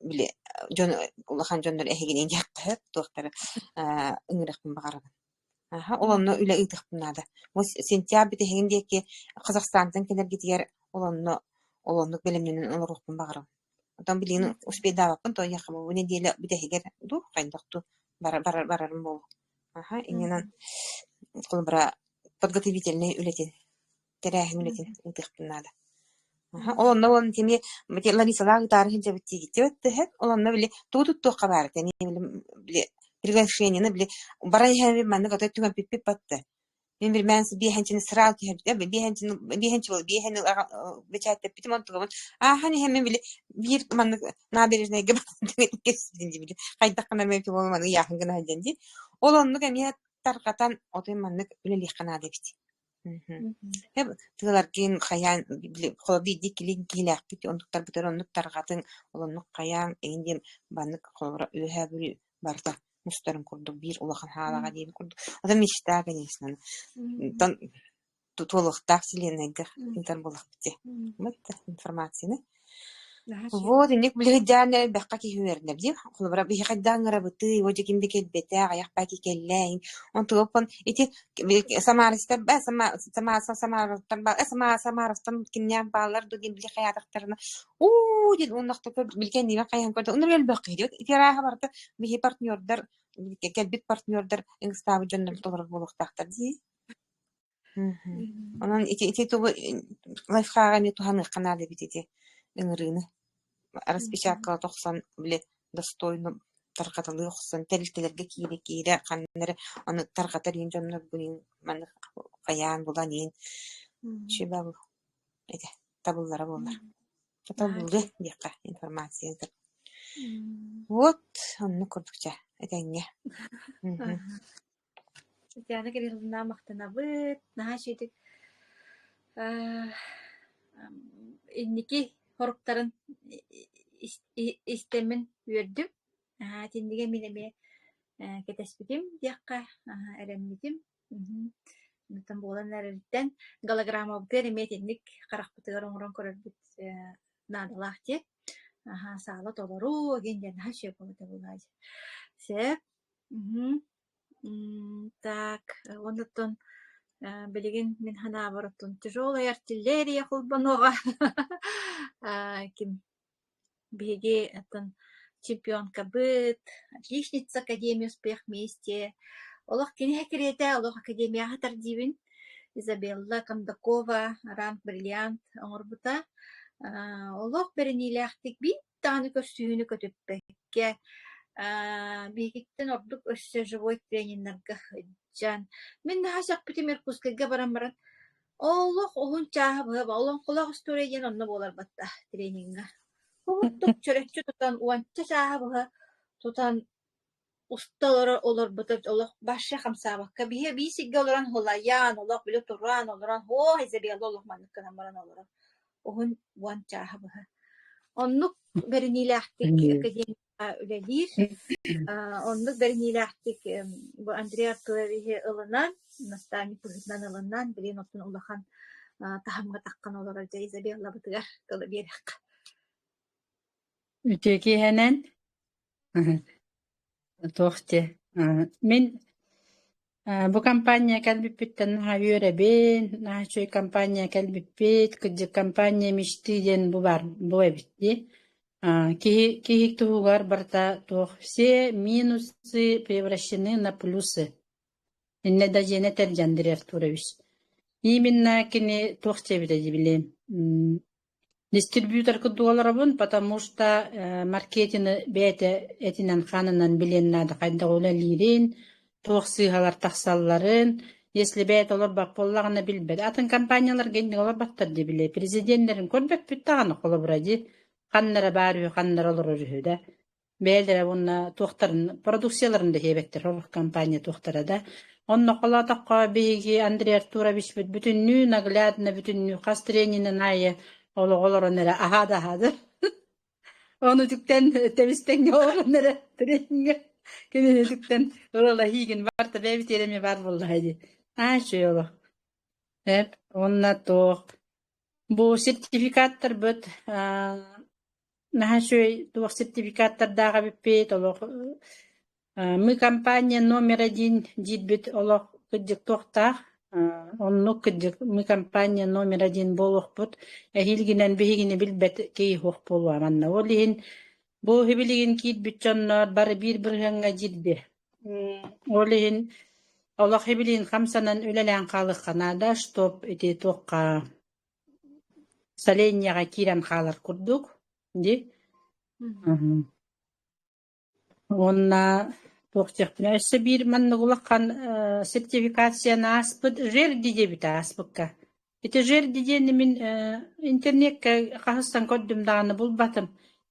били дьон улахан дьоннор эһигини диэххэ сөп туохтара ыҥырыахпын баҕарабын Аха, ол онно үлэ ыытыахпын наада. Бу сентябрь бүтэһигин диэки Казахстантан кэлэргитигэр ол онно ол оннук бэлэмнэнэн олоруохпун баҕарабын. Оттон билигин успейдаабаппын, то яхха бу нэдиэлэ бүтэһигэр дуу, хайдах дуу барар барар барарым буолуо. Аха, иннинэн холобура подготовительнай үлэтин тэрээһин үлэтин ыытыахпын наада. Аха, ол онно уон тими Ларисалаах ыытаары сылдьабыт диигиттибэт дэһэт, ол онно били тугу туттуохха баар этэ, били, били приглашениены били баран иһэн маннык ото түҥэппиппит батта. Мин бирмээн биэһэнчини сыраал түһэрбитэ, биэһэнчини биэһэнчи буол биэһэни бэчээттэппитим онтугабын ааһан иһэн мин били биир маннык набережнайга кэпсиибин дии били хайдах гынар эбит буолла маны ыйааһын гына сылдьан дии. Ол оннук эмиэ тарҕатан отой маннык үлэлиэххэ наада эбит. Тыаларгын хайаан били холобур биирдии иккилии киһилээхпит оннуктарбытыгар оннук тарҕатыҥ, ол оннук хайаан эҥин диэн маннык холобура Үөһээ Бүлүү барыта мустарын курдук биир улахан хаалаҕа диэбит курдук. Это мечта, конечно. Онтон туолуохтаах вселеннайга ыытар буоллахпыт дии. Вот информацияны. Вот инник билиһидьаан элбэххэ киһи үөрэнэр дии. Холобура биһи хайдах ыҥырабытый, вот ким да кэлбэтэ, аҕыйах баки кэллэ. Онтугаппын ити Самаристар Самаровтан кимнээх бааллар дуу диэн били хайаатахтарына уу диэн уоннахтарга билгэнниибэн хайаан көрдө онно элбэх киһи ити арааһа барыта биһи партнердар кэлбит партнердар ыҥыстаабыт дьоннор толорор буолуохтаахтар дии. Онон ити ити тугу лайфхага эмиэ туһаныахха наада эбит ити ыҥырыыны. Распечаткала тохсон били достойно тарҕаталыы охсон тэрилтэлэргэ киирэ-киирэ ханна эрэ ону тарҕатар иин дьоннорбун иин маннык хайаан булан иин сүбэ этэ табыллара буоллар. Табыллыа диэххэ информация Вот оннук курдук чэ этэҥҥэ. Татьяна Кирилловна махтанабыт, наһаа үчүгэйдик инники хоруктарын истэммин үөрдүм. Итиннигэ мин эмиэ кэтэспитим диэххэ, эрэммитим. Онтон буолан эрэриттэн голограммабытыгар эмиэ итинник харахпытыгар оҥорон көрөрбүт наадалаах дии. Саала толору диэн диэн наһаа үчүгэй буолбута буоллаҕа дии. Сөп. Так, оннуттан билигин мин санаабар оттон тяжелая артиллерия холбонуоҕа. Ким биһиги оттон чемпионкабыт, отличница Академии успех вместе. Олох кини кэриэтэ олох академияҕа сытар диибин. Изабелла Кондакова ранг бриллиант оҥорбута. Олох бэриниилээхтик биир даҕаны көрсүһүүнү көтүппэккэ, биһигиттэн ордук өссө живой трениннэргэ сылдьан, мин наһаа сөхпүтүм Иркутскайга баран баран, олох уһун чааһы быһа олоҥхолоох история диэн онно буолар батта трениҥҥэ. Курдук чөрөччү тутан уонча чааһы быһа тутан Уста олорор олорбута олох вообще хамсаабакка биһи биир сиргэ олорон һылайан, олох били туран олорон һуох Изабелла олох маннык гынан баран олорор уһун уон чааһы быһа. Оннук бэриниилээхтик академияҕа үлэлиир. Оннук бэриниилээхтик бу Андрей Артуровиһы ылынан, наставник быһыытынан ылынан, билигин оттон улахан таһымҥа таххан олорор дьэ Изабеллабытыгар тылы биэриэххэ. Үтүө киэһэнэн Туох диэ, мин бу компания кэлбиппиттэн наһаа үөрэбин, наһаа үчүгэй компания кэлбиппит, кырдьык компания мечты диэн бу баар бу эбит дии. Киһи киһи туһугар барыта туох все минусы превращены на плюсы. Иннэ да дьиэни этэр Андрей Артурович. Именно кини туох диэбитэ дии билиэм Дистрибьютор курдук олоробун, потому что маркетины бэйэтэ этинэн-хаанынан билиэн наада хайдах үлэлиирин, туох сыыһалар тахсалларын. Если бэйэтэ олорбот буоллаҕына билбэт. Атын компанияларга инник олорботтор дии били. Президеннэрин көрбөппүт даҕаны холобура дии. Ханна эрэ баар үһү, ханна эрэ олорор үһү да. Бэйэлэрэ уонна туохтарын, продукцияларын да иһиэбэттэр, ол компания туохтара да. Онно холоотоххо биһиги Андрей Артуровичпыт бүтүннүү наглядно бүтүннүү хас тренинин аайы олоҕу олорон эрэ аһаа да аһаа да. Ону үтүктэн тэбистэҥҥэ олорон эрэ тренингэ кинини үтүктэн ыралаһыыгын барта бэйэбит эмиэ баар буоллаҕа дии. Аа үчүгэй олох. Эп уонна туох бу сертификаттарбыт Наһаа үчүгэй туох сертификаттардаах эбиппит, олох мы компания номер один диирбит олох кырдьык туохтаах, оннук кырдьык мы компания номер один буолуохпут, эһиилгинэн биһигини билбэт киһи суох буолуо манна. Ол иһин бу сибилигин киирбит дьоннор бары биир бырыһыаҥҥа дьиирдэ. Ол иһин олох сибилигин хамсанан үлэлээн хаалыахха наада, чтоб ити туохха Солениеҕа киирэн хаалар курдук дии. Уонна Туох диэхпинэ, өссө биир маннык улахан э, сертификацияны ааспыт Жерди диэбитэ ааспыкка. Ити Жерди диэни мин э, интернеккэ хаһыстан көрдүм даҕаны булбатым.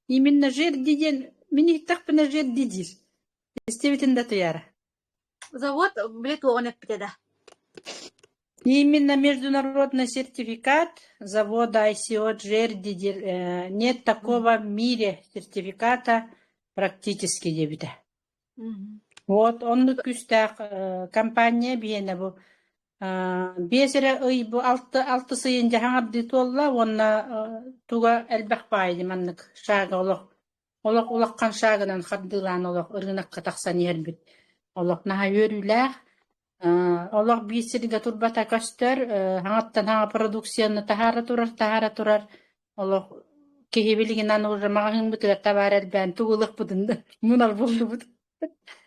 Именно Жерди диэн мин иһиттэхпинэ Жерди диир. Истибитин да туйаара. Завод били туоҕун эппитэ да. Именно международный сертификат завода ICO Джерди диир э, нет такого в мире сертификата практически диэбитэ. Вот оннук күүстээх э, компания биһиэнэ бу э, биэс эрэ ый бу алты алтыс ыйын дьаһаҥардыы туолла уонна э, туга элбэх баайы маннык шага олох Олох улахан шагынан хардыылаан олох ырыынакка тахсан иһэрбит олох наһаа үөрүүлээх. Э, олох биир сиргэ турбата көстөр, э, хаҥаттан хаҥа продукцияны таһаара турар, таһаара турар. Олох киһи билигин аны уже маҕаһыыммытыгар табаар элбээн тугу ылыахпытын да мунар буллубут.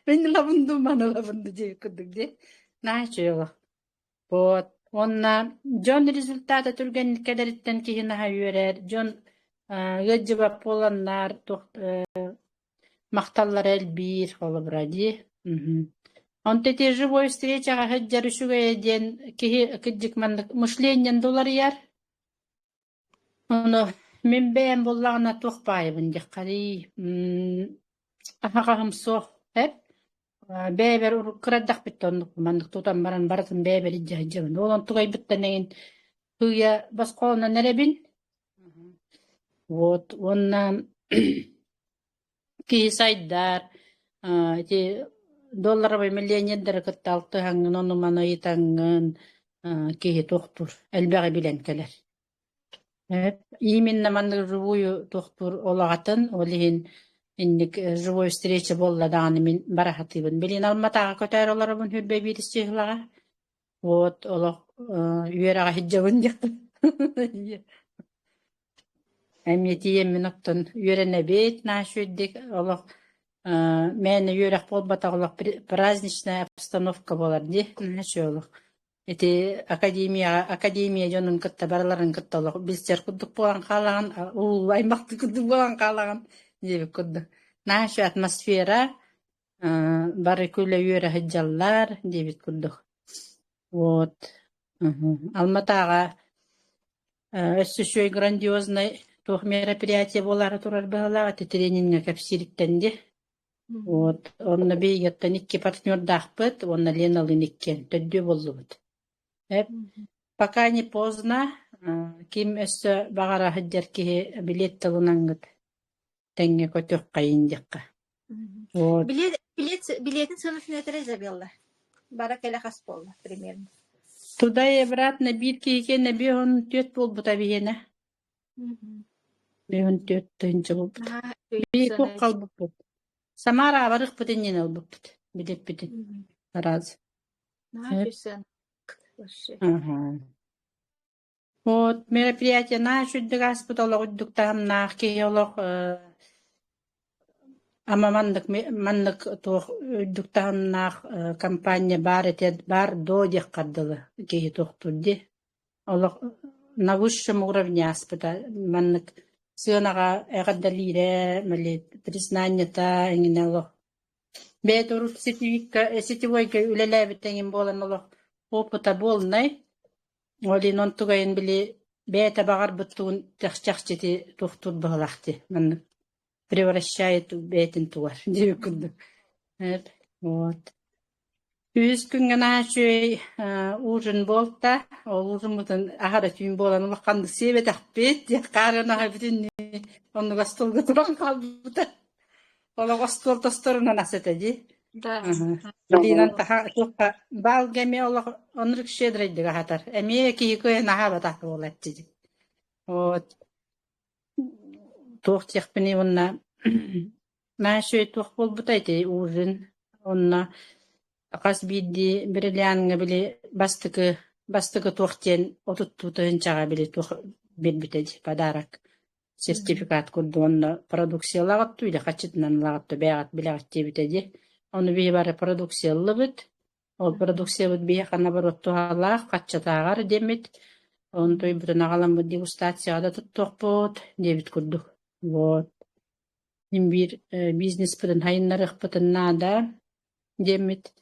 Мин ылабын дуу, маны ылабын дуу диэбит курдук дии. Наһаа үчүгэй олох. Вот. Уонна дьон результата түргэнник кэлэриттэн киһи наһаа үөрэр. Дьон ыалдьыбат буоланнар туох махталлара элбиир холобура дии. Мгм. Онто ити живой встречаҕа сылдьар үчүгэйэ диэн киһи кырдьык маннык мышлениен да уларыйар. Ону мин бэйэм буоллаҕына туох баайабын диэххэрий, аһаҕаһым суох эп. Бэйэбэр урут кыра эрдэхпиттэн оннук маннык тутан баран барытын бэйэбэр илдьэ сылдьабын. Ол онтугайбыттан эҥин сыыйа босхолонон эрэбин. Вот уонна Киһи сайдар, ити долларовай миллионердары кытта алтыһаҥҥын, ону-маны ыйытаҥҥын киһи туохтуур, элбэҕи билэн кэлэр. Именно маннык живую туохтуур олоҕатын, ол иһин инник живой встреча буолла даҕаны мин бара сатыыбын. Билигин Алматаҕа көтөөрү олоробун хүрбэ биирис чыһылаҕа. Вот олох үөрэҕэ сылдьабын диэхпин. Эмиэ тиийэммин оттон үөрэнэбит, наша үчүгэйдик олох мээнэ үөрэх буолбатах олох праздничная обстановка буолар дии, наша олох. Ити академияҕа академия дьонун кытта барыларын кытта олох билсэр курдук буолан хаалаҕын, уу аймахтыы курдук буолан хаалаҕын диэбит курдук. Наша атмосфера бары күлэ-үөрэ сылдьаллар диэбит курдук. Вот. Алматаҕа өссө үчүгэй грандиознай туох мероприятие буолаары турар быһыылаах ити трениҥҥэ кэпсиириттэн дии. Вот. Онно биһигиттэн икки партнердаахпыт уонна Леналыын иккиэн төрдүө буоллубут. Эп пока не поздно, ким өссө баҕара сылдьар киһи билиэт тылынаҥҥыт тэҥҥэ көтүөххэйин диэххэ. Вот. Билиэт, билиэт, билиэтин сыанатын этэрэ Изабелла. Бара кэлэ хас буолла примерно. Туда и обратно биир киһи 54 буолбута биһиэнэ. 54 тыһыынча буолбута. Наһаа Биһи сыана туох халбыппыт. Самара барыахпыт иннинэ ылбыппыт. Билиппитин. Раз. Наһаа үчүгэй сыана. Вообще. Ага. Вот мероприятие наһаа үчүгдүк ааспыт олох үрдүк таһымнаах киһи олох э, ама маннык маннык туох үрдүк таһымнаах э, компания баар этэ баар дуо диэххэ дылы киһи туохтуур дии. Олох на высшем уровне ааспыта маннык сыанаҕа эҕэрдэлиирэ, били признанията эҥинэ олох бэйэтэ урут сетевикка сетевойга үлэлээбит эҥин буолан олох опыта буолнай. Ол иһин онтугайын били бэйэтэ баҕарбыт тугун чахчы туохтуур быһыылаах дии маннык превращает бэйэтин тугар диэбит курдук. Вот. Үһүс күҥҥэ наһаа үчүгэй ужин буолта. Ол ужиммытын аһара түүн буолан улаханнык сиэбэтэхпит диэх хаарын аһа бүтүннүү оннук остуолга туран хаалбыта. Олох остуол тосторунан ас этэ дии. Да. Билиинэн таха туохха баалга эмиэ олох оннук щедрайдык аһатар. Эмиэ киһи кыайан аһаабатах буолааччы дии. Вот. Туох диэхпиний уонна наһаа үчүгэй туох буолбута ити ужин. Онно хас биирдии бриллиаҥҥа били бастакы бастакы туох диэн отуттуу тыһыынчаҕа били туох биэрбитэ дии подарок. Сертификат курдук онно продукциялаах оттуу или хаччытынан ылаҕыт да бэйэҕит билэҕит диэбитэ дии. Ону биһи бары продукция ыллыбыт. Ол продукциябыт биһиэхэ наоборот туһалаах, хаччатааҕар диэммит. Онтуйбутун аҕаламмыт дегустацияҕа да туттуохпут диэбит курдук. Вот. Мин биир бизнеспытын сайыннарыахпытын наада. диэммит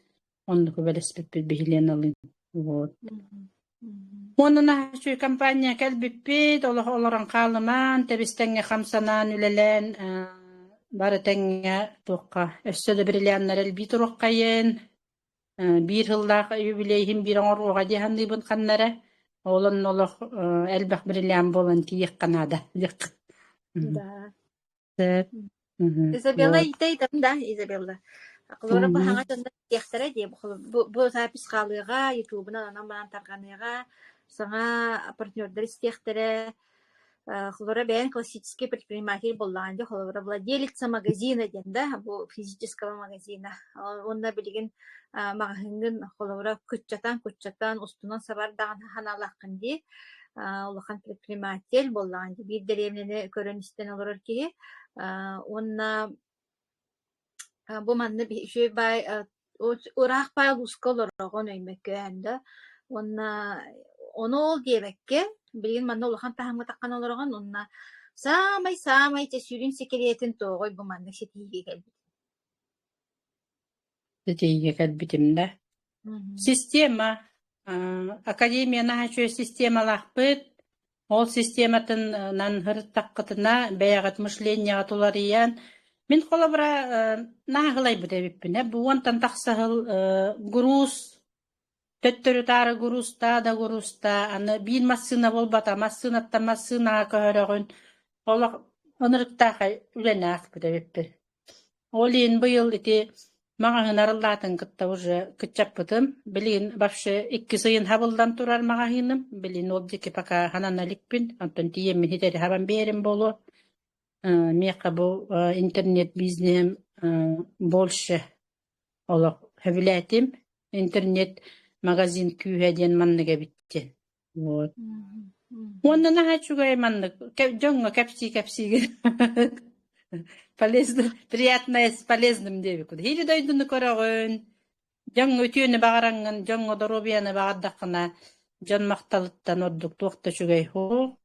оннук бэлэспиппит биһилиэн алыын. Вот. Уонна наһаа үчүгэй компания кэлбиппит, олох олорон хаалымаан, тэбис-тэҥҥэ хамсанан, үлэлээн, бары тэҥҥэ туохха өссө да бриллианнар элбии туруоххайын, биир сыллаах юбилейһин биир оҥоруоҕа дии саныыбын ханна эрэ. Ол онно олох элбэх бриллиант буолан тиийиэххэ наада диэххэ. Да. Сөп. Изабелла Вот. иитэ да, Изабелла. Холобура бу хаҥа дьоннор диэхтэрэ дии, бу, бу запись хаалыаҕа, ютубунан онон баран тарҕаныаҕа, саҥа партнердар истиэхтэрэ. Холобура бэйэҥ классический предприниматель буоллаҕын дии, холобура владелица магазина диэн да, бу физического магазина. Уонна билигин маҕаһыыҥҥын холобура кыччатан-куччатан устунан сабардаҕын ханаалааххын дии. Улахан предприниматель буоллаҕын дии, биир дэриэбинэни көрөн-истэн олорор киһи. Уонна бу манна үчүгэй баай ыраах баай улууска олороҕун Өймөкөөн да уонна ону ол диэбэккэ билигин манна улахан таһымҥа таххан олороҕун уонна саамай-саамай дьэ сүрүн сэкириэтин туоҕуй бу маннык ситиһиигэ кэлбит. Ситиһиигэ кэлбитим да. Система. Академия наһаа үчүгэй системалаахпыт. Ол систематынан сырыттаххытына бэйэҕит мышлениеҕа уларыйан мин холобура наһаа ыһылайбыт эбиппин ээ. Бу уонтан тахса сыл груз төттөрү-таары грузтаа да грузтаа аны биир массыына буолбата массыынаттан массыынаҕа көһөрөҕүн олох ынырыктаахай үлэни ааспыт эбиппин. Ол иһин быйыл ити маҕаһыын арыллаатын кытта уже кыччаппытым. Билигин вообще иккис ыйын хабыллан турар маҕаһыыным. Билигин ол диэки пока ханана иликпин. Онтон тиийэммин ситэри хабан биэрэрим буолуо. Миэхэ бу интернет-бизнеһим больше олох сөбүлээтим. Интернет-магазин күүһэ диэн маннык эбит диэн. Вот. Уонна наһаа үчүгэй маннык дьоҥҥо кэпсии-кэпсиигин полезно, приятное с полезным диэбиккин. Или дойдуну көрөҕүн, дьоҥҥо үтүөнү баҕараҥҥын, дьоҥҥо доруобуйаны баҕардаххына, дьон махталыттан ордук туох да үчүгэй суох.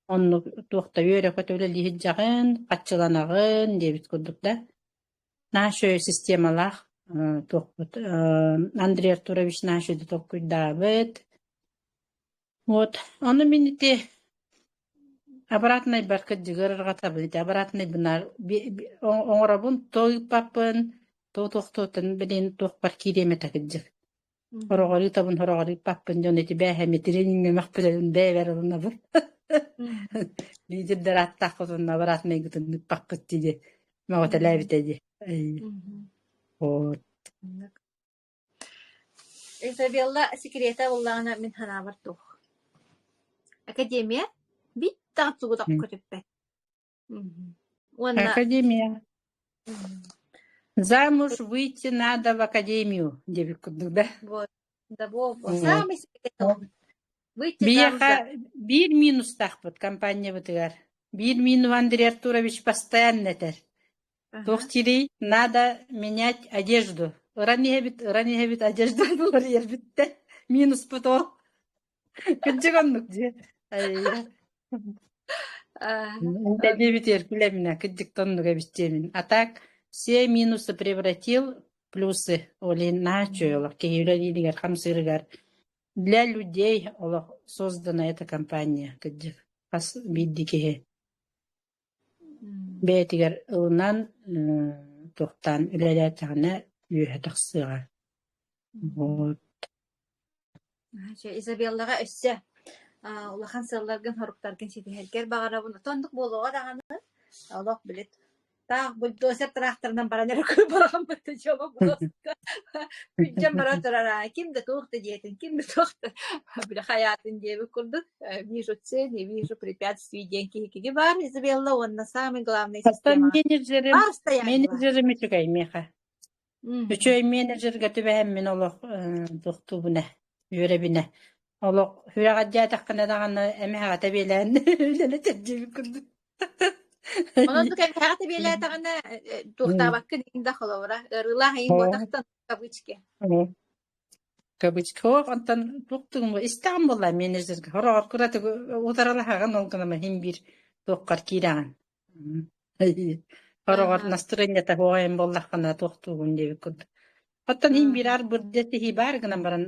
Оннук туох да үөрэ-көтө үлэлии сылдьаҕын, хаччыланаҕын диэбит курдук да. Наша системалаах туохпут Андрей Артурович Наша толкуйдаабыт. Вот ону мин ити обратнайбар кырдьыгы ырҕатабын ити обратнайбынаар оҥоробун то ыыппаппын то туохтуотун билин туохпар киириэм этэ кырдьык. Хороҕор ыытабын хороҕор ыыппаппын дьон ити бээһэми трениҥҥэ мөхпүтэрин бэйэбэр ылынабын. Лидердэр ааттааххыт уонна обратнайгытын ыыппаккыт дии мөҕүтэлээбитэ дии. Вот. Изабелла секрета буоллаҕына мин санаабар туох. Академия бит даҕаны тугу да көтүппэт. Уонна Академия. Замуж выйти надо в академию диэбит курдук да? Вот. Да во, во. Самый секрет Выйти замуж Биһиэхэ биир минустаахпыт компаниябытыгар. Биир минус Андрей Артурович постоянно этэр. Туох диирий? Надо менять одежду. Ыран иһэбит, ыран иһэбит, одежда уларыйарбыттан. Минуспут ол. Кырдьык оннук дии. Диэбитигэр күлэминэ кырдьык да оннук эбит диэмин. А так все минусы превратил в плюсы. Ол иһин наһаа үчүгэй олох киһи үлэлииригэр, хамсыырыгар. Для людей олох создана эта компания кырдьык. Хас биирдии киһи бэйэтигэр ылынан туохтаан үлэлээтэҕинэ үөһэ тахсыаҕа. Вот. Изабеллаҕа өссө улахан сыалларгын, соруктаргын ситиһэргэр баҕарабын. Оттон оннук буолуоҕа даҕаны. Олох билит таах бульдозер тыраахтарынан баран эрэ бараҕаммыт дьоло просто күнтэн бара турар ким да туох да диэтин, ким да туох да били хайаатын диэбит курдук вижу цель, не вижу препятствий диэн киһи киһи баар Изабелла уонна самый главный Оттон система менеджерим, баар стояние баар. менеджерим үчүгэй миэхэ. Үчүгэй менеджергэ түбэһэммин олох туохтуубун ээ, үөрэбин ээ. Олох сүрэҕэлдьээтэххинэ даҕаны эмэһэҕэ тэбиэлээн үлэлэ чэрдиибит курдук. Онон бу кэмҥэ тэбиэлээтэҕинэ туохтаабаккын иҥ да холобура ыарыылаах иҥ буотахтан кавычки. Кавычка онтон туохтугум истэҕим буолла менеджергэ хороҕор кыратык утаралаһаҕын ол гынан иһин биир туоххар киирэҕин. Хороҕор настырыанньата суох буоллаххына туохтуугун диэбит курдук. Оттон иһин биир арбырдьа тиһии баар гынан баран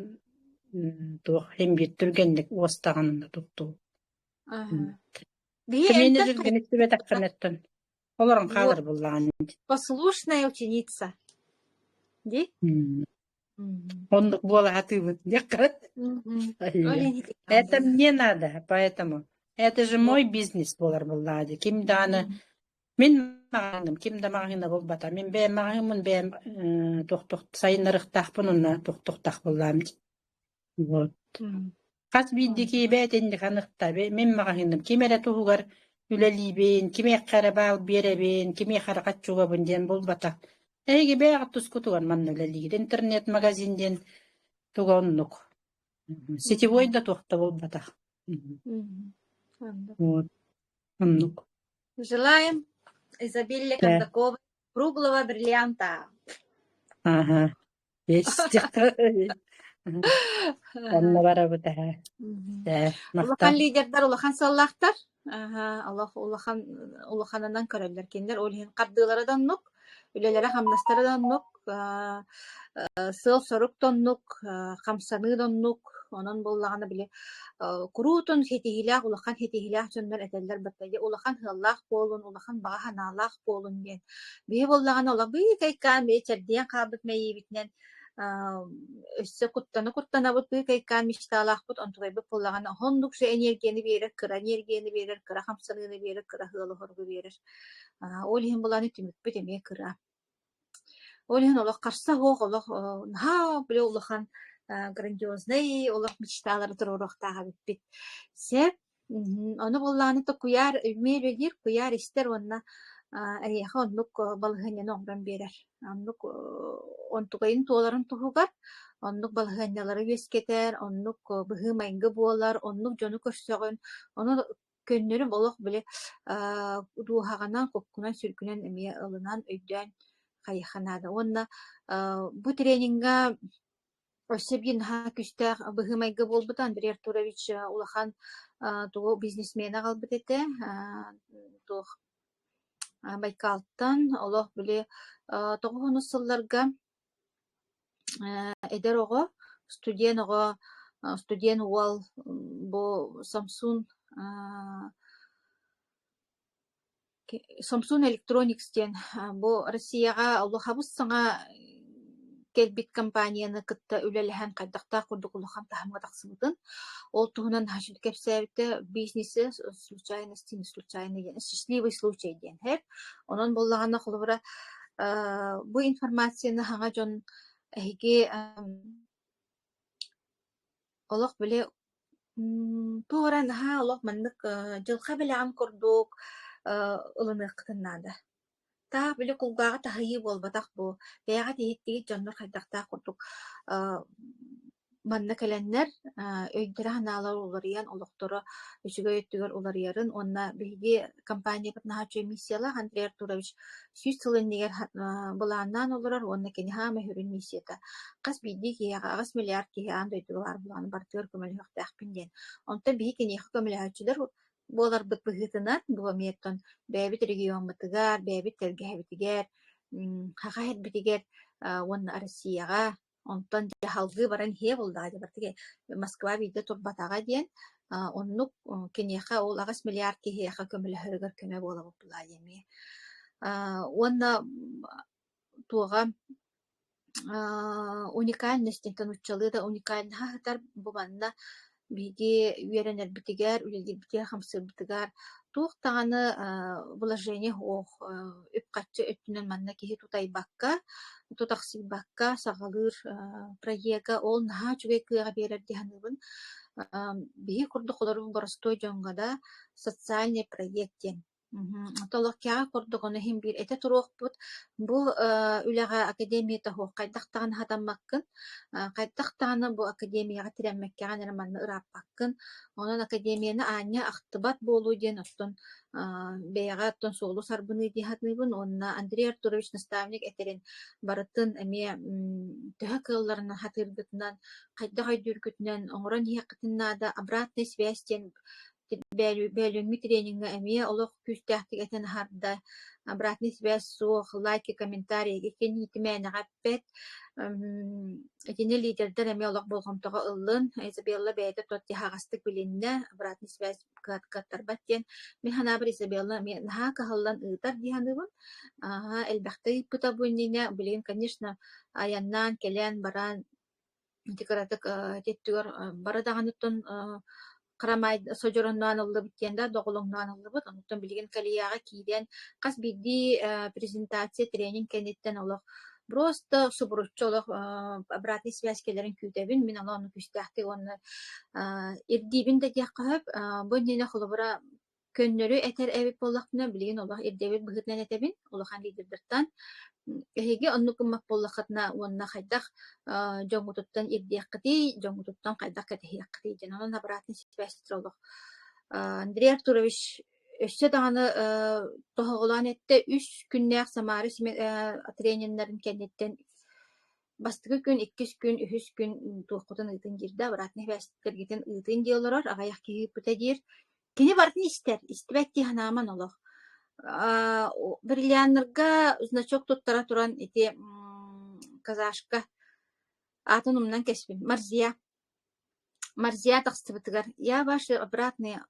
туох иһин биир түргэнник уостаҕын туттуу. Аха. Биһи элбэх Менеджергин истибэтэххинэттэн олорон хаалар буллаҕын. Послушная ученица. Ди? Оннук буола сатыыбыт диэххэ. Это мне надо, поэтому это же мой бизнес буолар буоллаҕа дии. Ким даҕаны мин маҕаһыыным, ким да маҕаһыына буолбата. Мин бэйэм маҕаһыыммын бэйэм туох-туох сайыннарыахтаахпын уонна туох-туохтаах буоллаҕым дии. Вот. Хас биирдии киһи бэйэтинник аныхта мин маҕаһыыным ким эрэ туһугар үлэлиибин, кимиэхэ эрэ баал биэрэбин, кимиэхэ эрэ хаччугабын диэн буолбатах. Эһиги бэйэҕит тускутугар манна үлэлиигит. Интернет-магазин диэн туга оннук. Сетевой да туох да буолбатах. Вот. Оннук. Желаем Изабелле Кондаковой круглого бриллианта. Ага. Онно барабыт эһэ. Ээ, Улахан махтал. лидердар улахан сыаллаахтар. Аһа, олох улахан улаханынан көрөллөр кинилэр. Ол иһин хардыылара да оннук, үлэлэрэ-хамнастара да оннук, аа, сыал-сорук да оннук, хамсаныы да оннук. Онон буоллаҕына били куруутун ситиһиилээх, улахан ситиһиилээх дьоннор этэллэр батта улахан сыаллаах буолун, улахан баҕа санаалаах буолун диэн. Биһи буоллаҕына олох быыкайкаан бэйэ чэрдийэн хаалбыт мэйиибитинэн өссө куттана-куттанабыт быыкайкаан мечталаахпыт, онтукайбыт буоллаҕына оннук же энергияны биэрэр, кыра энергияны биэрэр, кыра хамсаныыны биэрэр, кыра ыалы-соругу биэрэр. Ол иһин булааны түмүкпүт эмиэ кыра. Ол иһин олох харса суох, олох наһаа били улахан грандиознай олох мечталары туруоруохтаах эбиппит. Сөп. Ону буоллаҕына то куйаар эмиэ үлэлиир, куйаар истэр уонна эйиэхэ оннук балаһыанньаны оҥорон биэрэр. Оннук онтукайын туоларын туһугар оннук балаһыанньалары үөскэтэр, оннук быһыы-майгы буолар, оннук дьону көрсөҕүн, ону көннөрү олох били дууһаҕынан, куккунан-сүргүнэн эмиэ ылынан, өйдөөн хайыха наада. Уонна бу тренингэ өссө биир наһаа күүстээх быһыы-майгы буолбута. Андрей Артурович улахан тугу бизнесмени аҕалбыт этэ, туох Байкалтан олох били тоҕус сылларга Эдэр оҕо, студент оҕо, студент уол бу Samsung Samsung Electronics диэн бу Россияҕа олох саҥа кэлбит компанияны кытта үлэлэһэн хайдахтаах курдук улахан таһымҥа тахсыбытын, ол туһунан кэпсээбитэ бизнесе случайности не случайно диэн счастливый случай диэн иһэр. Онон буоллаҕына холобура Бу информацияны саҥа дьон эһиги олох били туох эрэ наһаа олох маннык дьылҕа бэлэҕин курдук ылыныаххытын наада. Таах били кулгааҕы таһыйыы буолбатах бу. Бэйэҕит иһиттигит дьоннор хайдахтаах курдук Манна кэлэннэр өйдөрө-санаалара уларыйан, олохторо үчүгэй өттүгэр уларыйарын уонна биһиги компаниябыт наһаа үчүгэй миссиялаах Андрей Артурович 100 сыл иннигэр былааннаан олорор уонна кини хаамай сүрүн миссията хас биирдии киһиэхэ 8 миллиард киһи аан дойдуга баар буолан барытыгар көмөлөһүөхтээхпин диэн. Онтон биһиги киниэхэ көмөлөһөөччүлэр буоларбыт быһыытынан, бу эмиэ оттон бэйэбит региоммутугар, бэйэбит тэлгэһэбитигэр, Саха сирбитигэр уонна Россияҕа Онтон дьэ салгыы баран иһиэ буоллаҕа дии барытыгар Москва биирдэ турбатаҕа диэн оннук киниэхэ ол 8 миллиард киһиэхэ көмөлөһөрүгэр көмө буолабыт буоллаҕа дии эмиэ. Уонна туоҕа уникальность диэн нууччалыы да уникальноһа сытар бу манна Биһиги үөрэнэрбитигэр, үлэлиирбитигэр-хамсыырбытыгар туох даҕаны вложение суох, үп-харчы өттүнэн манна киһи тутайбакка, тутахсыйбакка саҕалыыр проега ол наһаа үчүгэй кыаҕы биэрэр дии саныыбын. Биһиги курдук олорбут боростуой дьоҥҥо да социальный проект диэн Толоккеҕа курдук ону иһин биир этэ туруохпут. Бу үлэҕэ академията суох хайдах даҕаны сатаммаккын, хайдах даҕаны бу академияҕа тирэммэккэҕин эрэ манна ырааппаккын. Онон академияны аанньа ахтыбат буолуу диэн оттон бэйэҕэ оттон суолу сарбыныы дии саныыбын уонна Андрей Артурович наставник этэрин барытын эмиэ төһө кыалларынан сатыыргытынан, хайдах өйдүүргүтүнэн оҥорон иһиэххитин наада. Обратная связь диэн. Бөөлүүҥҥү трениҥҥэ эмиэ олох күүстээхтик этэн аһарда. Обратный связь суох, лайки, комментарий иккиэн мээнэҕэ эппэт. Итини лидердэр эмиэ олох болҕомтоҕо ыллын. Изабелла бэйэтэ тот аһаҕастык билиннэ, обратный связь кыаттарбат диэн. Мин санаабар Изабелла эмиэ наһаа кыһаллан ыытар дии саныыбын. Аа, элбэхтэ ыыппыта бу иннинэ. Билигин, конечно, айаннаан, кэлэн, баран ити кыратык ити өттүгэр бары даҕаныттан харамай содьоронноон ыллыбыт диэн да доҕолоҥноон ыллыбыт. Онтон билигин Калияҕа киирэн хас биирдии презентация, тренинг кэнниттэн олох просто субуруччу олох обратный связь кэлэрин күүтэбин. Мин ону күүстээхтик уонна ирдиибин да диэххэ сөп. Бу иннинэ холобура Көннөрү этэр эбит буоллахпына, билигин олох ирдэбил быһыытынан этэбин, улахан лидердартан. Эһиги оннук гыммат буоллаххытына уонна хайдах дьоҥҥутуттан ирдиэххитий, дьоҥҥутуттан хайдах кэтэһиэххитий диэн. Онон обратный связь олох. Андрей Артурович өссө даҕаны тоһоҕолоон эттэ, үс күннээх Самара трениннэрин кэнниттэн Бастакы күн, иккис күн, үһүс күн туоххутун ыытын диир да, обратный связьтаргытын ыытын дии олорор, аҕыйах киһи ыыппыта диир. Кини барытын истэр, истибэт дии санааман олох. Бриллианнарга значок туттара туран ити казашка аатын умнан кэспин Марзия. Марзия тахсыбытыгар «Я ваши обратные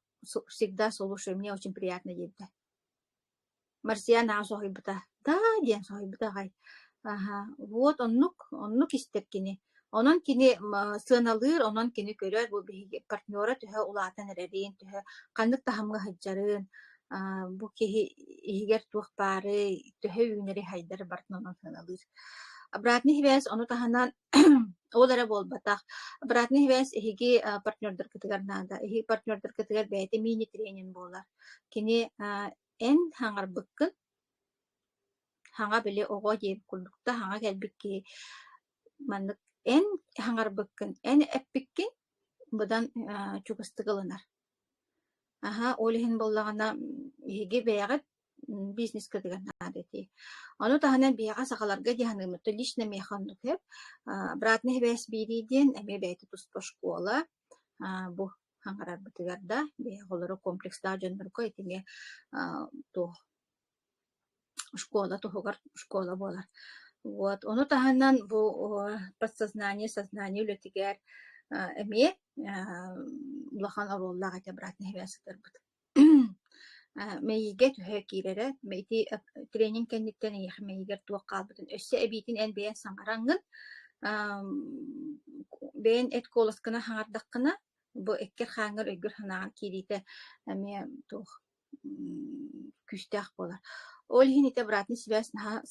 всегда слушаю, мне очень приятно» диэбитэ. Марсиан наһаа соһуйбута: «Даа» диэн соһуйбута аҕай. Аһа, вот оннук, оннук истэр кини. Онон кини сыаналыыр, онон кини көрөр бу биһиги партнера төһө улаатан эрэрин, төһө ханнык таһымҥа сылдьарын, бу киһи иһигэр туох баарый, төһө үүнэри-сайдары барытын онон сыаналыыр. Обратный связь ону таһынан ол эрэ буолбатах. Обратный связь эһиги партнердаргытыгар наада. Эһиги партнердаргытыгар бэйэтэ мини-тренинг буолар. Кини эн хаҥарбыккын, хаҥа били оҕо диэбит курдук да хаҥа кэлбит киһи маннык эн хаҥарбыккын, эн эппиккин быдан чугастык ылынар. Аһа, ол иһин буоллаҕына эһиги бэйэҕит бизнескытыгар наада ити. Ону таһынан биһиэхэ сахаларга дии саныыбын, лично миэхэ оннук сөп. Обратный связь биэрии диэн эмиэ бэйэтэ туспа школа. Бу хаҥарарбытыгар да биһиги оҕолору комплекстаах дьоннорго итини туох школа туһугар школа буолар. Вот. Ону таһынан бу подсознание, сознание үлэтигэр эмиэ улахан оруоллаах этэ обратная связь сытарбыт. Мэйиигэ төһө киирэрэ, ити тренинг кэнниттэн эйиэхэ мэйиигэр туох хаалбытын өссө эбиитин эн бэйэҥ саҥараҥҥын, бэйэҥ эт куоласкына саҥардаххына, бу эккэр-хааҥҥар, өйгөр-санааҕар киириитэ эмиэ туох күүстээх буолар. Ол иһин ити обратный связь наһаа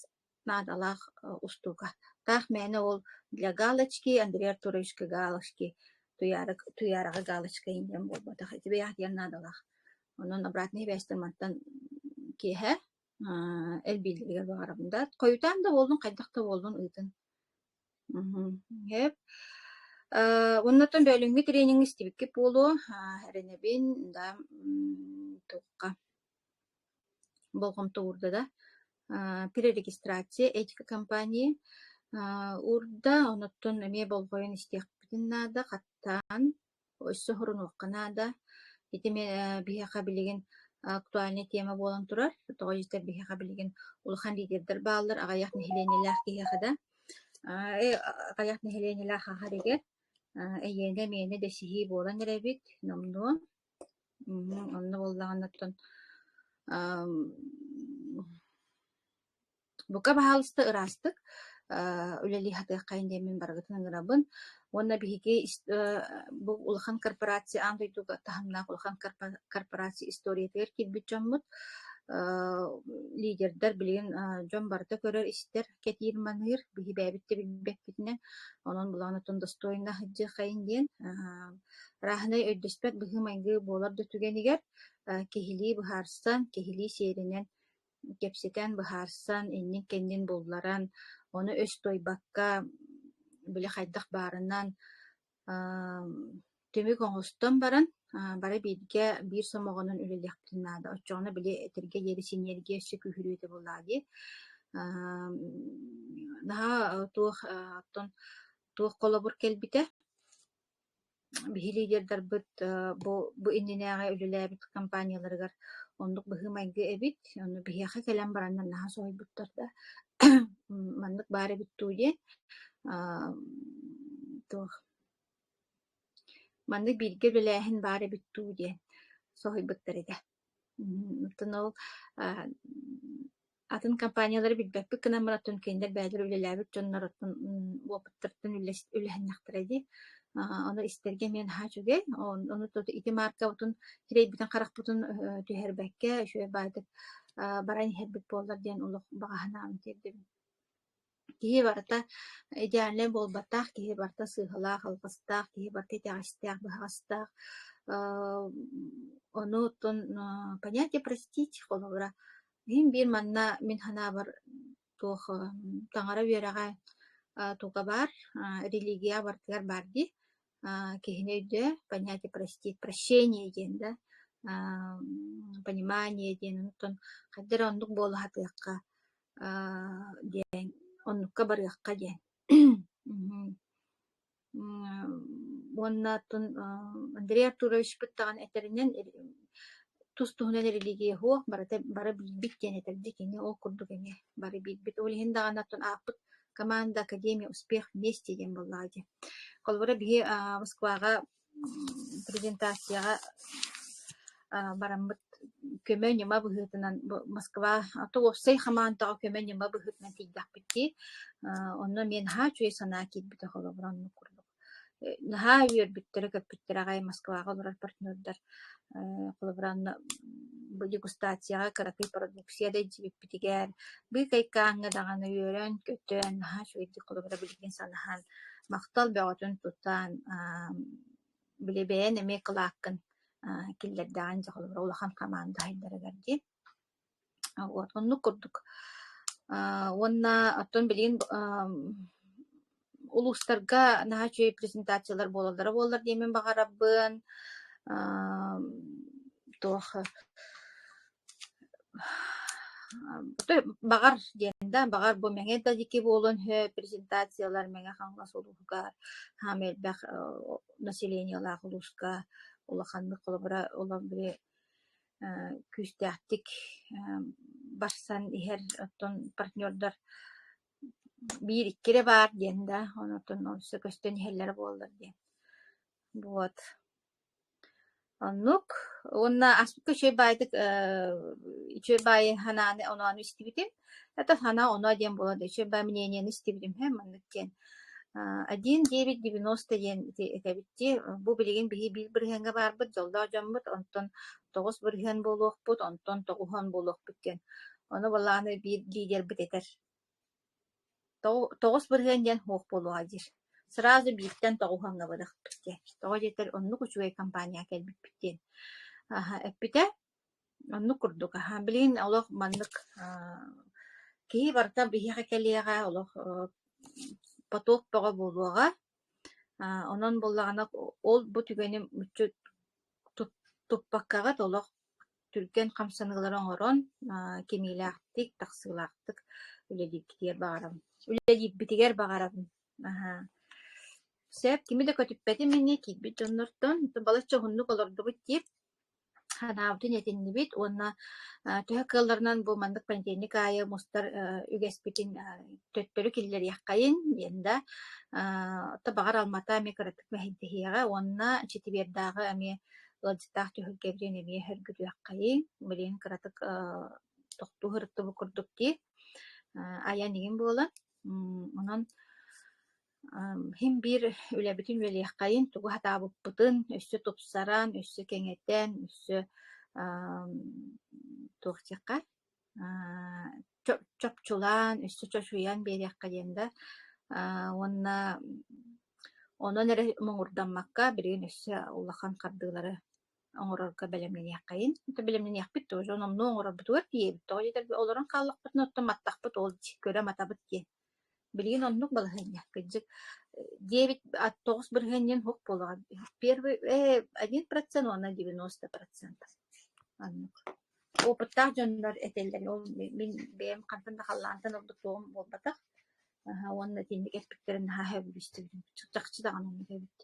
наадалаах устууга. Таах мээнэ ол для галочки, Андрей Артуровичка галочки, Туйаара, Туйаараҕа галочка диэн буолбатах. Ити бэйэҕит диэн наадалаах. Онон обратный связьтан мантан киэһэ элбииллэригэр баҕарабын да. Хойутаан да буоллун, хайдах да буоллун ыытын. Сөп. Оннуттан бөөлүҥҥү тренинг истибиккит буолуо. Эрэнэбин да туохха болҕомто уурда да перерегистрация этика компании уурда, онуттан эмиэ болҕойон истиэхпитин наада, хаттаан өссө оһорунуохха наада. Ити эмиэ биһиэхэ билигин актуальнай тема буолан турар. Тоҕо диэтэр биһиэхэ билигин улахан лидердэр бааллар, аҕыйах нэһилиэнньэлээх киһиэхэ да аҕыйах нэһилиэнньэлээх аһар игэр эйиэнэ миэнэ дэсиһии буолан эрэбит номнуо. Онно буоллаҕына оттон бука баһаалыста ыраастык үлэлии сатыаххайын диэммин барыгытын ыҥырабын. Уонна биһиги бу улахан корпорация аан дойдуга таһымнаах улахан корпорация историятыгар киирбит дьоммут лидердэр билигин дьон барыта көрөр-истэр, кэтиир-маныыр, биһи бэйэбит да билбэппитинэн, онон булаан оттон достойно сылдьыаххайын диэн Арааһынай өйдөспөт быһыы-майгы буолар да түгэнигэр киһилии быһаарсан, киһилии сиэринэн кэпсэтэн, быһаарсан, иннин-кэннин булларан, ону өс туойбакка, били хайдах баарынан түмүк оҥостон баран, бары бииргэ биир сомоҕонон үлэлиэхпитин наада. Оччоҕуна били этэргэ диэри синиэргийэ өссө күүһүрүө этэ буоллаҕа дии. Наһаа туох оттон туох холобур кэлбитэ. Биһи лидердарбыт бу иннинээҕи үлэлээбит компанияларыгар оннук быһыы-майгы эбит. Ону биһиэхэ кэлэн бараннар наһаа соһуйбуттар да маннык баар эбит дуу диэн. Туох маннык бииргэ үлэлээһин баар эбит дуу диэн соһуйбуттар этэ. Оттон ол атын компаниялары билбэппит гынан баран, оттон кинилэр бэйэлэрэ үлэлээбит дьоннор оттон уопуттарыттан үллэһиннэхтэрэ дии. Ону истэргэ эмиэ наһаа үчүгэй. Ону ити мааркабытын сирэйбитин-харахпытын түһэрбэккэ, үчүгэй баайдык баран иһэрбит буоллар диэн олох баҕа санаабын тиэрдэбин. Киһи барыта идеальнай буолбатах, киһи барыта сыыһалаах, алҕастаах, киһи барыта итэҕэстээх, быһаҕастаах. Ону оттон понятие простить холобура иһин биир манна мин санаабар туох таҥара үөрэҕэ туга баар, религия барытыгар баар дии. Киһини өйдөө, понятие простить, прощение диэн да, понимание диэн оттон хайдах эрэ оннук буола сатыахха диэн оннукка барыахха диэн Уонна оттон Андрей Артуровичпыт даҕаны этэринэн тус-туһунан религия суох, барыта бары биирбит диэн этэрдэ кини ол курдук эмиэ бары биирбит. Ол иһин даҕаны оттон ааппыт команда Академия успех вместе диэн буоллаҕа дии. Холобура биһи Москваҕа презентацияҕа бараммыт көмө-ньыма быһыытынан бу Москва уопсай хамаандаҕа көмө-ньыма быһыытынан тиийдэхпит дии. Онно эмиэ наһаа үчүгэй санаа киирбитэ холобура оннук курдук. Наһаа үөрбүттэрэ-көппүттэрэ аҕай Москваҕа олорор партнердар холобура онно бу дегустацияҕа кыракый продукция да илдьибиппитигэр быыкайкааҥҥа даҕаны үөрэн-көтөн наһаа үчүгэйдик холобура билигин санаһан махтал бөҕөтүн тутан били бэйэн эмиэ кылааккын киллэрдэҕин дьэ холобура улахан хамаанда аһайдарыгар дии. Вот оннук курдук. Уонна оттон билигин улуустарга наһаа үчүгэй презентациялар буолаллара буоллар диэммин баҕарабын. Туох баҕар диэн да, баҕар бу Мэҥэ да диэки буолуон сөп презентациялар Мэҥэ Хаҥалас улууһугар саамай элбэх населениелаах улууска улаханнык холобура улам били күүстээхтик барсан иһэр оттон партнердар биир-икки эрэ баар диэн да, онтон өссө көстөн иһэллэрэ буоллар диэн. Вот. Оннук. Уонна аспыкка үчүгэй баайдык үчүгэй баайы санааны оноonu истибитим. Это санаа оно диэн буолар да үчүгэй баай мнениены истибитим һэ маннык диэн. 1,9,90 диэн ити этэбит дии. Бу билигин биһи биир бырыһыаҥҥа баарбыт, дьоллоох дьоммут, онтон 9% буолуохпут, онтон 90 буолуохпут диэн. Ону былааны биир лидербит этэр. 9% диэн суох буолуоҕа диир. Сразу бииртэн тоҕуһуоҥҥа барыахпыт диэн. Тоҕо диэтэр оннук үчүгэй компанияҕа кэлбиппит диэн эппитэ. Оннук курдук аһа. Билигин олох маннык киһи барыта биһиэхэ кэлиэҕэ, олох поток бөҕө буолуоҕа. Онон буоллаҕына ол бу түгэни мүччү туппаккаҕыт олох түргэн хамсаныылары оҥорон, кимиилээхтик, тахсыылаахтык үлэлииргитигэр баҕарабын. Үлэлиирбитигэр баҕарабын. Аһаа. Сөп, кими да көтүппэтим ини киирбит дьоннортон. Балачча уһуннук олордубут дии. Санаабытын этиннибит уонна төһө кыалларынан бу маннык понедельник аайы мустар үгэспитин төттөрү киллэриэххэйин диэн да баҕар Алмата эмиэ кыратык мэһэйдэһиэҕэ уонна четвердааҕы эмиэ ыалдьыттаах түһүлгэбитин эмиэ сөргүтүөххэйиҥ, билигин кыратык тохтуу сырыттыбыт курдук дии, айан игин буолан. Онон син биир үлэбитин үлэлиэххэйин, тугу сатаабыппытын өссө тупсаран, өссө кэҥэтэн, өссө туох диэххэ чопчулаан, өссө чочуйан биэриэххэ диэн да уонна онон эрэ муҥурдаммакка билигин өссө улахан хардыылары оҥорорго бэлэмнэниэххэйин. Бэлэмнэниэхпит тоже номнуо оҥорорбутугар тиийэбит. Тоҕо диэтэр олорон хааллахпытына оттон маттахпыт ол көрө матабыт диэн. Билигин оннук балаһыанньа. Кырдьык диэбит 9% диэн суох буолуоҕа. Первый 1% уонна 90%. Оннук. Опыттаах дьоннор этэллэр, ол мин бэйэм хантан да халлаантан ордук суоҕум буолбатах. Уонна итинник эппиттэрин наһаа сөбүлүү истибитим. Чахчы даҕаны оннук эбит.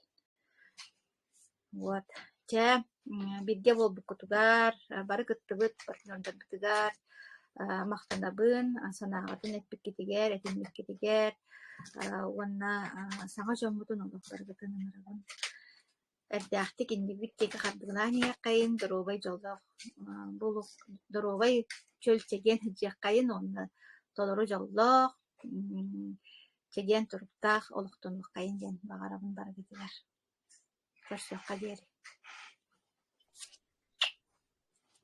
Вот. Чэ, бииргэ буолбуккутугар, бары кыттыбыт партнердарбытыгар махтанабын, санааҕытын эппиккитигэр, этиммиккитигэр уонна саҥа дьоммутун олох барыгытын ыҥырабын. Эрдээхтик иннибит диэки хардыылаан иһиэххэйин, доруобай дьоллоох буолуох, доруобай чөл чэгиэн сылдьыаххайын уонна толору дьоллоох, чэгиэн туруктаах олохтонуоххайын диэн баҕарабын барыгытыгар. Көрсүөххэ диэри.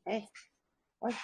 Эй, ой.